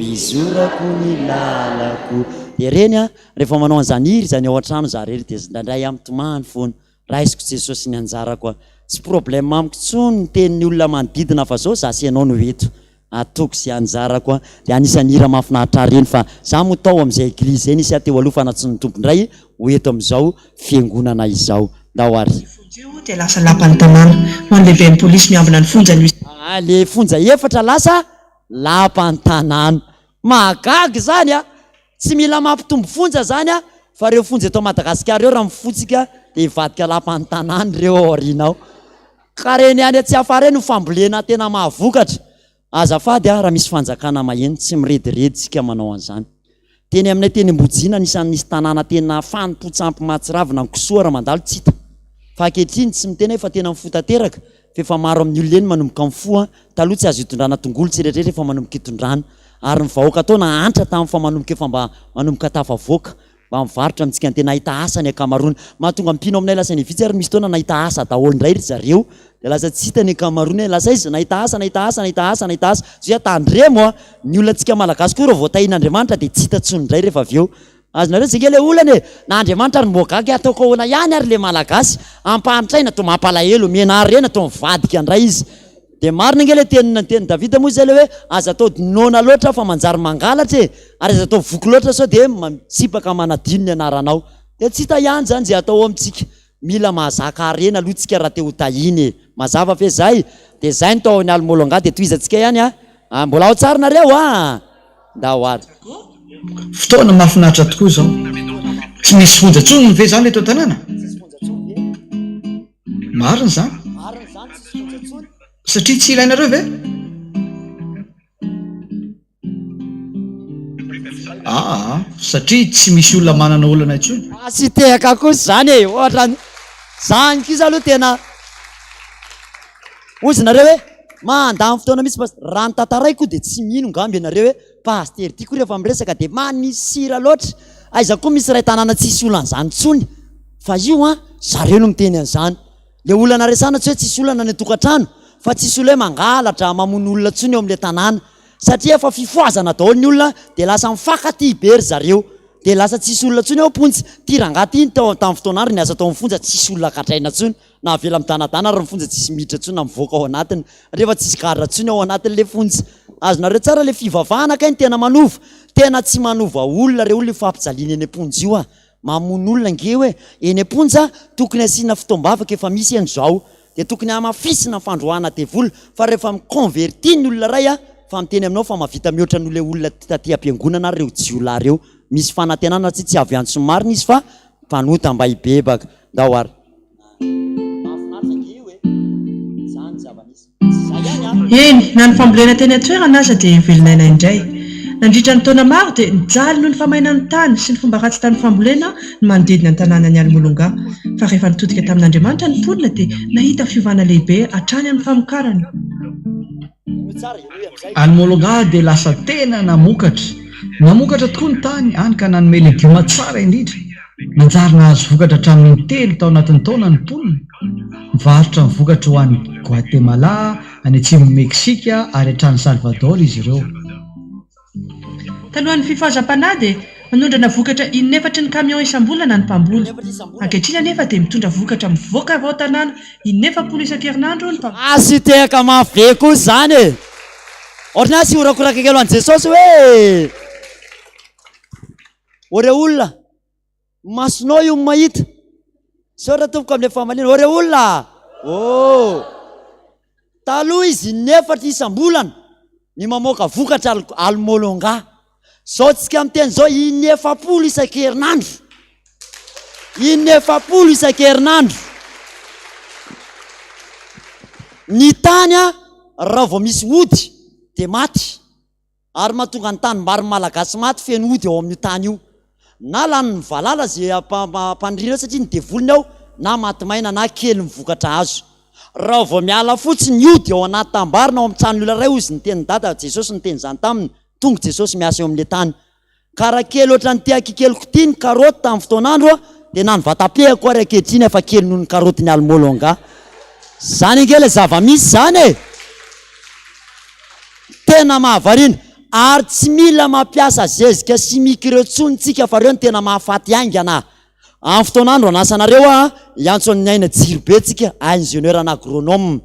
izorako ny lalako. Dia ireny an, rehefa manao an'izany hira izany ao an-trano za irery dia indraindray aho mitomany foana. Raisiko Jesosy ny anjarako a! Tsy problème amiko tsony ny tenin'ny olona manodidina fa zao za sy ianao no eto. Atoko sy anjarako a! Dia anisan'ny hira mahafinaritra ahy ireny fa za moa tao amin'izay eglise izay nisy ahy teo aloha fa nantsoin'ny Tompo indray ho eto amin'izao fiangonana izao. Ndao ary. Ny fonja io dia lasa lapan'ny tanàna. Ho an'ny lehiben'ny polisy miambina ny fonja ny. Aa le fonja efatra lasa lapan'ny tanàna. Mahagaga izany a! Tsy mila mampitombo fonja zany a, fa reo fonja eto Madagasikara reo raha mifotsika dia hivadika lapan'ny tanàna ireo ao aoriana ao. Ka reny any Tsiafahy reny no fambolena tena mahavokatra. Azafady a, raha misy fanjakana maheno, tsy mirediredy tsika manao an'izany. Teny aminay teny Ambohijina anisan'ny nisy tanàna tena fanompoan-tsampy mahatsiravina ny kisoa raha mandalo tsy hita. Fa ankehitriny tsy miteny aho fa tena mifoha tanteraka fa efa maro amin'ny olona eny manomboka mifoha, taloha tsy azo itondrana tongolo tsy rehetra efa manomboka itondrana. Ary ny vahoaka tao nahantra tamin'ny fa manomboka efa mba manomboka tafavoaka, mba mivarotra amintsika ny tena hahita asa ny ankamaroany. Mahatonga mpino aminay lasa ny vitsy ary misy fotoana nahita asa daholo indray ry zareo dia lasa tsy hita ny ankamaroany hoe lasa aiza, nahita asa, nahita asa, nahita asa, nahita asa. Satria tandremo a, ny olona antsika malagasy koa raha vao tahian'Andriamanitra dia tsy hita intsony indray rehefa avy eo. Azonareo zay nge le olana e! Na Andriamanitra ary mbo gaga ataoko ahoana ihany ary le malagasy ampahantraina toa mampalahelo, omena harena toa mivadika indray izy. Dia marina ange ilay tenin'i tenin'i Davida moa izay ilay hoe aza atao noana loatra fa manjary mangalatra e! ary aza atao voky loatra sao dia mitsipaka manadino ny anaranao. Dia tsy hita ihany izany izay atao ao amintsika. Mila mahazaka harena aloha tsika raha te ho tahiana e! Mazava ve izay? Dia izay no tao amin'ny Almolonga dia tohizantsika ihany a! Ah, mbola ao tsara nareo a! Ndao ary. Fotoana mahafinaritra tokoa izao. Tsy misy fonja intsony ve izany eto an-tanàna? Marina izany. Satria tsy ilainareo ve? Aa, satria tsy misy olona manana olana intsony. Tsy tehaka kosa izany e, ohatran'ny zany kosa aloha tena hozy nareo hoe mandany fotoana mihitsy pasitera, raha ny tantaraiko dia tsy mino ngamba ianareo hoe pasitera ity koa rehefa miresaka dia manisy sira loatra, aiza koa misy iray tanàna tsisy olana izany intsony fa io an zareo no miteny an'izany. Le olana resahana tsy hoe tsisy olana any an-tokantrano fa tsisy olona hoe mangalatra, mamono olona intsony eo amin'ilay tanàna satria efa fifohazana daholo ny olona dia lasa mifankatia be ry zareo. Dia lasa tsisy olona intsony ao am-ponja. Ity rangahy ity tao tamin'ny fotoan'andro niasa tao amin'ny fonja tsisy olona gadraina intsony. Na avela midanadana ary ny fonja tsisy miditra intsony na mivoaka ao anatiny. Rehefa tsisy garde intsony ao anatin'ilay fonja. Azonareo tsara ilay fivavahana kay no tena manova. Tena tsy manova olona re olona io fampijaliana eny am-ponja io a. Mamono olona ange io e. Eny am-ponja tokony asiana fotoam-bavaka efa misy eny zao. Dia tokony hamafisina ny fandroahana devoly fa rehefa mi-converti ny olona iray a, fa miteny aminao fa mahavita mihoatra noho ilay olona taty am-piangonana ary ireo jiolahy ireo. Misy fanantenana satria tsy avy antso marina izy fa mpanota mba hibebaka. Ndao ary. Mahafinaritra ange io e! Izany ny zava-misy. Tsy izay ihany an! Eny, na ny fambolena teny an-toerana aza dia velon'aina indray. Nandritra ny taona maro dia nijaly noho ny famainan'ny tany sy ny fomba ratsy tamin'ny fambolena ny manodidina ny tanànan'i Almolonga. Fa rehefa nitodika tamin'Andriamanitra ny mponina dia nahita fiovana lehibe hatrany amin'ny famokarana. Almolonga dia lasa tena namokatra. Namokatra tokoa ny tany, hany ka nanome legioma tsara indrindra. Nanjary nahazo vokatra hatramin'ny intelo tao anatin'ny taona ny mponina. Mivarotra ny vokatry ho any Goatemala, any atsimon'i Meksika ary hatrany Salvador izy ireo. Talohan'ny fifohazam-panahy dia manondrana vokatra in'efatry ny camion isam-bolana ny mpamboly. Ankehitriny anefa dia mitondra vokatra mivoaka avy ao an-tanàna inefapolo isan-kerinandro ny mpamboly. Asio tehaka mafy be kosa izany e! Ohatran'ny asio horakoraka kely ho an'i Jesosy hoe! Ô re olona, masonao io mahita. Misaotra tompoko amin'ilay famaliana. Ô re olona, ô! Taloha izy inefatra isam-bolana ny mamoaka vokatra almolonga. Zao tsika miteny zao inefapolo isan-kerinandro. Inefapolo isan-kerinandro. Ny tany raha vao misy ody dia maty. Ary mahatonga ny tanimbary malagasy maty feno ody ao amin'io tany io. Na lanin'ny valala ze ampaniriana eo satria ny devoliny ao, na maty maina na kely ny vokatra azo. Raha vao miala fotsiny ny ody ao anaty tanimbary na ao amin'ny tranon'ny olona iray hozy ny tenin'i Dada, Jesosy niteny izany taminy, tonga Jesosy miasa eo amin'ilay tany. Ka raha kely ohatran'ity akikeliko ity ny karaoty tamin'ny fotoan'andro dia na ny vatam-pehako ary ankehitriny efa kely noho ny karaotin'i Almolo angaha. Izany ange ilay zava-misy izany e! Tena mahavariana. Ary tsy mila mampiasa zezika simika ireo intsony tsika fa ireo no tena mahafaty haingana. Amin'ny fotoan'andro anasanareo aho hiantso an'i Aina Jirobe tsika, ingénieur en agronome.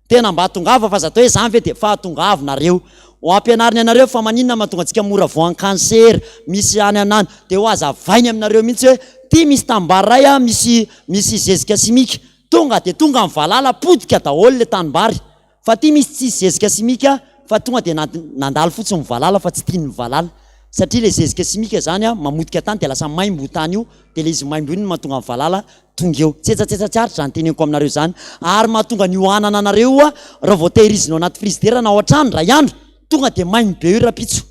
Tena mba tongava fa aza atao hoe zany ve dia fa tongavo nareo. Ho ampianariny anareo fa maninona mahatonga antsika mora voan'ny cancer, misy any anany. Dia ho azavainy aminareo mihitsy hoe ty misy tanimbary iray a, misy misy zezika simika. Tonga dia tonga ny valala, potika daholo le tanimbary. Fa ty misy tsisy zezika simika fa tonga dia nandalo fotsiny ny valala fa tsy tian'ny valala. Satria le zezika simika zany a mamotika tany dia lasa maimbo io tany io, dia le izy maimbo iny no mahatonga ny valala tonga eo. Tsetsatsetsa tsy aritra izany teneniko aminareo izany. Ary mahatonga an'io anana anareo io a, raha vao tehirizina ao anaty frizidera na ao an-trano indray andro, tonga dia maimbo be io rahampitso.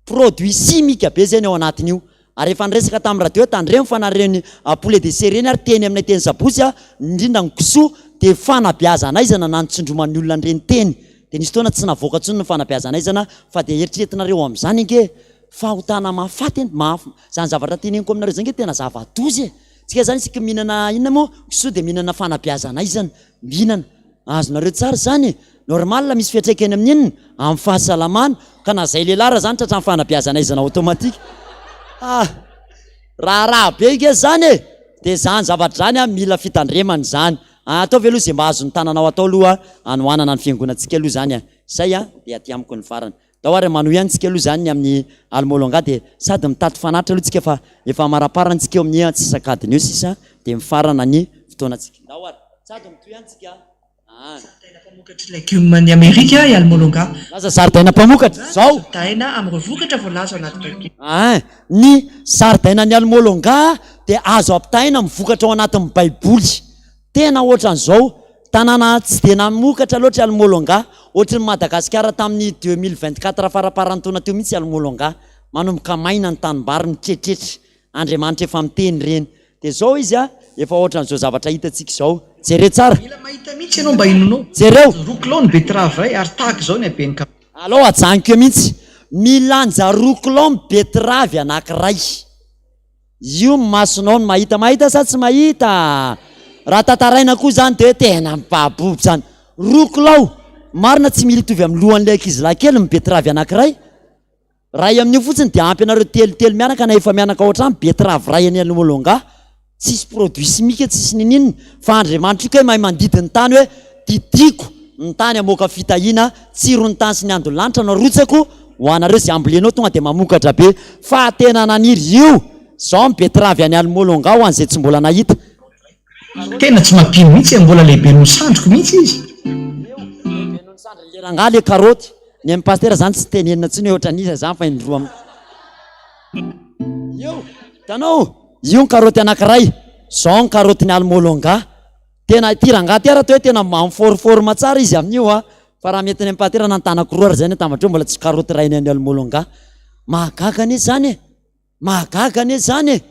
Produit simika be zay ny ao anatin'io. Ary efa niresaka tamin'ny radio tandremo fa na ireny poulet de chair ireny ary teny aminay teny sabotsy a, indrindra ny kisoa dia fanabeazan'aizana na ny tsindroman'ny olona an'ireny teny. Dia nisy fotoana tsy navoaka intsony ny fanabeazan'aizana fa dia eritreretinareo amin'izany ange fahotana mahafaty e, mahaf, izany zavatra teneniko aminareo izany ange tena zava-doza e. Tsika izany isika mihinana inona moa, kisoa dia mihinana fanabeazan'aizana, mihinana. Azonareo tsara izany e! Normal misy fiantraikany amin'ny inona? Amin'ny fahasalamana. Ka na zay lehilahy raha zany tratran'ny fanabeazana aizana automatique. Ah! Raharaha be nge zany e! Dia zany zavatra zany an, mila fitandremana izany. Ataovy aloha izay mba azon'ny tananao atao aloha hanohanana ny fiangonantsika aloha izany an. Zay an, dia aty amiko ny farany. Ndao ary manohy ihany tsika aloha izany ny amin'ny Almolonga dia sady mitady fanatitra aloha tsika fa efa amaraparany tsika eo amin'ny antsasakadiny eo sisa dia mifarana ny fotoanantsika. Ndao ary sady mitohy ihany tsika an. Zaridaina mpamokatry legioma ny Amerika i Almolonga. Lasa zaridaina mpamokatra izao. Zaridaina amin'ireo vokatra voalaza ao anaty Baiboly. Ein, ny zaridainan'i Almolonga dia azo ampitahaina amin'ny vokatra ao anatin'ny Baiboly. Tena ohatran'izao, tanàna tsy dia namokatra loatra i Almolonga, ohatry ny Madagasikara tamin'ny 2024 faramparan'ny taona teo mihitsy i Almolonga, manomboka maina ny tanimbary, mitretretra, Andriamanitra efa miteny ireny. Dia izao izy a, efa ohatran'izao zavatra hitantsika izao. Jereo tsara. Mila mahita mihitsy ianao mba hinoanao. Jereo. Roa kilao ny betterave iray ary tahaka izao ny haben'ny karaoty. Alao ajanoko eo mihitsy. Milanja roa kilao ny betterave anankiray. Io ny masonao no mahita. Mahita sa tsy mahita? Raha tantaraina koa izany dia hoe tena mibabobo izany. Roa kilao. Marina tsy mila hitovy amin'ny lohan'ilay ankizilahy kely ny betterave anankiray. Ray amin'io fotsiny dia ampy anareo telo telo mianaka na efa mianaka ao an-trano, betterave ray any Almolonga. Tsisy produit chimique tsisy niniana fa Andriamanitra io kay mahay mandidy ny tany hoe didiko ny tany hamoaka fitahiana, tsiron'ny tany sy ny andon'ny lanitra no arotsako ho anareo, izay ambolenao tonga dia mamokatra be fa tena naniry io zao ny betterave any Almolonga ho an'izay tsy mbola nahita. Tena tsy mampino mihitsy e, mbola lehibe noho ny sandriko mihitsy izy. Io lehibe noho ny sandriny le rangahy le karaoty, ny an'i Pasitera zany tsy tenenina intsony hoe ohatran'iza zany fa indroa am. Io, hitanao? Io ny karaoty anankiray, zao ny karaotin'i Almolonga. Tena ity rangahy ity ary atao hoe tena en forme tsara izy amin'io a. Fa raha mety any am-pahaterana ny tanako roa ary izay ny atambatra eo mbola tsy karaoty iray ny an'i Almolonga. Mahagaga anie izany e! Mahagaga anie izany e!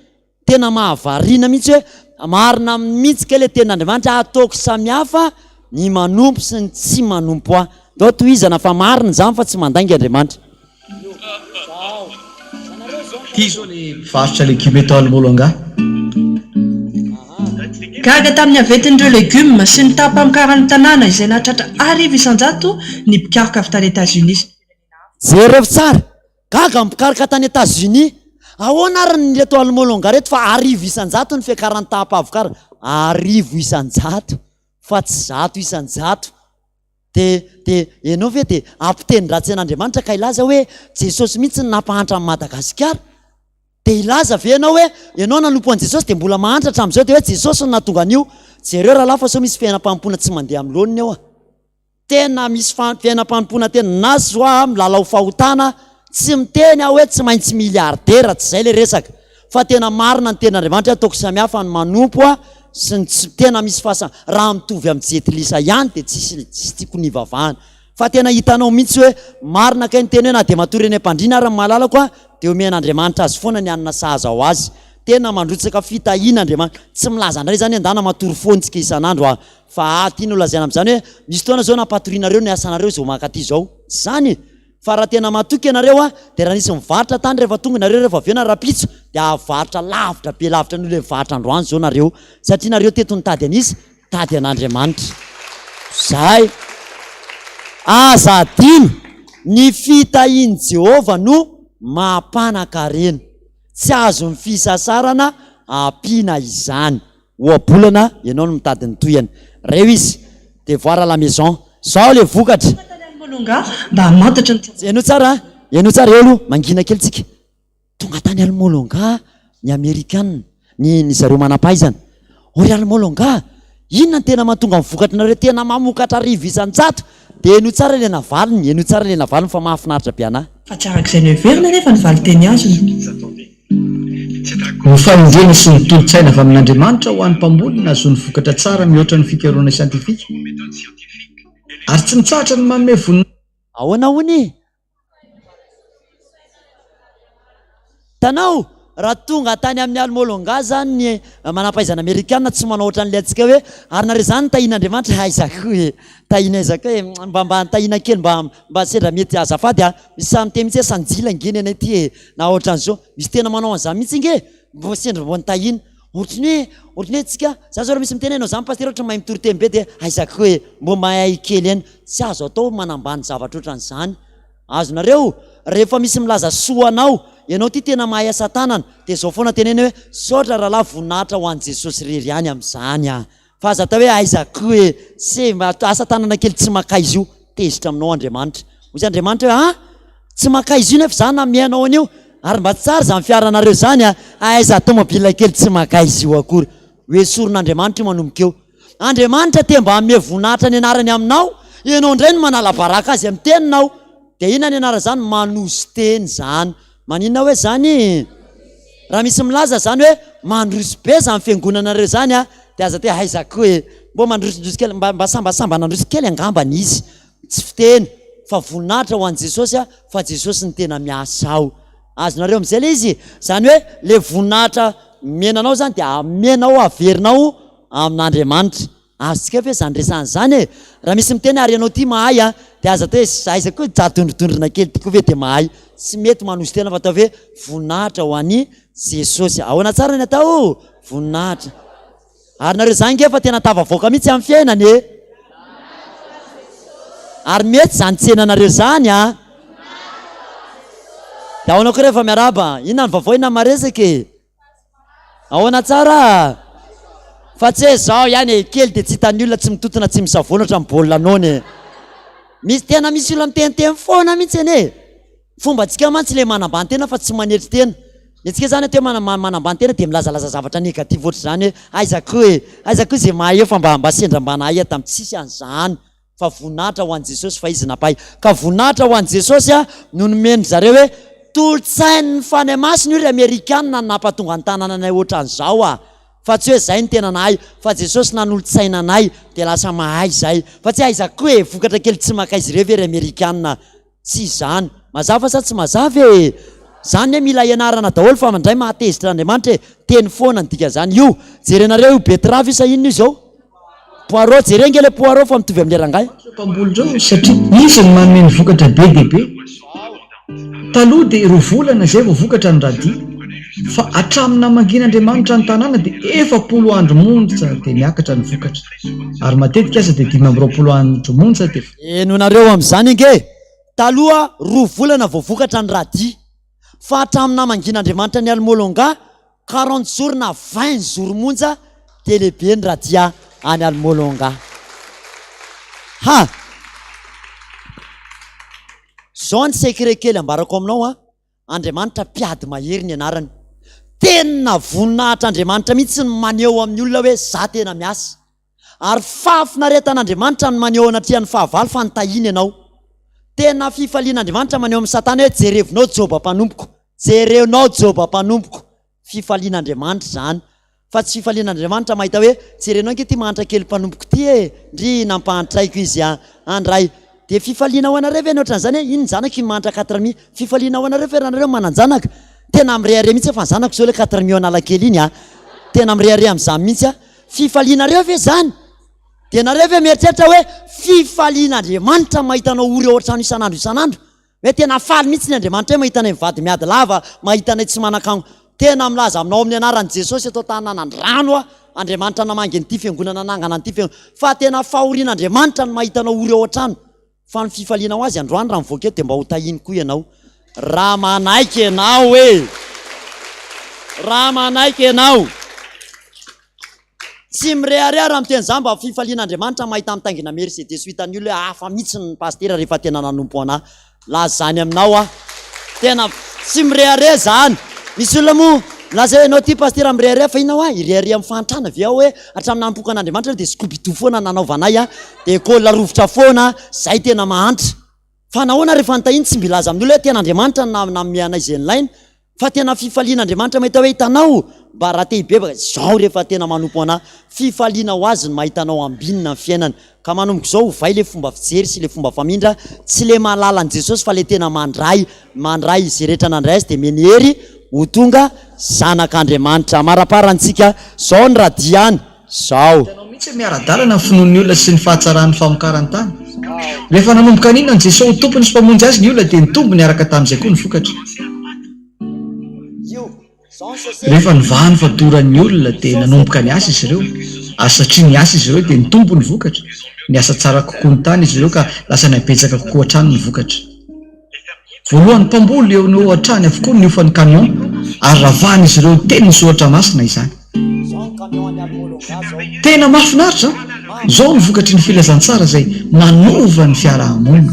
Tena mahavariana mihitsy hoe marina mihitsy kay ilay tenin'Andriamanitra, ataoko samihafa ny manompo sy ny tsy manompo ahy. Ndao tohizana fa marina izany fa tsy mandainga Andriamanitra. Ty zao le mpivarotra legioma eto Almolonga. Gaga tamin'ny haventin'ireo legioma sy ny taham-pamokaran'ny tanàna izay nahatratra 1000% ny mpikaroka avy tany Etazonia. Jerevo tsara, gaga ny mpikaroka tany Etazonia. Ahoana ary ny reto Almolonga reto fa 1000% ny fiakaran'ny taham-pahavokarana? 1000% fa tsy 100%. Dia dia ianao ve dia hampiteny ratsy an'Andriamanitra ka hilaza hoe Jesosy mihitsy no nampahantra an'i Madagasikara? Dia hilaza ve ianao hoe ianao nanompo an'i Jesosy dia mbola mahantra hatramin'izao dia hoe Jesosy no nahatonga an'io? Jereo rahalahy fa sao misy fiainam-panompoana tsy mandeha amin'ny laoniny eo a! Tena misy fiainam-panompoana tena na soit milalao fahotana, tsy miteny aho hoe tsy maintsy milliardaire, tsy izay ilay resaka. Fa tena marina ny tenin'Andriamanitra hoe ataoko samihafa ny manompo a sy ny tsy tena misy fahasa raha mitovy amin'ny jetilisa ihany dia tsisy tsy tiako ny hivavahana fa tena hitanao mihitsy hoe marina kay ny teny hoe na dia matory eny am-pandriana ary ny malalako a dia omen'Andriamanitra azy foana ny hanina sahaza ho azy tena mandrotsaka fitahiana Andriamanitra tsy milaza indray izany andana matory foana tsika isan'andro a fa aty no lazaina amin'izany hoe misy fotoana izao nampatorianareo ny asanareo izao mankaty izao tsy izany e Fa raha tena matoky ianareo an, dia raha nisy mivarotra tany rehefa tonga nareo rehefa avy eo na rahampitso dia hahavarotra lavitra be lavitra noho ilay mivarotra androany izao nareo satria nareo teto nitady an'iza? Nitady an'Andriamanitra. Zay. Aza adino, ny fitahian'i Jehovah no maha-mpanan-karena. Tsy azon'ny fisasarana ampiana izany. Ohabolana, ianao no mitady ny tohiny. Reo izy, devoir à la maison. Zao le vokatra. Tonga tany Almolonga mba hamantatra ny tsy. Henoy tsara a! Henoy tsara, eo aloha, mangina kely tsika. Tonga tany Almolonga ny Amerikana, ny ny zareo manam-pahaizana. O ry Almolonga, inona no tena mahatonga ny vokatrinareo tena mamokatra 1000%? Dia henoy tsara ilay navaliny, henoy tsara ilay navaliny fa mahafinaritra be anah. Fa tsy araka izay noheverina anefa ny valin-teny azony. Ny fahendrena sy ny tolo-tsaina avy amin'Andriamanitra ho an'ny mpamboly no nahazoany vokatra tsara mihoatra ny fikarohana siantifika, ary tsy mitsahatra ny manome voninahitra. Ahoana hono e? Hitanao, raha tonga tany amin'ny Almolonga zany ny manampahaizana amerikana tsy manao ohatran'ilay antsika hoe ary nareo zany tahian'Andriamanitra aiza koa e, tahiana aiza koa e, mba mba tahiana kely mba mba sendra mety azafady a, misy sahy miteny mihitsy hoe sanjila ange ny anay ity e, na ohatran'izao, misy tena manao an'izany mihitsy ange, mba sendra mba nitahiana, ohatran'ny hoe ohatran'ny hoe tsika, za zao raha misy miteny hoe ianao zany pasitera ohatran'ny mahay mitory teny be dia aiza koa e, mba mahay kely ihany, tsy azo atao manambany zavatra ohatran'izany. Azonareo? Rehefa misy milaza soa anao, ianao ity tena mahay asa tanana, dia izao foana teneno hoe, Misaotra rahalahy, voninahitra ho an'i Jesosy irery ihany amin'izany an! Fa aza atao hoe aiza koa e! Se mba asa tanana kely tsy makaiza io, tezitra aminao Andriamanitra. Hoy Andriamanitra hoe, an! Tsy makaiza io nefa izaho namea anao an'io, ary mba tsara izany fiaranareo izany an! Aiza tomobile kely tsy makaiza io akory. Ho esorin'Andriamanitra io manomboka eo. Andriamanitra te mba hanome voninahitra ny anarany aminao, ianao indray no manala baraka azy amin'ny teninao. Dia inona ny anaran'izany? Manoso-teny izany. Maninona hoe izany? Raha misy milaza izany hoe mandroso be izany fiangonanareo izany a, dia aza te aiza koa e. Mbô mandrosondroso kely, mba mba sambasamba nandroso kely angambany izy. Tsy fiteny fa voninahitra ho an'i Jesosy a, fa Jesosy no tena miasa ao. Azonareo amin'izay ilay izy? Izany hoe ilay voninahitra omena anao izany dia amenao averinao amin'Andriamanitra. Azontsika ve izany resahana izany e? Raha misy miteny ary ianao ity mahay a, dia aza atao hoe aiza koa jadondrodondrona kely ity koa ve dia mahay. Tsy mety manoso-tena fa atao hoe voninahitra ho an'i Jesosy. Ahoana tsara ny atao? Voninahitra. Ary nareo izany nge fa tena tafavoaka mihitsy amin'ny fiainana e! Ary mety izany tsenanareo izany a! Dia ahoana koa rehefa miarahaba? Inona ny vaovao, inona ny maresaka e? Ahoana tsara? Fa tsy hoe zao ihany e, kely dia tsy hitan'ny olona, tsy mitontona, tsy misavoana ohatran'ny baolina noana e. Misy tena misy olona miteniteny foana mihitsy anie e. Fombantsika mantsy ilay manambany tena fa tsy manetry tena. Ny antsika izany atao hoe manambany tena dia milazalaza zavatra négatif ohatr'izany hoe aiza koa e, aiza koa izay mahay eo fa mba mba sendra mba nahay aho tamin'ny tsisy an'izany fa voninahitra ho an'i Jesosy fa izy nampahay. Ka voninahitra ho an'i Jesosy a no nomen-dry zareo hoe tolo-tsain'ny Fanahy Masina io ry Amerikana no nampatonga ny tanànanay ohatran'izao a! Fa tsy hoe zay no tena nahay fa Jesosy nanolo-tsaina anay dia lasa mahay izay. Fa tsy aiza koa e, vokatra kely tsy mankaiza ireo ve ry Amerikana Tsy izany. Mazava sa tsy mazava e? Zany anie mila ianarana daholo fa mandray mahatezitra an'Andriamanitra e! Teny foana ny dikan'izany. Io, jerenareo io betterave io sa inona io izao? Poireau, jereo ange ilay poireau fa mitovy amin'ilay rangahy. Ireo mpamboly ireo satria izy no manome ny vokatra be dia be. Taloha dia roa volana izay vao vokatra ny radis fa hatramin'ny namangian'Andriamanitra ny tanàna dia 40 andro monja dia miakatra ny vokatra ary matetika aza dia 25 andro monja dia Henonareo amin'izany ange e! Taloha roa volana vao vokatra ny radis, fa hatramin'ny namangian'Andriamanitra ny Almolonga, quarante jours na vingt jours monja dia lehibe ny radis any Almolonga. Ha! Zao ny secret kely ambarako aminao an, Andriamanitra mpiady mahery ny anarany. Tena voninahitr'Andriamanitra mihitsy ny maneho amin'ny olona hoe za tena miasa. Ary fahafinaretan'Andriamanitra ny maneho anatrehan'ny fahavalo fa nitahiany ianao. Tena fifalian'Andriamanitra maneho amin'i Satana hoe jerevonao Joba mpanompoko, jereonao Joba mpanompoko. Fifalian'Andriamanitra izany. Fa tsy fifalian'Andriamanitra mahita hoe jerenao ange ity mahantra kely mpanompoko ity e, ndry nampahantraiko izy an, andray. Dia fifaliana ho anareo ve ny ohatran'izany hoe iny ny zanako iny mahantra quatre mille. Fifaliana ho anareo ve raha nareo manan-janaka? Tena mirehareha mihitsy aho fa ny zanako izao ilay quatre mille Analakely iny an. Tena mirehareha amin'izany mihitsy aho. Fifalianareo ve izany? Dia nareo ve mieritreritra hoe fifalian'Andriamanitra mahita anao ory ao an-trano isan'andro isan'andro? Hoe tena faly mihitsy ny Andriamanitra hoe mahita anay mivady miady lava, mahita anay tsy manan-kango. Tena milaza aminao amin'ny anaran'i Jesosy eto an-tanànandrano aho, Andriamanitra namangy an'ity fiangonana nanangana an'ity fiangonana, fa tena fahorian'Andriamanitra ny mahita anao ory ao an-trano. Fa ny fifaliana ho azy androany raha mivoaka eto dia mba ho tahiny koa ianao. Raha manaiky ianao e! Raha manaiky ianao! Tsy mirehareha raha miteny za mba fifalian'Andriamanitra mahita mitaingina Mercedes ho hitan'ny olona hoe hafa mihitsy ny pasitera rehefa tena nanompo anah. Lazany aminao aho. Tena tsy mirehareha zany. Misy olona moa milaza hoe ianao ity pasitera mirehareha fa inona hoa? Hirehareha amin'ny fahantrana ve aho hoe hatramin'ny nanompoako an'Andriamanitra dia scoubidou foana nanaovanay a, dia école rovitra foana, zay tena mahantra. Fa nahoana rehefa nitahiany tsy mba hilaza amin'ny olona hoe tena Andriamanitra no nanome anay izay nilaina? Fa tena fifaliana Andriamanitra mahita hoe hitanao mba raha te hibebaka izao rehefa tena manompo anah fifaliana ho azy ny mahita anao ambinina ny fiainana ka manomboka izao ovay le fomba fijery sy le fomba famindra tsy le mahalala an'i Jesosy fa le tena mandray mandray izay rehetra nandray azy dia meny hery ho tonga zanak'Andriamanitra amaraparantsika zao ny radiany zao. Hitanao mihitsy hoe miara-dalana ny finoan'ny olona sy ny fahatsaran'ny famokaran'ny tany. Rehefa nanomboka nino an'i Jesoa ho Tompony sy Mpamonjy azy ny olona dia nitombo niaraka tamin'izay koa ny vokatra. Rehefa nivaha ny fadoran'ny olona dia nanomboka niasa izy ireo, ary satria niasa izy ireo dia nitombo ny vokatra. Niasa tsara kokoa ny tany izy ireo ka lasa nihabetsaka kokoa hatrany ny vokatra. Voalohany mpamboly eo no eo hatrany avokoa ny hofan'ny camion ary ravahan'izy ireo tenin'ny soratra masina izany. Tena mahafinaritra an! Izao no vokatry ny filazantsara izay manova ny fiaraha-monina.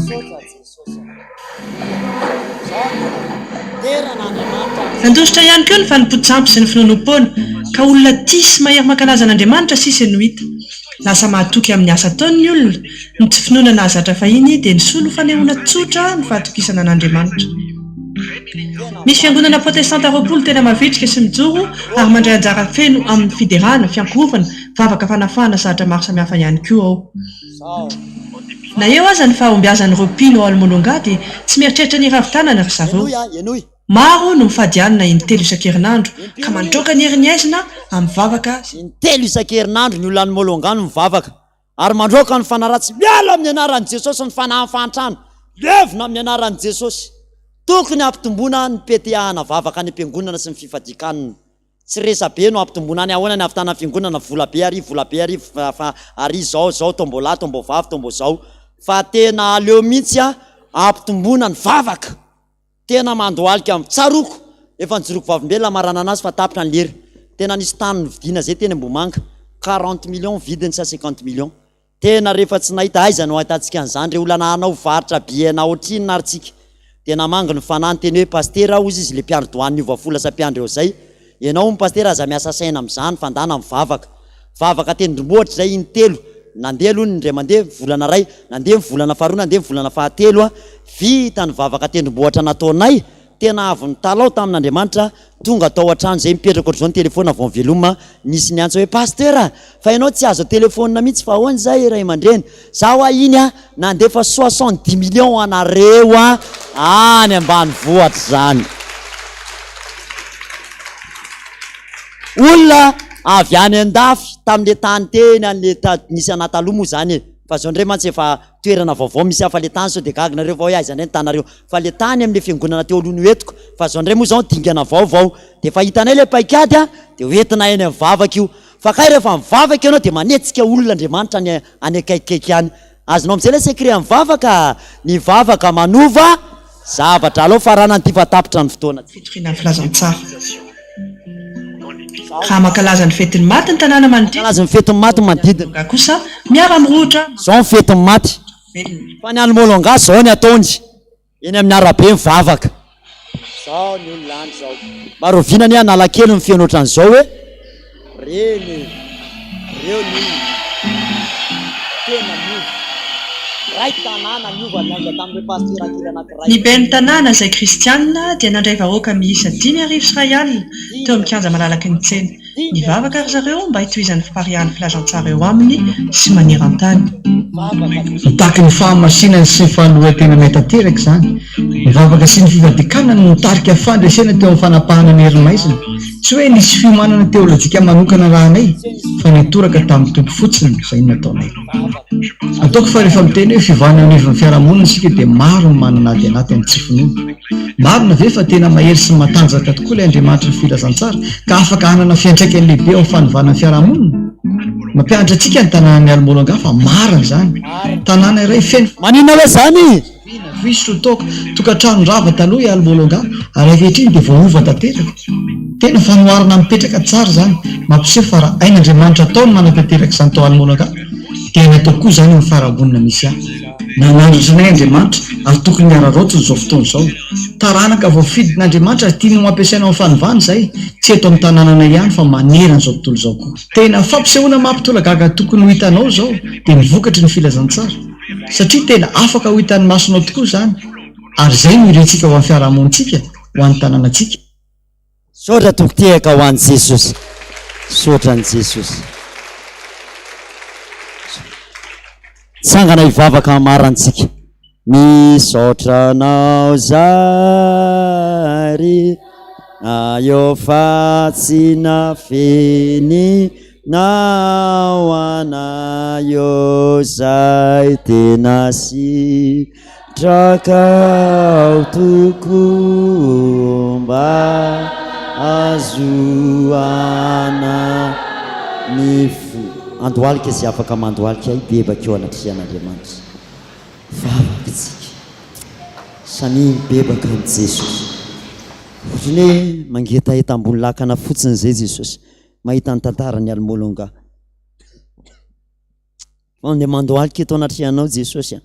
Nandositra ihany koa ny fanompoan-tsampy sy ny finoanoam-poana, ka olona tia sy mahery mankalaza an'Andriamanitra sisa no hita. Lasa mahatoky amin'ny asa ataony ny olona. Ny tsy finoana nahazatra fahiny dia nisolo fanehoana tsotra ny fahatokisana an'Andriamanitra. Misy fiangonana protestanta 20 tena mavitrika sy mijoro ary mandray anjara feno amin'ny fiderana, fiankohofana, vavaka fanafahana zatra maro samihafa ihany koa ao. Na eo aza ny fahombiazan'ireo mpino ao Almolonga dia tsy mieritreritra ny hiravi-tanana ry zareo. Maro no mifady hanina intelo isan-kerinandro ka mandroaka ny herin'ny haizina amin'ny vavaka sy. Intelo isan-kerinandro ny olona any Molonga no mivavaka ary mandroaka ny fanahy ratsy miala amin'ny anaran'i Jesosy ny fanahin'ny fahantrana levona amin'ny anaran'i Jesosy. Tokony hampitomboana ny PTA-na vavaka any am-piangonana sy ny fifadian-kanina. Tsy resa-be no hampitomboana any ahoana ny hahavitana ny fiangonana vola be ary vola be ary fa ary izao izao tombo lahy tombo vavy tombo zao fa tena aleo mihitsy hampitomboana ny vavaka. Tena mandohalika am, tsaroako, efa nijoroako vavolombelona hamaranana azy fa tapitra ny lera. Tena nisy tany novidiana zay teny Ambohimanga, quarante millions vidiny sa cinquante millions. Tena rehefa tsy nahita aiza no ahitantsika an'izany re olona hanao varotra billet na ohatrinona ary tsika. Dia namangy ny fanahy niteny hoe Pasitera hozy izy le mpiandry douane niova fo lasa mpiandry eo zay. Ianao hono Pasitera aza miasa saina amin'izany fa ndana mivavaka. Vavaka tendrombohitra izay intelo. Nandeha aloha ny indray mandeha, volana iray, nandeha ny volana faharoa, nandeha ny volana fahatelo a. Vita ny vavaka tendrombohitra nataonay, tena avy nitalaho tamin'Andriamanitra, tonga tao an-trano izay mipetraka ohatr'izao ny telefaona vao niveloma, nisy niantso hoe Pasteur a! Fa ianao tsy azo telefaonina mihitsy fa ahoana izay ray aman-dreny? Za hoa iny a, nandefa soixante dix millions ho anareo a, any ambanivohitra izany. Olona avy any an-dafy tamin'le tany teny an'le ta nisy anah taloha moa zany e, fa zao ndray mantsy efa toerana vaovao misy ahy fa le tany sao de gaga nareo fa hoe aiza ndray ny tanareo fa le tany amin'le fiangonana teo aloha no entiko fa zao ndray moa zao dingana vaovao de efa hitanay le paikady a de ho entina eny amin'ny vavaka io fa kay rehefa mivavaka ianao de manetsika olona Andriamanitra any any akaikikaiky any Azonao amizay ilay secret amin'ny vavaka, ny vavaka manova zavatra. Alao faranana ity fa tapitra ny fotoana. Fitoriana ny filazantsara. Raha mankalaza ny fetin'ny maty ny tanàna manodidina. Mankalaza ny fetin'ny maty ny manodidina. Molonga kosa miara-mirohotra. Zao ny fetin'ny maty. Fa ny any Molonga zao ny ataony. Eny amin'ny arabe mivavaka. Zao ny olona any zao. Mba rahoviana anie Analakely no feno ohatran'izao e! Reny e! Reo ny olona. Tena miova. Ray tanàna niova niainga tamin'ilay pasitera kely anankiray. Ny ben'ny tanàna izay kristianina dia nandray vahoaka miisa 1500 teo amin'ny kianja malalaky ny tsena. Nivavaka ry zareo mba hitohizan'ny fipariahan'ny filazantsara eo aminy sy maneran-tany. Mitaky ny fahamasinany sy ny fanoloran-tenanay tanteraka izany. Ny vavaka sy ny fivadikana no nitarika fandresena teo amin'ny fanapahana ny herin'ny maizina. Tsy hoe nisy fiomanana teolojika manokana arahanay, fa nitoraka tamin'ny Tompo fotsiny izay no nataonay. Ataoko fa rehefa miteny hoe fiovana eo anivon'ny fiarahamonina isika dia maro ny manana ady anaty amin'ny tsy finoana. Marina ve fa tena mahery sy matanjaka tokoa ilay Andriamanitry ny filazantsara ka afaka hanana fiantraikany lehibe ao amin'ny fanovana ny fiarahamonina? Mampianatra antsika ny tanànan'i Almolonga fa marina izany. Tanàna iray feno. Maninona hoe izany? Vina, fisotro, toaka, tokantrano rava taloha i Almolonga ary ankehitriny dia voaova tanteraka. Tena fanoharana mipetraka tsara izany, mampiseho fa raha hain'Andriamanitra atao ny manatanteraka izany tao Almolonga dia hainy atao koa izany eo amin'ny fiarahamonina misy ahy. Nanandratra anay Andriamanitra ary tokony hararaotiny izao fotoana izao. Taranaka voafidin'Andriamanitra ary tiany ho ampiasaina ao amin'ny fanovana izay, tsy eto amin'ny tanànanay ihany fa manerana izao tontolo izao koa. Tena fampisehoana mampitolagaga tokony ho hitanao izao dia ny vokatry ny filazantsara. Satria tena afaka ho hitan'ny masonao tokoa izany, ary izay no irintsika ho an'ny fiarahamonintsika, ho an'ny tanànantsika. Misaotra Tompo tehaka ho an'i Jesosy. Misaotra an'i Jesosy. Tsangana hivavaka hamarantsika. Misaotra anao zahay ry Aio fa tsy nafeninao anay eo zay tena sitrakao tokoa mba azoana ny fo. Andohalika izay afaka mandohalika hibebaka eo anatrehan'Andriamanitra. Vavaka tsika. Samia mibebaka amin'i Jesosy. Ohatran'ny hoe mangetaheta ambony lakana fotsiny izay Jesosy mahita ny tantaran'i Almolonga. Fa dia mandohalika eto anatrehanao Jesosy a,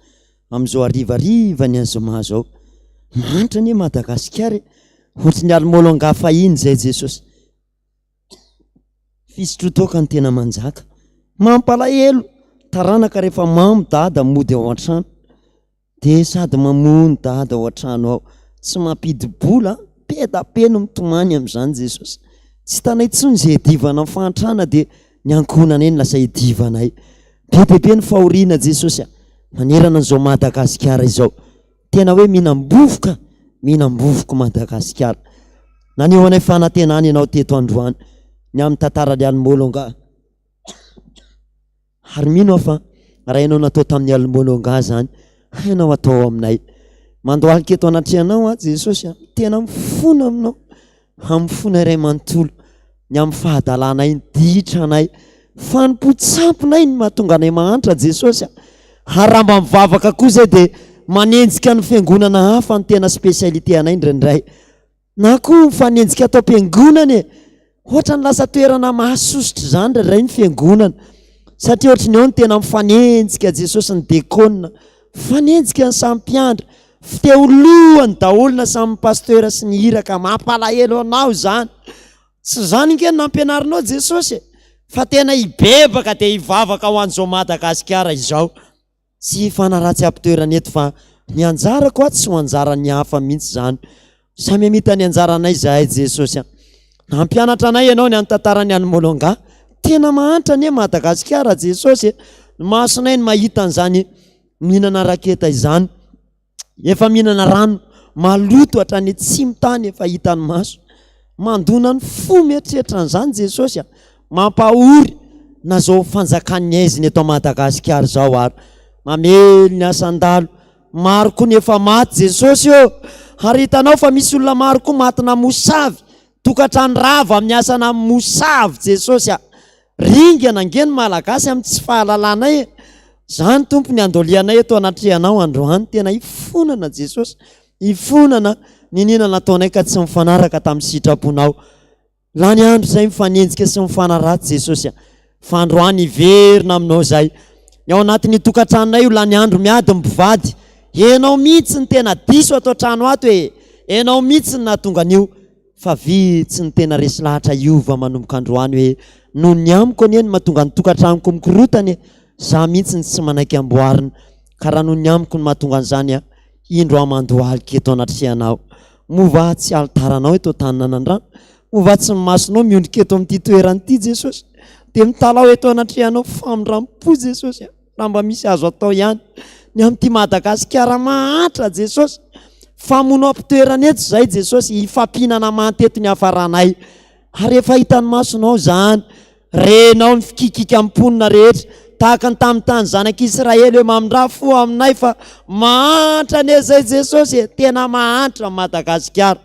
amin'izao harivariva ny zoma izao. Mahantra anie Madagasikara e. Ohatran'ny Almolonga fahiny izay Jesosy. Fisotroan-toaka no tena manjaka. Mampalahelo! Taranaka rehefa mamo dada mody ao an-trano. Dia sady mamono dada ao an-trano ao. Tsy mampidi-bola, be da be no mitomany amin'izany Jesosy. Tsy hitanay intsony izay hiadivana amin'ny fahantrana dia ny ankohonanay no lasa hiadivanay. Be dia be ny fahoriana Jesosy a! Manerana an'izao Madagasikara izao. Tena hoe mihinam-bovoka, mihinam-bovoko Madagasikara. Naneho anay fanantenana ianao teto androany ny amin'ny tantaran'i Almolonga. Ary mino aho fa raha ianao natao tamin'i Almolonga izany, hainao atao aminay. Mandohalika eto anatrehanao aho Jesosy a, tena mifona aminao. Amin'ny fonay iray manontolo, ny amin'ny fahadalanay, ny ditranay, fanompoan-tsampinay no mahatonga anay mahantra Jesosy a! Ary raha mba mivavaka koa izay dia manenjika ny fiangonana hafa no tena spécialité anay indraindray. Na koa mifanenjika ato am-piangonana e! Ohatran'ny lasa toerana mahasosotra izany indraindray ny fiangonana. Satria ohatry ny ao no tena mifanenjika Jesosy ny dekona, mifanenjika ny samy mpiandry, te ho lohany daholo na samy pasteur sy ny iraka, mampalahelo anao izany. Tsy izany ange no nampianarinao Jesosy e! Fa tena hibebaka dia hivavaka ho an'izao Madagasikara izao. Tsy hifanaratsy am-pitoerana eto fa ny anjarako aho tsy ho anjaran'ny hafa mihitsy izany. Samy hamita ny anjaranay izahay Jesosy a. Nampianatra anay ianao ny antantaran'ny any Molonga. Tena mahantra anie Madagasikara Jesosy e. Ny masonay no mahita an'izany mihinana raketa izany. Efa mihinana rano maloto hatrany atsimo tany efa hitan'ny maso. Mandona ny fo mieritreritra an'izany Jesosy a. Mampahory na zao fanjakan'ny aizina eto Madagasikara izao ary. Mamely ny asan-dalo. Maro koa ny efa maty Jesosy ô. Ary hitanao fa misy olona maro koa matina mosavy. Tokantrano rava amin'ny asana mosavy Jesosy a. Ringana ange ny Malagasy amin'ny tsy fahalalanay e! Zany Tompo ny andolianay eto anatrehanao androany, tena hifonana Jesosy, hifonana niniana nataonay ka tsy mifanaraka tamin'ny sitraponao. Lany andro izay mifanenjika sy mifanaratsy Jesosy a! Fa androany hiverina aminao izay. Ny ao anatin'io tokantranonay io lany andro miady ny mpivady. Enao mihitsy ny tena diso ato an-trano ato e! Enao mihitsy ny nahatonga an'io. Fa vitsy ny tena resy lahatra hiova manomboka androany hoe noho ny amiko anie no mahatonga ny tokantranoko mikorotana e! Za mihitsy no tsy manaiky amboarina ka raha noho ny amiko no mahatonga an'izany a! Indro aho mandohalika eto anatrehanao. Moa va tsy alitaranao eto Antananandrano? Moa va tsy ny masonao miondrika eto amin'ity toerana ity Jesosy? Dia mitalaho eto anatrehanao famindram-po Jesosy a! Raha mba misy azo atao ihany ny amin'ity Madagasikara mahantra Jesosy. Famono am-pitoerana eto izay Jesosy, hifampinana manta eto ny hafaranay. Ary efa hitan'ny masonao izany. Renao ny fikikikan'ny mponina rehetra, tahaka ny tamin'ny tany zanak'Israely hoe mamindrà fo aminay fa mahantra anie izay Jesosy e, tena mahantra Madagasikara.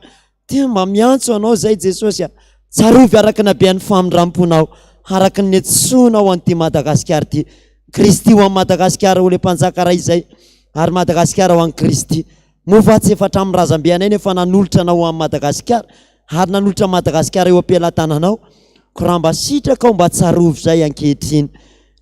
Dia mba miantso Anao izay Jesosy a! Tsarovy araka ny habean'ny famindramponao, araka ny niantsoanao an'ity Madagasikara ity. Kristy ho an'i Madagasikara ho ilay Mpanjaka Ray izay, ary Madagasikara ho an'i Kristy. Moa va tsy efa hatramin'ny razambe anay no efa nanolotra Anao ho an'i Madagasikara, ary nanolotra an'i Madagasikara eo am-pelatananao? Koa raha mba sitrakao mba tsarovy izay ankehitriny.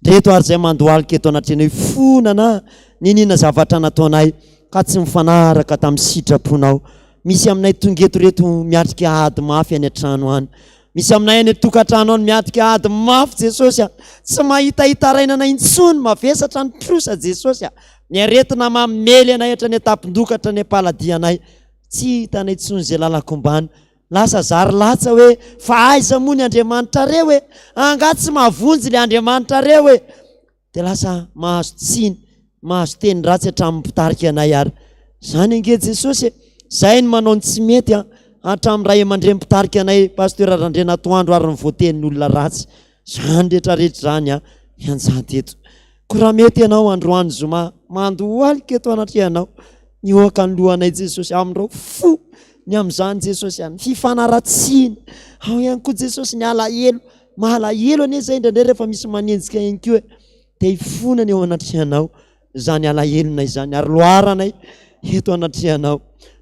Ndreto ary izay mandohalika eto anatrehanao hifonana niniana zavatra nataonay ka tsy mifanaraka tamin'ny sitraponao. Misy aminay tonga eto reto miatrika ady mafy any an-trano any. Misy aminay any an-tokantrano any miatrika ady mafy Jesosy a. Tsy mahita hitarainana intsony, mavesatra ny trosa Jesosy a. Ny aretina mamely anay hatrany an-tampon-doha ka hatrany am-paladia anay. Tsy hitanay intsony izay lalan-kombana. Lasa zary latsa hoe fa aiza moa ny Andriamanitrareo e? Angaha tsy mahavonjy ilay Andriamanitrareo e? Dia lasa mahazo tsiny, mahazo teny ratsy hatramin'ny mpitarika anay ary. Izany ange Jesosy e! Izay no manao ny tsy mety an! Hatramin'ny ray aman-dreny mpitarika anay, Pasteur Randrianatoandro ary ny voatenin'olona ratsy. Izany rehetra rehetra izany an, mianjady eto. Koa raha mety ianao androany zoma, mandohalika eto anatrehanao, mihoaka ny lohanay Jesosy, amindrao fo ny amin'izany Jesosy an, ny fifanaratsiana, ao ihany koa Jesosy ny alahelo, mahalahelo anie izay indraindray rehefa misy manenjika ihany koa e, dia hifonana eo anatrehanao izany alahelonay izany, ary loharanay eto anatrehanao.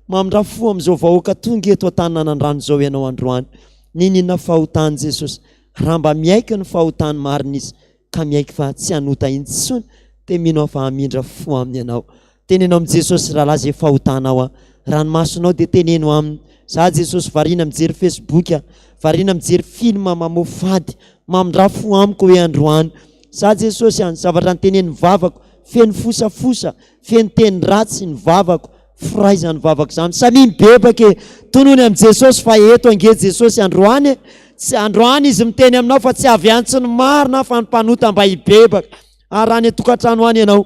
Mamindrà fo amin'izao vahoaka tonga eto an-tanànandrano izao ianao androany. Niniana fahotany Jesosy, raha mba miaiky ny fahotany marina izy, ka miaiky fa tsy hanota intsony dia mino aho fa hamindra fo aminy ianao. Teneno amin'i Jesosy rahalahy izay fahotanao a. Raha ny masonao dia teneno aminy. Za Jesosy variana mijery Facebook a, variana mijery film mamoafady, mamindrà fo amiko hoe androany. Za Jesosy a, ny zavatra notenenin'ny vavako feno fosafosa, feno teny ratsy ny vavako, Fray izany vavaka izany. Samia mibebaka e! Tonony amin'i Jesosy fa eto ange Jesosy androany e! Tsy androany Izy miteny aminao fa tsy avy antso ny marina fa ny mpanota mba hibebaka. Ary raha any an-tokantrano any ianao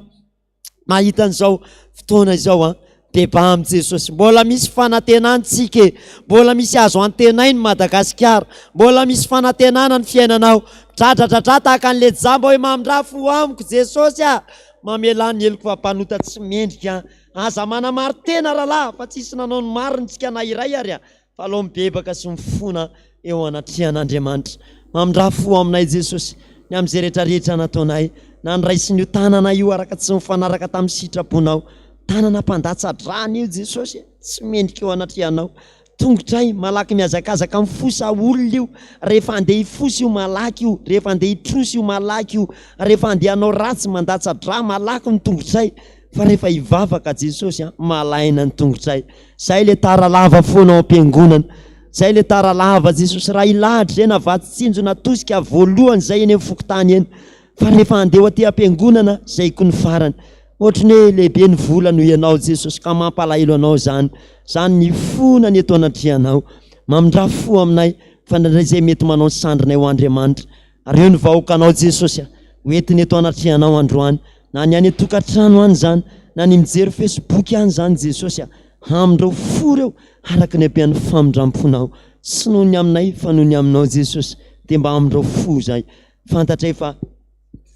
mahita an'izao fotoana izao an, bebaha amin'i Jesosy. Mbola misy fanantenana tsika e! Mbola misy azo antenaina i Madagasikara. Mbola misy fanantenana ny fiainanao. Dradradradra tahaka an'ilay jamba hoe mamindrà fo amiko Jesosy a! Mamelà ny heloko fa mpanota tsy mendrika. Aza manamari-tena rahalahy fa tsisy nanao ny marina tsika na iray ary a! Fa aleo mibebaka sy mifona eo anatrehan'Andriamanitra. Mamindrà fo aminay Jesosy ny amin'izay rehetra rehetra nataonay na niraisin'io tanana io araka tsy nifanaraka tamin'ny sitraponao. Tanana mpandatsa-drà anie io Jesosy e! Tsy mendrika eo anatrehanao. Tongotray, malaky mihazakazaka mifosa olona io, rehefa handeha hifosa io malaky io, rehefa handeha hitrosa io malaky io, rehefa handeha hanao ratsy mandatsa-drà malaky ny tongotray, fa rehefa hivavaka Jesosy an, malaina ny tongotray. Zay le tara lava foana ao am-piangonana. Zay le tara lava Jesosy, raha hilahatra zay na vatsy tsinjo na tosika voalohany zay eny amin'ny fokontany eny. Fa rehefa handeha ho aty am-piangonana, zay koa ny farany. Ohatry ny hoe lehibe ny vola noho ianao Jesosy ka mampalahelo anao izany. Izany ny fona ny eto anatrehanao. Mamindrà fo aminay fa indraindray izay mety manao ny sandrinay ho Andriamanitra. Ary eo ny vahoakanao Jesosy a, ho entiny eto anatrehanao androany. Na ny any an-tokantrano any izany, na ny mijery Facebook any izany Jesosy a, hamindrao fo ireo araka ny habean'ny famindram-ponao. Tsy noho ny aminay fa noho ny aminao Jesosy dia mba hamindrao fo izahay. Fantatray fa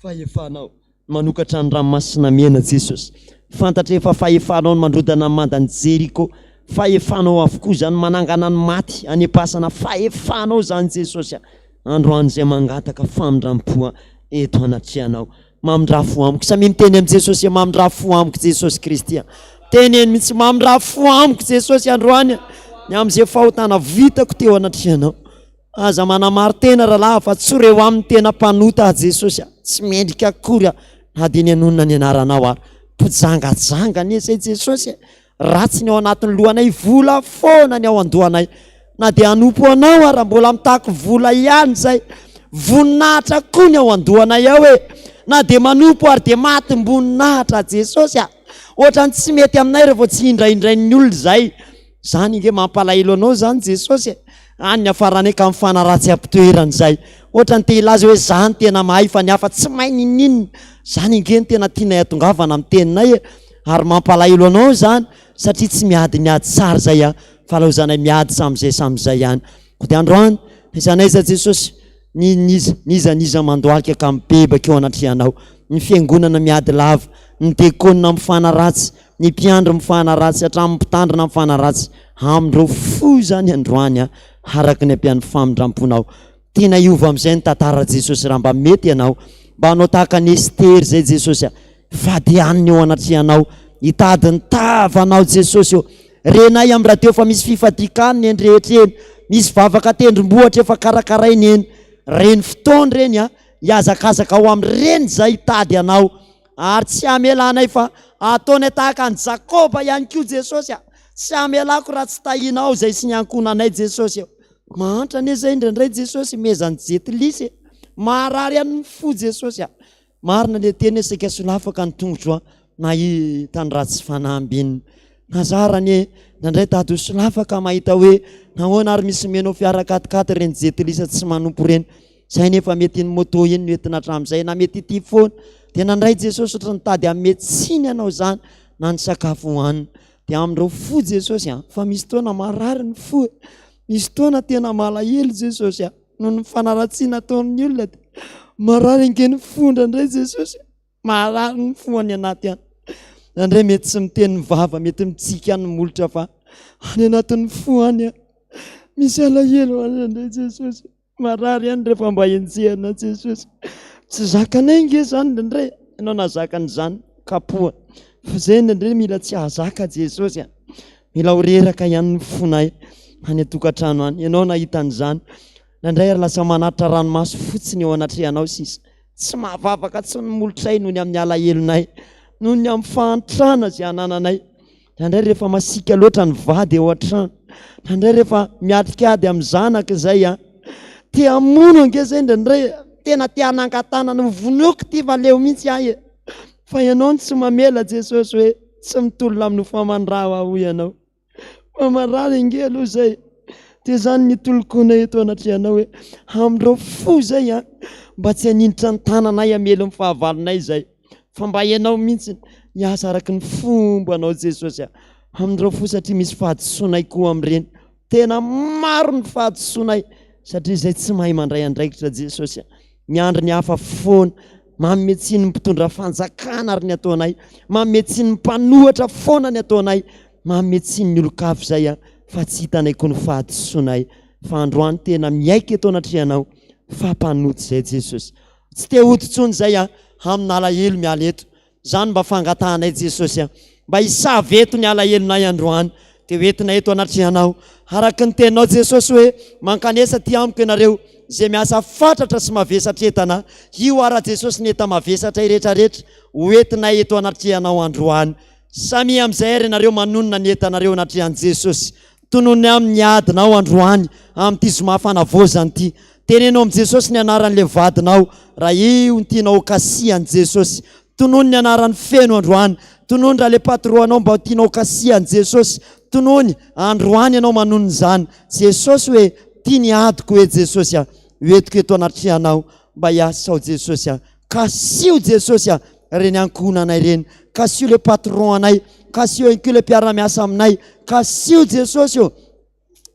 fahefanao. Manokatra ny ranomasina mena Jesosy. Fantatray fa fahefanao ny mandrodana ny mandan'i Jeriko. Fahefanao avokoa izany manangana ny maty any am-pasana. Fahefanao izany Jesosy a. Androany izay mangataka famindram-po eto anatrehanao. Mamindrà fo amiko. Samia miteny amin'i Jesosy hoe mamindrà fo amiko Jesosy Kristy a. Teneno mihitsy mamindrà fo amiko Jesosy androany ny amin'izay fahotana vitako teo anatrehanao. Aza manamari-tena rahalahy fa tsory eo aminy tena mpanota aho Jesosy a! Tsy mendrika akory aho na dia ny hanonona ny anaranao ary. Mpijangajanga anie izay Jesosy e! Ratsy ny ao anatin'ny lohanay, vola foana ny ao an-dohanay. Na dia hanompo anao ara mbola mitaky vola ihany izay. Voninahitra koa ny ao an-dohanay ao e! Na dia manompo ary dia matim-boninahitra Jesosy a! Ohatran'ny tsy mety aminay rehefa tsy indraindrain'ny olona izay. Zany nge mampalahelo anao zany Jesosy e! Any niafarany ka mifanaratsy ampitoerana izay. Ohatrany te hilaza hoe za no tena mahay fa ny hafa tsy mahay ninoninona. Zany nge no tena tianay atongavana amin'ny teninay e! Ary mampalahelo anao izany satria tsy miady ny ady tsara izay an, fa laozanay miady samy izay samy izay ihany. Koa dia androany, aiza n'aiza Jesosy, Ny n'iza n'iza n'iza mandohalika ka mibebaka eo anatrehanao, ny fiangonana miady lava, ny dekôna mifanaratsy, ny mpiandry mifanaratsy, hatramin'ny mpitandrina mifanaratsy, amin'ireo fo izany androany a, araka ny ampian'ny famindram-ponao. Tiana hiova amin'izay ny tantara Jesosy raha mba mety ianao, mba hanao tahaka an'i Estery izay Jesosy a, fady hanina eo anatrehanao, hitady ny tavanao Jesosy ô. Renay amin'ny radio fa misy fifadian-kanina eny rehetra eny, misy vavaka an-tendrombohitra efa karakaraina eny. Reny fotoana ireny a, hihazakazaka ho amin'ireny izay hitady anao. Ary tsy hamela anay fa ataonay tahaka an'i Jakoba ihany koa Jesosy a. Tsy hamelako raha tsy tahianao izay sy ny ankohonanay Jesosy ô. Mahantra anie izay indraindray Jesosy, mezan'i Jetilisy e. Maharary an'ny fo Jesosy a. Marina le teny hoe saika solafaka ny tongotro a, nahita ny ratsy fanambinina. Nazara anie nandray tady ho solafaka mahita hoe nahoana ary misy menao fiara katikaty ireny jetilisa tsy manompo ireny. Zay nefa mety iny moto iny no entina hatramin'izay na mety ity foana. Dia nandray Jesosy ohatry ny tady hanome tsiny anao izany na ny sakafo hohanina. Dia amin'ireo fo Jesosy a, fa misy fotoana marary ny fo e. Misy fotoana tena malahelo Jesosy a. Noho ny fanaratsiana ataon'ny olona dia marary ange ny fo indraindray Jesosy. Marary ny fo any anaty any. Indraindray mety tsy miteny ny vava, mety mitsiky ihany ny molotra fa any anatin'ny fo any misy alahelo any indraindray Jesosy. Marary ihany rehefa mba enjehina Jesosy. Tsy zakanay ange izany indraindray. Ianao nahazaka an'izany kapohana. Fa izay indraindray mila tsy hahazaka Jesosy a. Mila ho reraka ihany ny fonay any an-tokantrano any. Ianao nahita an'izany. Indraindray ary lasa manatitra ranomaso fotsiny eo anatrehanao sisa. Tsy mahavavaka intsony ny molotray noho ny amin'ny alahelonay, noho ny amin'ny fahantrana izay anananay. Indraindray rehefa masiaka loatra ny vady ao an-trano, indraindray rehefa miatrika ady amin'ny zanaka izay an, te hamono ange izay indraindray, tena te hanangan-tanana ho vonoiko ity fa leo mihitsy aho e. Fa ianao no tsy mamela Jesosy hoe tsy mitolona amin'ny nofo aman-dra aho hoy ianao. Fa marary ange aloha izay. Dia izany ny tolokona eto anatrehanao hoe amin'ireo fo izay an, mba tsy haninitra ny tananay hamely ny fahavalonay izay. Fa mba ianao mihitsy hiasa araka ny fombanao Jesosy a. Amin'ireo fo satria misy fahadisoanay koa amin'ireny. Tena maro ny fahadisoanay satria izay tsy mahay mandray andraikitra Jesosy a. Miandry ny hafa foana. Manome tsiny ny mpitondra fanjakana ary ny ataonay. Manome tsiny ny mpanohatra foana ny ataonay. Manome tsiny ny olon-kafa izay a, fa tsy hitanay koa ny fahadisoanay. Fa androany tena miaiky eto anatrehanao fa mpanota izay Jesosy. Tsy te hody intsony izay a, amin'alahelo miala eto. Izany mba fangatahanay Jesosy a. Mba hisava eto ny alahelonay androany, dia ho entina eto anatrehanao. Araka ny teninao Jesosy hoe, Mankanesa aty amiko ianareo izay miasa fatratra sy mavesatra entana. Io ara Jesosy ny enta-mavesatra rehetrarehetra ho entinay eto anatrehanao androany. Samia amin'izay ary ianareo manonona ny entanareo anatrehan'i Jesosy. Tonony aminy ny adinao androany amin'ity zoma fanavaozana ity. Teneno amin'i Jesosy ny anaran'ilay vadinao raha io no tianao hokasihan'i Jesosy. Tonony ny anarany feno androany. Tonony raha ilay patron anao mba tianao hokasihan'i Jesosy. Tonony androany ianao manonona izany. Jesosy hoe tia ny adiko hoe Jesosy a. Ho entiko eto anatrehanao mba hiasa ao Jesosy a. Kasiho Jesosy a reny ankohonanay reny. Kasiho le patron anay. Kasiho ihany koa le mpiara-miasa aminay. Kasiho Jesosy ô.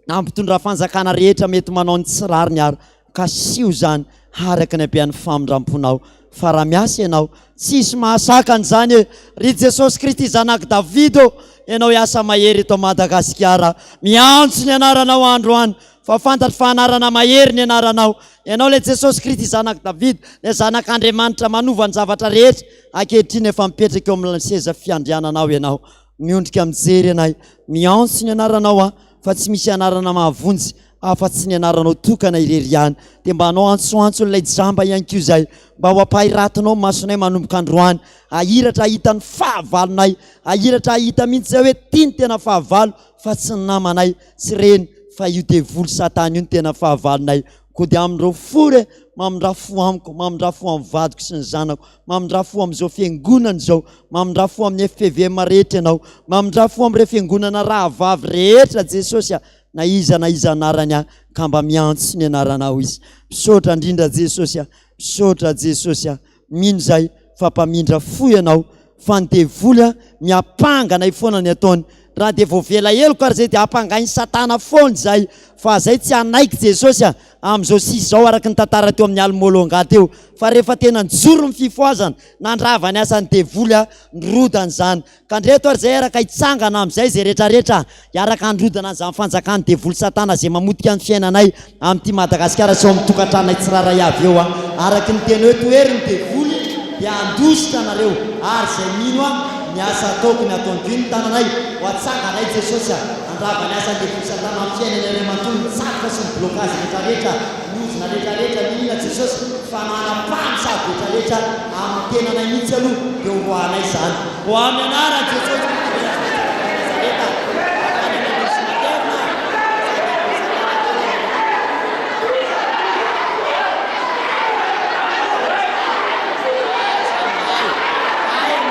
Na mpitondra fanjakana rehetra mety manao ny tsy rariny ary kasiho izany araka ny habean'ny famindram-ponao. Fa raha miasa ianao, tsisy mahasakana izany e. Ry Jesosy Kristy Zanak'i Davida ô, ianao hiasa mahery eto Madagasikara. Miantso ny anaranao androany fa fantatro fa anarana mahery ny anaranao. Ianao ilay Jesosy Kristy Zanak'i Davida, ilay Zanak'Andriamanitra manova ny zavatra rehetra. Ankehitriny efa mipetraka eo amin'ny seza fiandriananao ianao. Miondrika mijery anay, miantso ny anaranao aho fa tsy misy anarana mahavonjy afa-tsy ny anaranao tokana irery ihany. Dia mba hanao antsoantso an'ilay jamba ihany koa izahay, mba ho ampahiratinao ny masonay manomboka androany, hahiratra hahita ny fahavalonay, hahiratra hahita mihitsy izay hoe ity ny tena fahavalo fa tsy ny namanay, tsy ireny fa io devoly satana io no tena fahavalonay. Koa dia amin'ireo fo re, mamindrà fo amiko, mamindrà fo amin'ny vadiko sy ny zanako, mamindrà fo amin'izao fiangonana izao, mamindrà fo amin'ny FPVM rehetra ianao, mamindrà fo amin'ireo fiangonana rahavavy rehetra Jesosy a, na iza na iza anarany a, ka mba miantso ny anaranao izy. Misaotra indrindra Jesosy a, misaotra Jesosy a. Mino izahay fa mpamindra fo ianao fa ny devoly a miampanga anay foana ny ataony. Raha dia voavela heloka ary izay dia ampangain'i satana foana izay fa zay tsy hanaiky Jesosy a amin'izao sisa izao araka ny tantara teo amin'ny Almolonga teo fa rehefa tena nijoro ny fifohazana nandrava ny asan'ny devoly a nirodana izany Ka ndreto ary izay hiaraka hitsangana amin'izay izay rehetra rehetra hiaraka handrodana an'izany fanjakan'ny devoly satana izay mamotika ny fiainanay amin'ity Madagasikara sy ao amin'ny tokantranonay tsirairay avy eo an! Araky ny teny hoe tohery ny devoly dia handositra anareo ary izay mino ahy ny asa ataoko ny ataony koa ny tananay ho atsanganay Jesosy a! Handrava ny asan'ny devoly satana amin'ny fiainanay iray manontolo ny tsatoka sy ny blocage rehetra rehetra ny ozona rehetra rehetra mihina Jesosy fa nanapahany sady rehetra rehetra amin'ny tenanay mihitsy aloha dia ho roahanay izany. Ho amin'ny anaran'i Jesosy Kristy Nazareta avy any Nazareta, avy any Mandroso sy Matevina,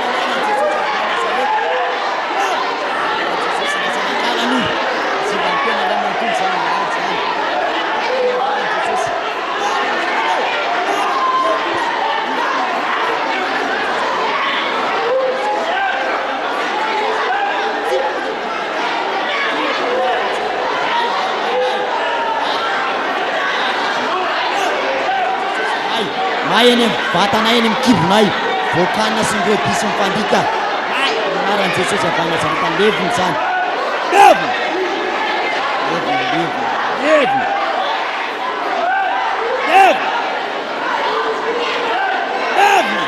sady avy Satana tena May eny amin'ny vatanay, eny amin'ny kibonay, voakanina sy ny rôdy sy ny fandriaka. May amin'ny anaran'i Jesosy avy any Nazareta, levona izany. Levona! Levona, levona, levona. Levona! Levona! Levona! Levona! Levona!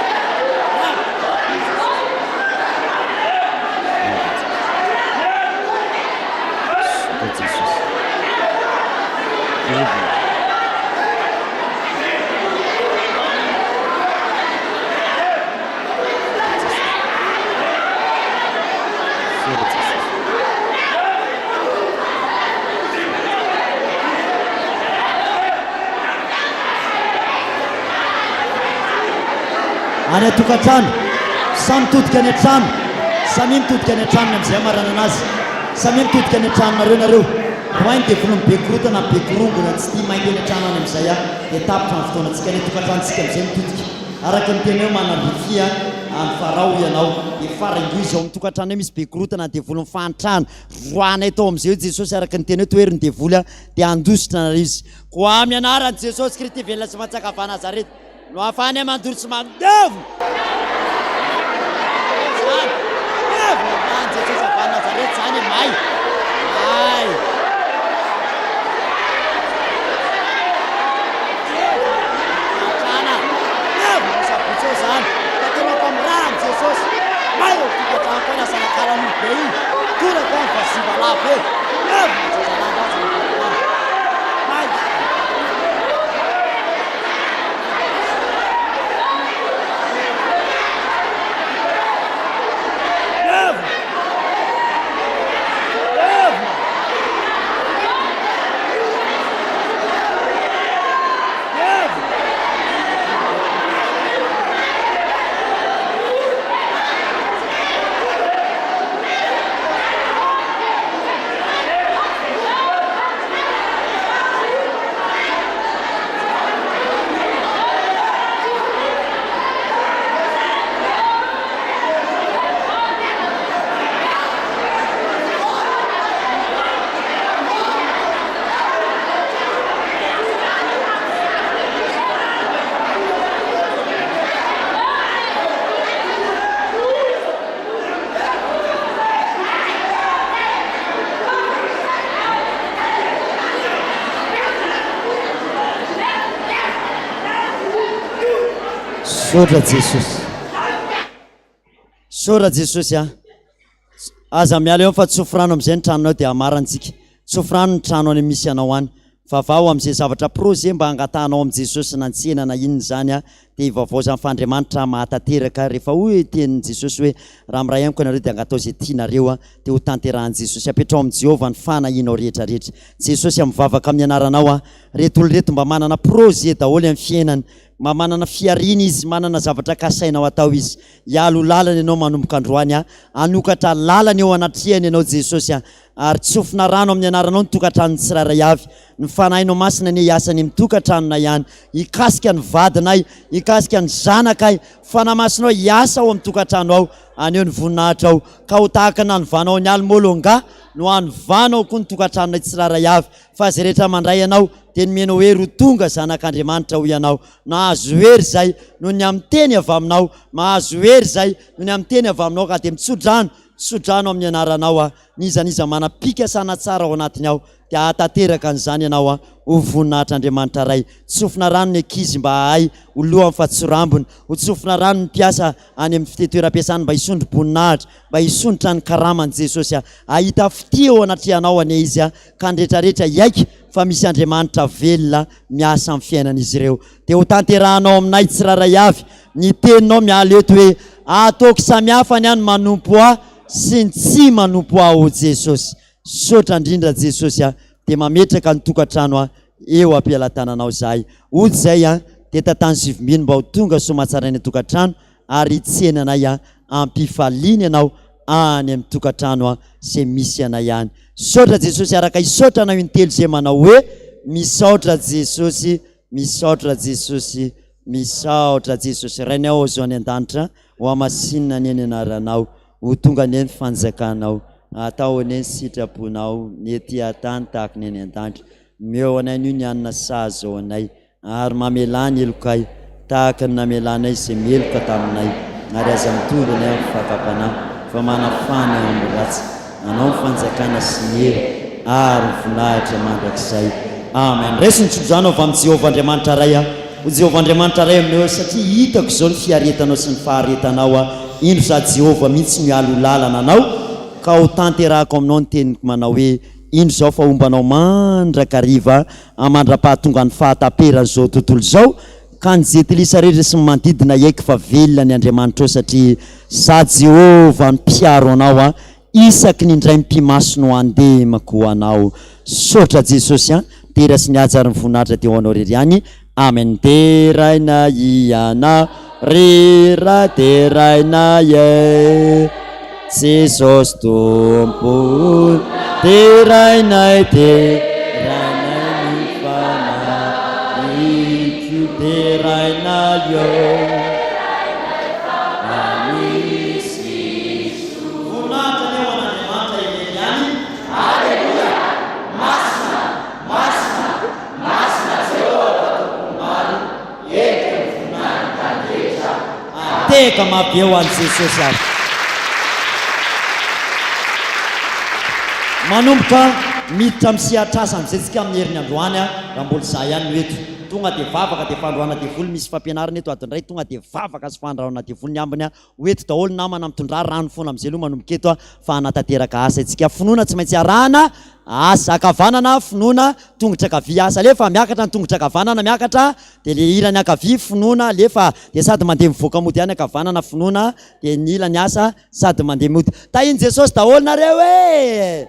Kora! Rava! Jesosy! Rava! Jesosy! Levona! Any an-tokantrano, samy mitodika any an-trano, samia mitodika any an-tranony amin'izay hamaranana azy. Samia mitodika any an-tranonareo nareo. Roahy ny devolin'ny be korotana, be korongona, tsy tia mainty any an-trano any amin'izay aho dia tapitra ny fotoanantsika any an-tokantranontsika amin'izay mitodika. Araka ny teny hoe manandrifia an'i Farao ianao dia farango izy ao amin'ny tokantranonay misy be korotana ny devolin'ny fahantrana. Roahanay tao amin'izay hoy Jesosy araka ny teny hoe tohero ny devoly aho dia handositra anareo izy. Koa amin'ny anaran'i Jesosy Kristy velona sy mantsaka avy any Nazareta no ahafahanay mandoro sy mandevona. Zany, levona, amin'i Jesosy. May eo tokantrano koa lasa nakalan'io be io. Toraka ny vazimba lava eo. Levona zazalahy ratsy ny vavahady. May. Levona. Levona. Levona. Misaotra Jesosy. Misaotra Jesosy a. Aza miala eo fa tsofy rano amin'izay ny tranonao dia hamarantsika. Tsofy rano ny trano any misy anao any. Vavaho amin'izay zavatra projet mba hangatahanao amin'i Jesosy na tsena na inona izany a, dia ivavao izany fa Andriamanitra mahatanteraka. Rehefa hoy tenin'i Jesosy hoe raha miray amiko ianareo dia angatao izay tianareo a, dia ho tanterahan'i Jesosy. Apetraho amin'i Jehovah ny fanahianao rehetra rehetra. Jesosy a, mivavaka amin'ny anaranao aho. Reto olona ireto mba manana projet daholo amin'ny fiainany. Mba manana fihariana izy, manana zavatra kasainao atao izy. Hialo lalana ianao manomboka androany a. Hanokatra lalana eo anatrehany ianao Jesosy a. Ary tsofina rano amin'ny anaranao ny tokantranon'ny tsirairay avy. Ny Fanahinao Masina anie hiasa any amin'ny tokantranonay any, hikasika ny vadinay, hikasika ny zanakay. Fanahy Masinao hiasa ao amin'ny tokantrano ao, haneho ny voninahitrao. Ka ho tahaka ny nanovanao an'i Almolonga no hanovanao koa ny tokantranonay tsirairay avy. Fa izay rehetra mandray anao dia nomenao hery ho tonga zanak'Andriamanitra hoy ianao. Nahazo hery izay noho ny amin'ny teny avy aminao. Mahazo hery izay noho ny amin'ny teny avy aminao ka dia mitsodrano Tso-drano amin'ny anaranao aho. N'iza n'iza manam-pikasana tsara ao anatiny ao, dia hahatanteraka an'izany ianao aho, ho voninahitr'Andriamanitra Ray. Tsofina rano ny ankizy mba hahay ho lohany fa tsy rambony. Ho tsofina rano ny mpiasa any amin'ny fite-toeram-piasany mba hisondro-boninahitra, mba hisondrotra ny karamany Jesosy a. Hahita fitia eo anatrehanao anie izy a, ka ny rehetrarehetra hiaiky fa misy Andriamanitra velona miasa amin'ny fiainan'izy ireo. Dia ho tanterahanao aminay tsirairay avy ny teninao miala eto hoe, Ataoko samihafa ny ahy ny manompo ahy sy ny tsy manompo ahy ô Jesosy. Misaotra indrindra Jesosy a, dia mametraka ny tokantrano ahy eo am-pelatananao izahay. Hody izay a, dia tantano sy vimbino mba ho tonga soamantsara any an-tokantrano ary hitsena anay a, ampifaliana ianao any amin'ny tokantrano a, izay misy anay any. Misaotra Jesosy araka hisaotra anao intelo izay manao hoe, Misaotra Jesosy, misaotra Jesosy, Misaotra Jesosy Rainay ao izao any an-danitra, ho hamasinina anie ny anaranao, ho tonga anie ny fanjakanao, atao anie ny sitraponao, ny ety an-tany tahaka ny any an-danitra. Omeo anay anio ny hanina sahaza ho anay, ary mamelà ny helokay, tahaka ny namelanay izay meloka taminay, ary aza mitondra anay amin'ny fakam-panahy, fa manafaha anay amin'ny ratsy. Anao ny fanjakana sy ny hery ary ny voninahitra mandrakizay. Amen. Raiso ny tsodrano avy amin'i Jehovah Andriamanitra Ray aho. Ho Jehovah Andriamanitra Ray aminao eo, satria hitako izao ny fiaretanao sy ny faharetanao aho. Indro izaho Jehovah mihitsy no hialoha lalana anao, ka ho tanterahako aminao ny teniko manao hoe, Indro izao fa homba anao mandrakariva mandra-pahatongan'ny fahataperan'izao tontolo izao, ka ny jentilisa rehetra sy ny manodidina hiaiky fa velona ny Andriamanitrao, satria Izaho Jehovah no mpiaro anao aho, isaky ny indray mipi-maso no handemako ho anao. Misaotra Jesosy an! Dera sy ny haja ary ny voninahitra dia ho anao irery ihany. Amen. Deraina Ianao ry Ray deraina e Jesosy Tompo derainay derainay ny fanahiko derainay eo Voninahitra anie ho an'Andriamanitra irery ihany. Aleloia! Masina, masina, masina Jehovah Tompon'ny maro, endrika ny voninahiny tany rehetra. Teka mafy be ho an'i Jesosy ary. Manomboka miditra amin'ny sehatr'asa amin'izay tsika amin'ny heriny androany raha mbola izaho ihany no eto. Tonga dia vavaka dia fandroahana devoly misy fampianarana eto adiny iray tonga dia vavaka sy fandrahona devoly ny ambiny a ho eto daholo namana mitondrà rano foana amizay aloha manomboka eto a fa hanatanteraka asa itsika finoana tsy maintsy arahana asa ankavanana finoana tongotra ankavia asa alefa miakatra ny tongotra ankavanana miakatra dia le ilany ankavia finoana alefa dia sady mandeha mivoaka mody ihany ankavanana finoana dia ny ilany asa Sady mandeha mody. Tahin'i Jesosy daholo nareo e!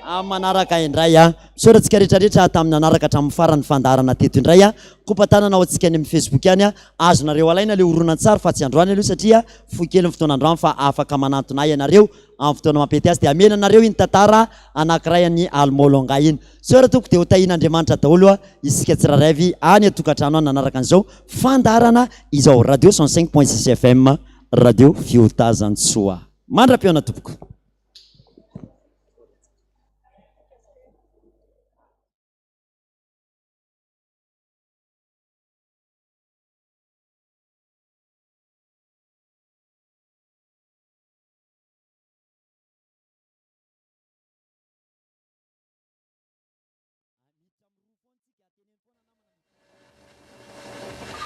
Amin'ny manaraka indray a. Misaotra antsika rehetra rehetra tamin'ny nanaraka hatramin'ny farany ny fandaharana teto indray a. Kopa-tanana ho antsika any amin'ny Facebook any a. Azonareo alaina ilay horonantsary fa tsy androany aloha satria fohy kely ny fotoana androany fa afaka manantona ahy ianareo amin'ny fotoana mampety azy dia hamela anareo iny tantara anankiray an'i Almolonga iny. Misaotra tompoko dia ho tahian'Andriamanitra daholo a isika tsirairay avy any an-tokantrano any nanaraka an'izao fandaharana izao. Radio 105.6 FM. Radio Fiotazantsoa. Mandra-pihaona tompoko.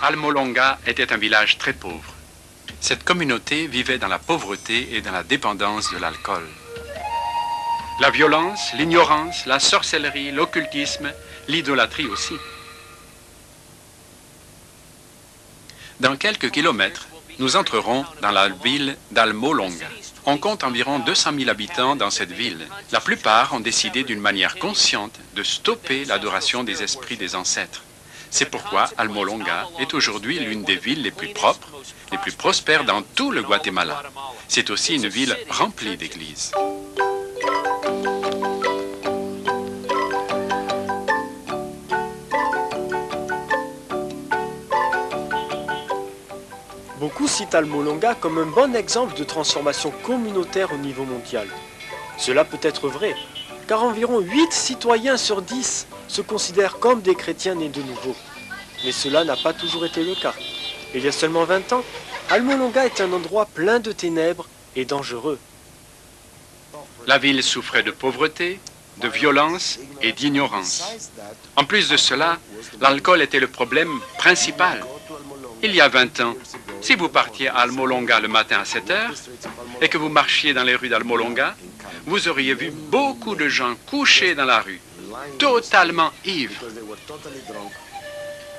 Almolonga était un village très pauvre. Cette communauté vivait dans la pauvreté et dans la dépendance de l'alcool. La violence, l'ignorance, la sorcellerie, l'occultisme, l'idolâtrie aussi. Dans quelques kilomètres, nous entrerons dans la ville d'Almolonga. On compte environ 200 000 habitants dans cette ville. La plupart ont décidé d'une manière consciente de stopper l'adoration des esprits des ancêtres. C'est pourquoi Almolonga est aujourd'hui l'une des villes les plus propres, les plus prospères dans tout le Guatemala. C'est aussi une ville remplie d'églises. Beaucoup citent Almolonga comme un bon exemple de transformation communautaire au niveau mondial. Cela peut être vrai, car environ 8 citoyens sur 10 se considèrent comme des chrétiens nés de nouveau. Mais cela n'a pas toujours été le cas. Il y a seulement 20 ans, Almolonga est un endroit plein de ténèbres et dangereux. La ville souffrait de pauvreté, de violence et d'ignorance. En plus de cela, l'alcool était le problème principal. Il y a 20 ans, si vous partiez à Almolonga le matin à 7 heures et que vous marchiez dans les rues d'Almolonga, vous auriez vu beaucoup de gens couchés dans la rue, totalement ivres.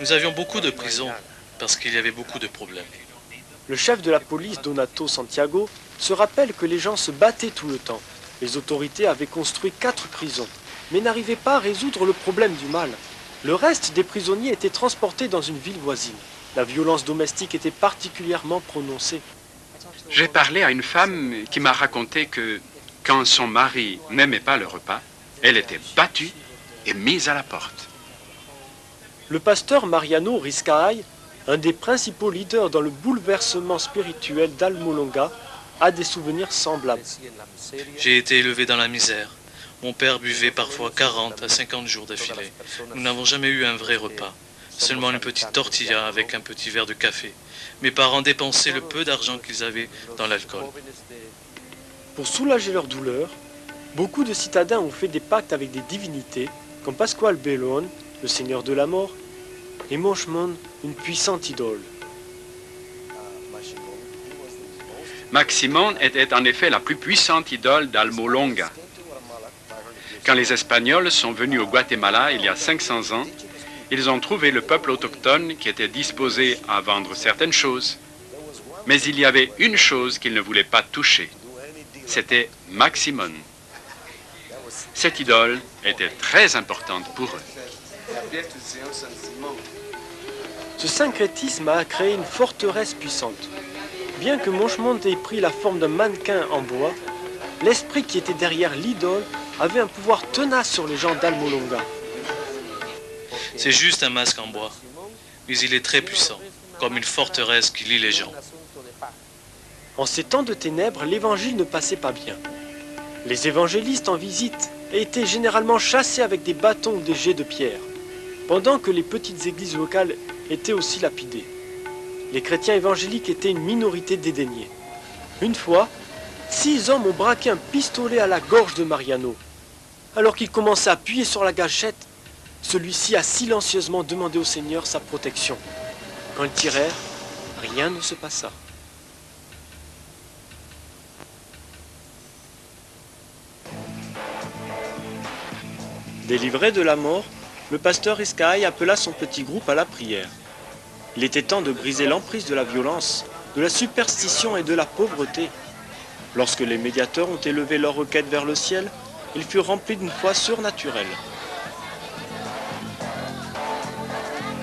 Nous avions beaucoup de prisons parce qu'il y avait beaucoup de problèmes. Le chef de la police, Donato Santiago, se rappelle que les gens se battaient tout le temps. Les autorités avaient construit quatre prisons, mais n'arrivaient pas à résoudre le problème du mal. Le reste des prisonniers était transporté dans une ville voisine. La violence domestique était particulièrement prononcée. J'ai parlé à une femme qui m'a raconté que quand son mari n'aimait pas le repas, elle était battue et mise à la porte. Le pasteur Mariano Riscaay, un des principaux leaders dans le bouleversement spirituel d'Almolonga, a des souvenirs semblables. J'ai été élevé dans la misère. Mon père buvait parfois 40 à 50 jours d'affilée. Nous n'avons jamais eu un vrai repas. Seulement une petite tortilla avec un petit verre de café. Mes parents dépensaient le peu d'argent qu'ils avaient dans l'alcool. Pour soulager leur douleur, beaucoup de citadins ont fait des pactes avec des divinités, comme Pascual Bellone, le seigneur de la mort, et Moshmon, une puissante idole. Maximon était en effet la plus puissante idole d'Almolonga. Quand les Espagnols sont venus au Guatemala il y a 500 ans, ils ont trouvé le peuple autochtone qui était disposé à vendre certaines choses. Mais il y avait une chose qu'ils ne voulaient pas toucher. C'était Maximon. Cette idole était très importante pour eux. Ce syncrétisme a créé une forteresse puissante. Bien que Monchemont ait pris la forme d'un mannequin en bois, l'esprit qui était derrière l'idole avait un pouvoir tenace sur les gens d'Almolonga. C'est juste un masque en bois, mais il est très puissant, comme une forteresse qui lie les gens. En ces temps de ténèbres, l'évangile ne passait pas bien. Les évangélistes en visite étaient généralement chassés avec des bâtons ou des jets de pierre, pendant que les petites églises locales étaient aussi lapidées. Les chrétiens évangéliques étaient une minorité dédaignée. Une fois, six hommes ont braqué un pistolet à la gorge de Mariano. Alors qu'il commençait à appuyer sur la gâchette, Celui-ci a silencieusement demandé au Seigneur sa protection. Quand ils tirèrent, rien ne se passa. Délivré de la mort, le pasteur Iskaï appela son petit groupe à la prière. Il était temps de briser l'emprise de la violence, de la superstition et de la pauvreté. Lorsque les médiateurs ont élevé leur requête vers le ciel, ils furent remplis d'une foi surnaturelle.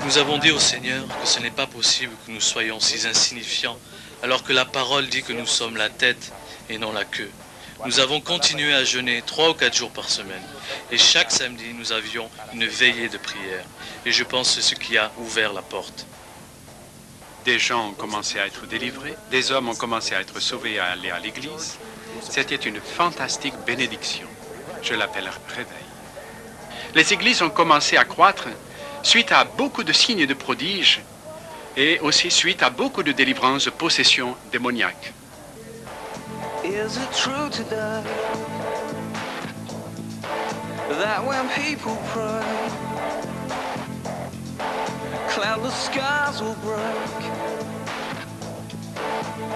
Nous avons dit au Seigneur que ce n'est pas possible que nous soyons si insignifiants, alors que la parole dit que nous sommes la tête et non la queue. Nous avons continué à jeûner trois ou quatre jours par semaine. Et chaque samedi, nous avions une veillée de prière. Et je pense que c'est ce qui a ouvert la porte. Des gens ont commencé à être délivrés, des hommes ont commencé à être sauvés et à aller à l'église. C'était une fantastique bénédiction. Je l'appelle réveil. Les églises ont commencé à croître suite à beaucoup de signes de prodiges et aussi suite à beaucoup de délivrances de possessions démoniaques. Is it true today that when people pray, cloudless skies will break,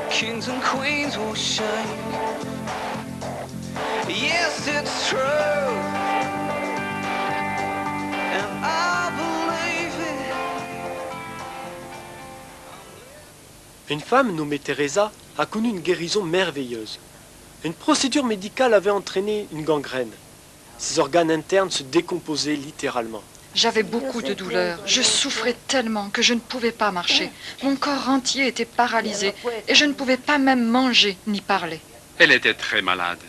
kings and queens will shake? Yes, it's true, and I believe it. Une femme nommée Teresa a connu une guérison merveilleuse. Une procédure médicale avait entraîné une gangrène. Ses organes internes se décomposaient littéralement. J'avais beaucoup de douleurs. Je souffrais tellement que je ne pouvais pas marcher. Mon corps entier était paralysé et je ne pouvais pas même manger ni parler. Elle était très malade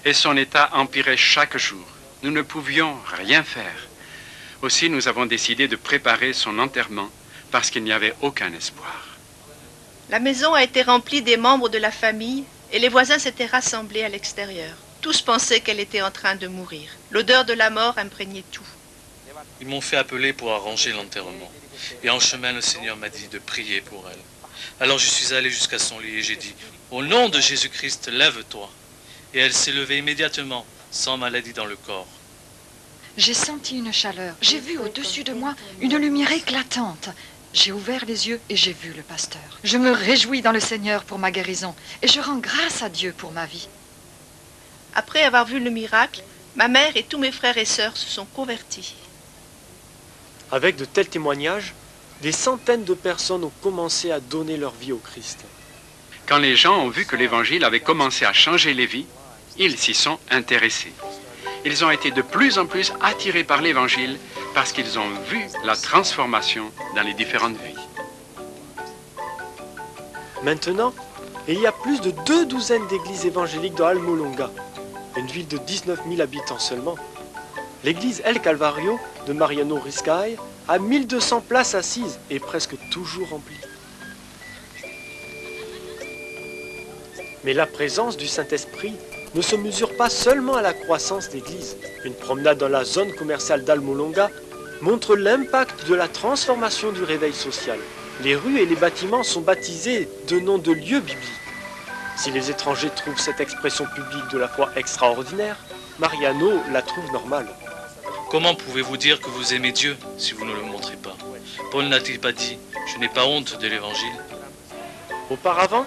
et son état empirait chaque jour. Nous ne pouvions rien faire. Aussi, nous avons décidé de préparer son enterrement parce qu'il n'y avait aucun espoir. La maison a été remplie des membres de la famille et les voisins s'étaient rassemblés à l'extérieur. Tous pensaient qu'elle était en train de mourir. L'odeur de la mort imprégnait tout. Ils m'ont fait appeler pour arranger l'enterrement. Et en chemin, le Seigneur m'a dit de prier pour elle. Alors je suis allé jusqu'à son lit et j'ai dit, Au nom de Jésus-Christ, lève-toi. Et elle s'est levée immédiatement, sans maladie dans le corps. J'ai senti une chaleur. J'ai vu au-dessus de moi une lumière éclatante. J'ai ouvert les yeux et j'ai vu le pasteur. Je me réjouis dans le Seigneur pour ma guérison et je rends grâce à Dieu pour ma vie. Après avoir vu le miracle, ma mère et tous mes frères et sœurs se sont convertis. Avec de tels témoignages, des centaines de personnes ont commencé à donner leur vie au Christ. Quand les gens ont vu que l'Évangile avait commencé à changer les vies, ils s'y sont intéressés. Ils ont été de plus en plus attirés par l'Évangile parce qu'ils ont vu la transformation dans les différentes vies. Maintenant, il y a plus de deux douzaines d'églises évangéliques dans Almolonga, une ville de 19 000 habitants seulement. L'église El Calvario de Mariano Riscay a 1200 places assises et presque toujours remplie. Mais la présence du Saint-Esprit ne se mesure pas seulement à la croissance d'église. Une promenade dans la zone commerciale d'Almolonga montre l'impact de la transformation du réveil social. Les rues et les bâtiments sont baptisés de noms de lieux bibliques. Si les étrangers trouvent cette expression publique de la foi extraordinaire, Mariano la trouve normale. Comment pouvez-vous dire que vous aimez Dieu si vous ne le montrez pas Paul n'a-t-il pas dit Je n'ai pas honte de l'évangile Auparavant,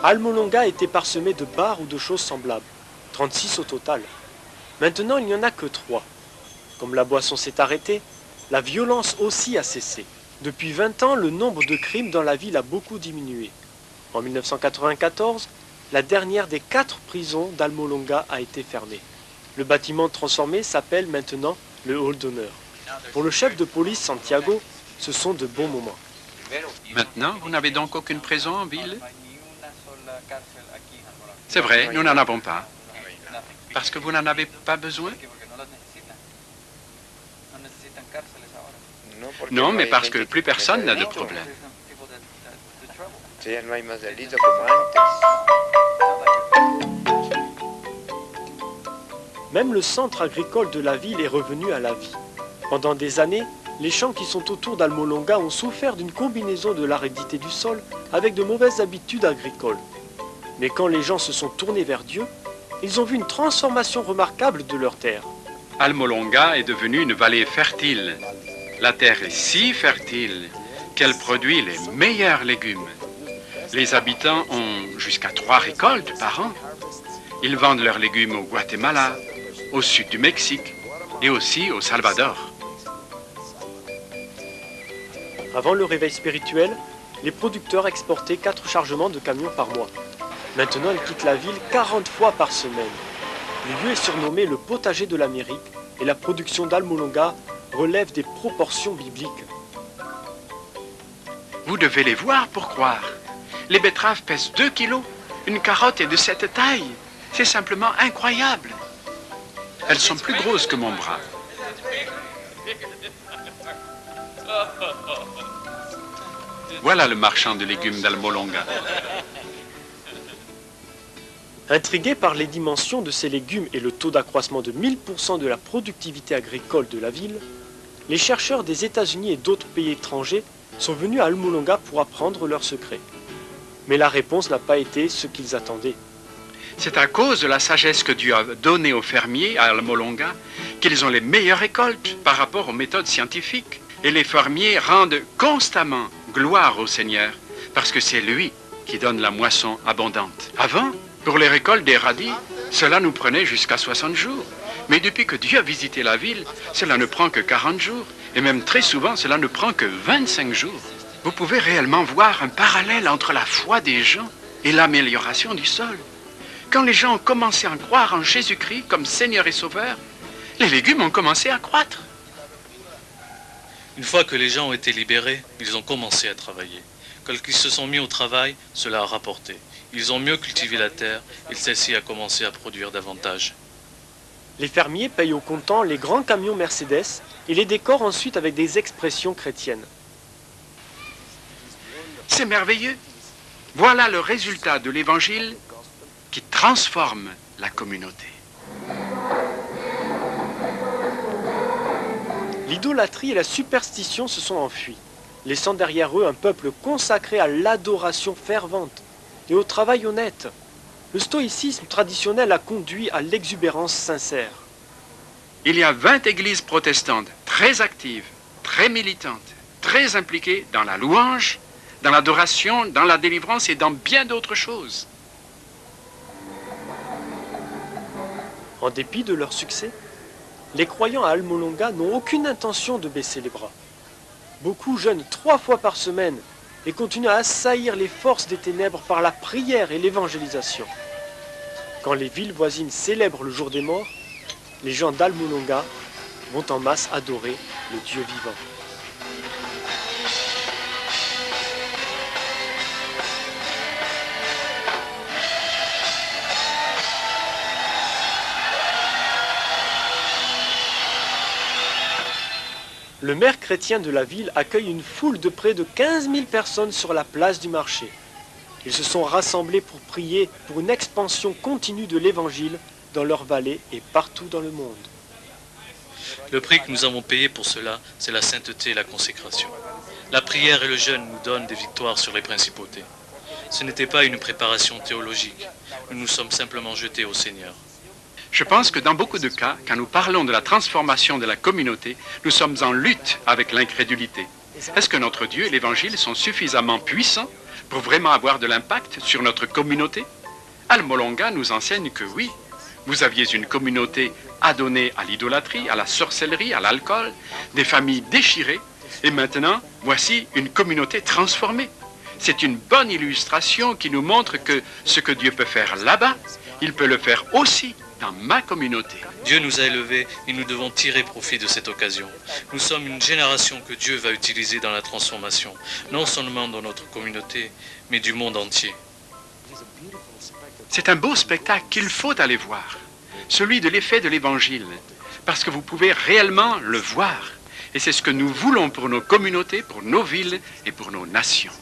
Almolonga était parsemé de bars ou de choses semblables, 36 au total. Maintenant, il n'y en a que 3. Comme la boisson s'est arrêtée, la violence aussi a cessé. Depuis 20 ans, le nombre de crimes dans la ville a beaucoup diminué. En 1994, la dernière des quatre prisons d'Almolonga a été fermée. Le bâtiment transformé s'appelle maintenant le hall d'honneur. Pour le chef de police Santiago, ce sont de bons moments. Maintenant, vous n'avez donc aucune prison en ville C'est vrai, nous n'en avons pas. Parce que vous n'en avez pas besoin Non, mais parce que plus personne n'a de problème. Même le centre agricole de la ville est revenu à la vie. Pendant des années, les champs qui sont autour d'Almolonga ont souffert d'une combinaison de l'aridité du sol avec de mauvaises habitudes agricoles. Mais quand les gens se sont tournés vers Dieu, ils ont vu une transformation remarquable de leur terre. Almolonga est devenue une vallée fertile. La terre est si fertile qu'elle produit les meilleurs légumes. Les habitants ont jusqu'à trois récoltes par an. Ils vendent leurs légumes au Guatemala, au sud du Mexique et aussi au Salvador. Avant le réveil spirituel, les producteurs exportaient quatre chargements de camions par mois. Maintenant, ils quittent la ville 40 fois par semaine. Le lieu est surnommé le potager de l'Amérique et la production d'Almolonga relève des proportions bibliques. Vous devez les voir pour croire. Les betteraves pèsent 2 kilos. Une carotte est de cette taille. C'est simplement incroyable. Elles sont plus grosses que mon bras. Voilà le marchand de légumes d'Almolonga. Intrigué par les dimensions de ces légumes et le taux d'accroissement de 1000% de la productivité agricole de la ville, les chercheurs des États-Unis et d'autres pays étrangers sont venus à Almolonga pour apprendre leurs secrets. Mais la réponse n'a pas été ce qu'ils attendaient. C'est à cause de la sagesse que Dieu a donnée aux fermiers à Almolonga qu'ils ont les meilleures récoltes par rapport aux méthodes scientifiques. Et les fermiers rendent constamment gloire au Seigneur parce que c'est lui qui donne la moisson abondante. Avant, pour les récoltes des radis, cela nous prenait jusqu'à 60 jours. Mais depuis que Dieu a visité la ville, cela ne prend que 40 jours. Et même très souvent, cela ne prend que 25 jours. Vous pouvez réellement voir un parallèle entre la foi des gens et l'amélioration du sol. Quand les gens ont commencé à croire en Jésus-Christ comme Seigneur et Sauveur, les légumes ont commencé à croître. Une fois que les gens ont été libérés, ils ont commencé à travailler. Quand ils se sont mis au travail, cela a rapporté. Ils ont mieux cultivé la terre et celle-ci a commencé à produire davantage. Les fermiers payent au comptant les grands camions Mercedes et les décorent ensuite avec des expressions chrétiennes. C'est merveilleux. Voilà le résultat de l'évangile qui transforme la communauté. L'idolâtrie et la superstition se sont enfuies, laissant derrière eux un peuple consacré à l'adoration fervente et au travail honnête. Le stoïcisme traditionnel a conduit à l'exubérance sincère. Il y a 20 églises protestantes très actives, très militantes, très impliquées dans la louange, dans l'adoration, dans la délivrance et dans bien d'autres choses. En dépit de leur succès, les croyants à Almolonga n'ont aucune intention de baisser les bras. Beaucoup jeûnent trois fois par semaine et continuent à assaillir les forces des ténèbres par la prière et l'évangélisation. Quand les villes voisines célèbrent le jour des morts, les gens d'Almolonga vont en masse adorer le Dieu vivant. Le maire chrétien de la ville accueille une foule de près de 15 000 personnes sur la place du marché. Ils se sont rassemblés pour prier pour une expansion continue de l'évangile dans leur vallée et partout dans le monde. Le prix que nous avons payé pour cela, c'est la sainteté et la consécration. La prière et le jeûne nous donnent des victoires sur les principautés. Ce n'était pas une préparation théologique. Nous nous sommes simplement jetés au Seigneur. Je pense que dans beaucoup de cas, quand nous parlons de la transformation de la communauté, nous sommes en lutte avec l'incrédulité. Est-ce que notre Dieu et l'Évangile sont suffisamment puissants pour vraiment avoir de l'impact sur notre communauté Almolonga nous enseigne que oui. Vous aviez une communauté adonnée à l'idolâtrie, à la sorcellerie, à l'alcool, des familles déchirées, et maintenant, voici une communauté transformée. C'est une bonne illustration qui nous montre que ce que Dieu peut faire là-bas, il peut le faire aussi dans ma communauté. Dieu nous a élevés et nous devons tirer profit de cette occasion. Nous sommes une génération que Dieu va utiliser dans la transformation, non seulement dans notre communauté, mais du monde entier. C'est un beau spectacle qu'il faut aller voir, celui de l'effet de l'Évangile, parce que vous pouvez réellement le voir. Et c'est ce que nous voulons pour nos communautés, pour nos villes et pour nos nations.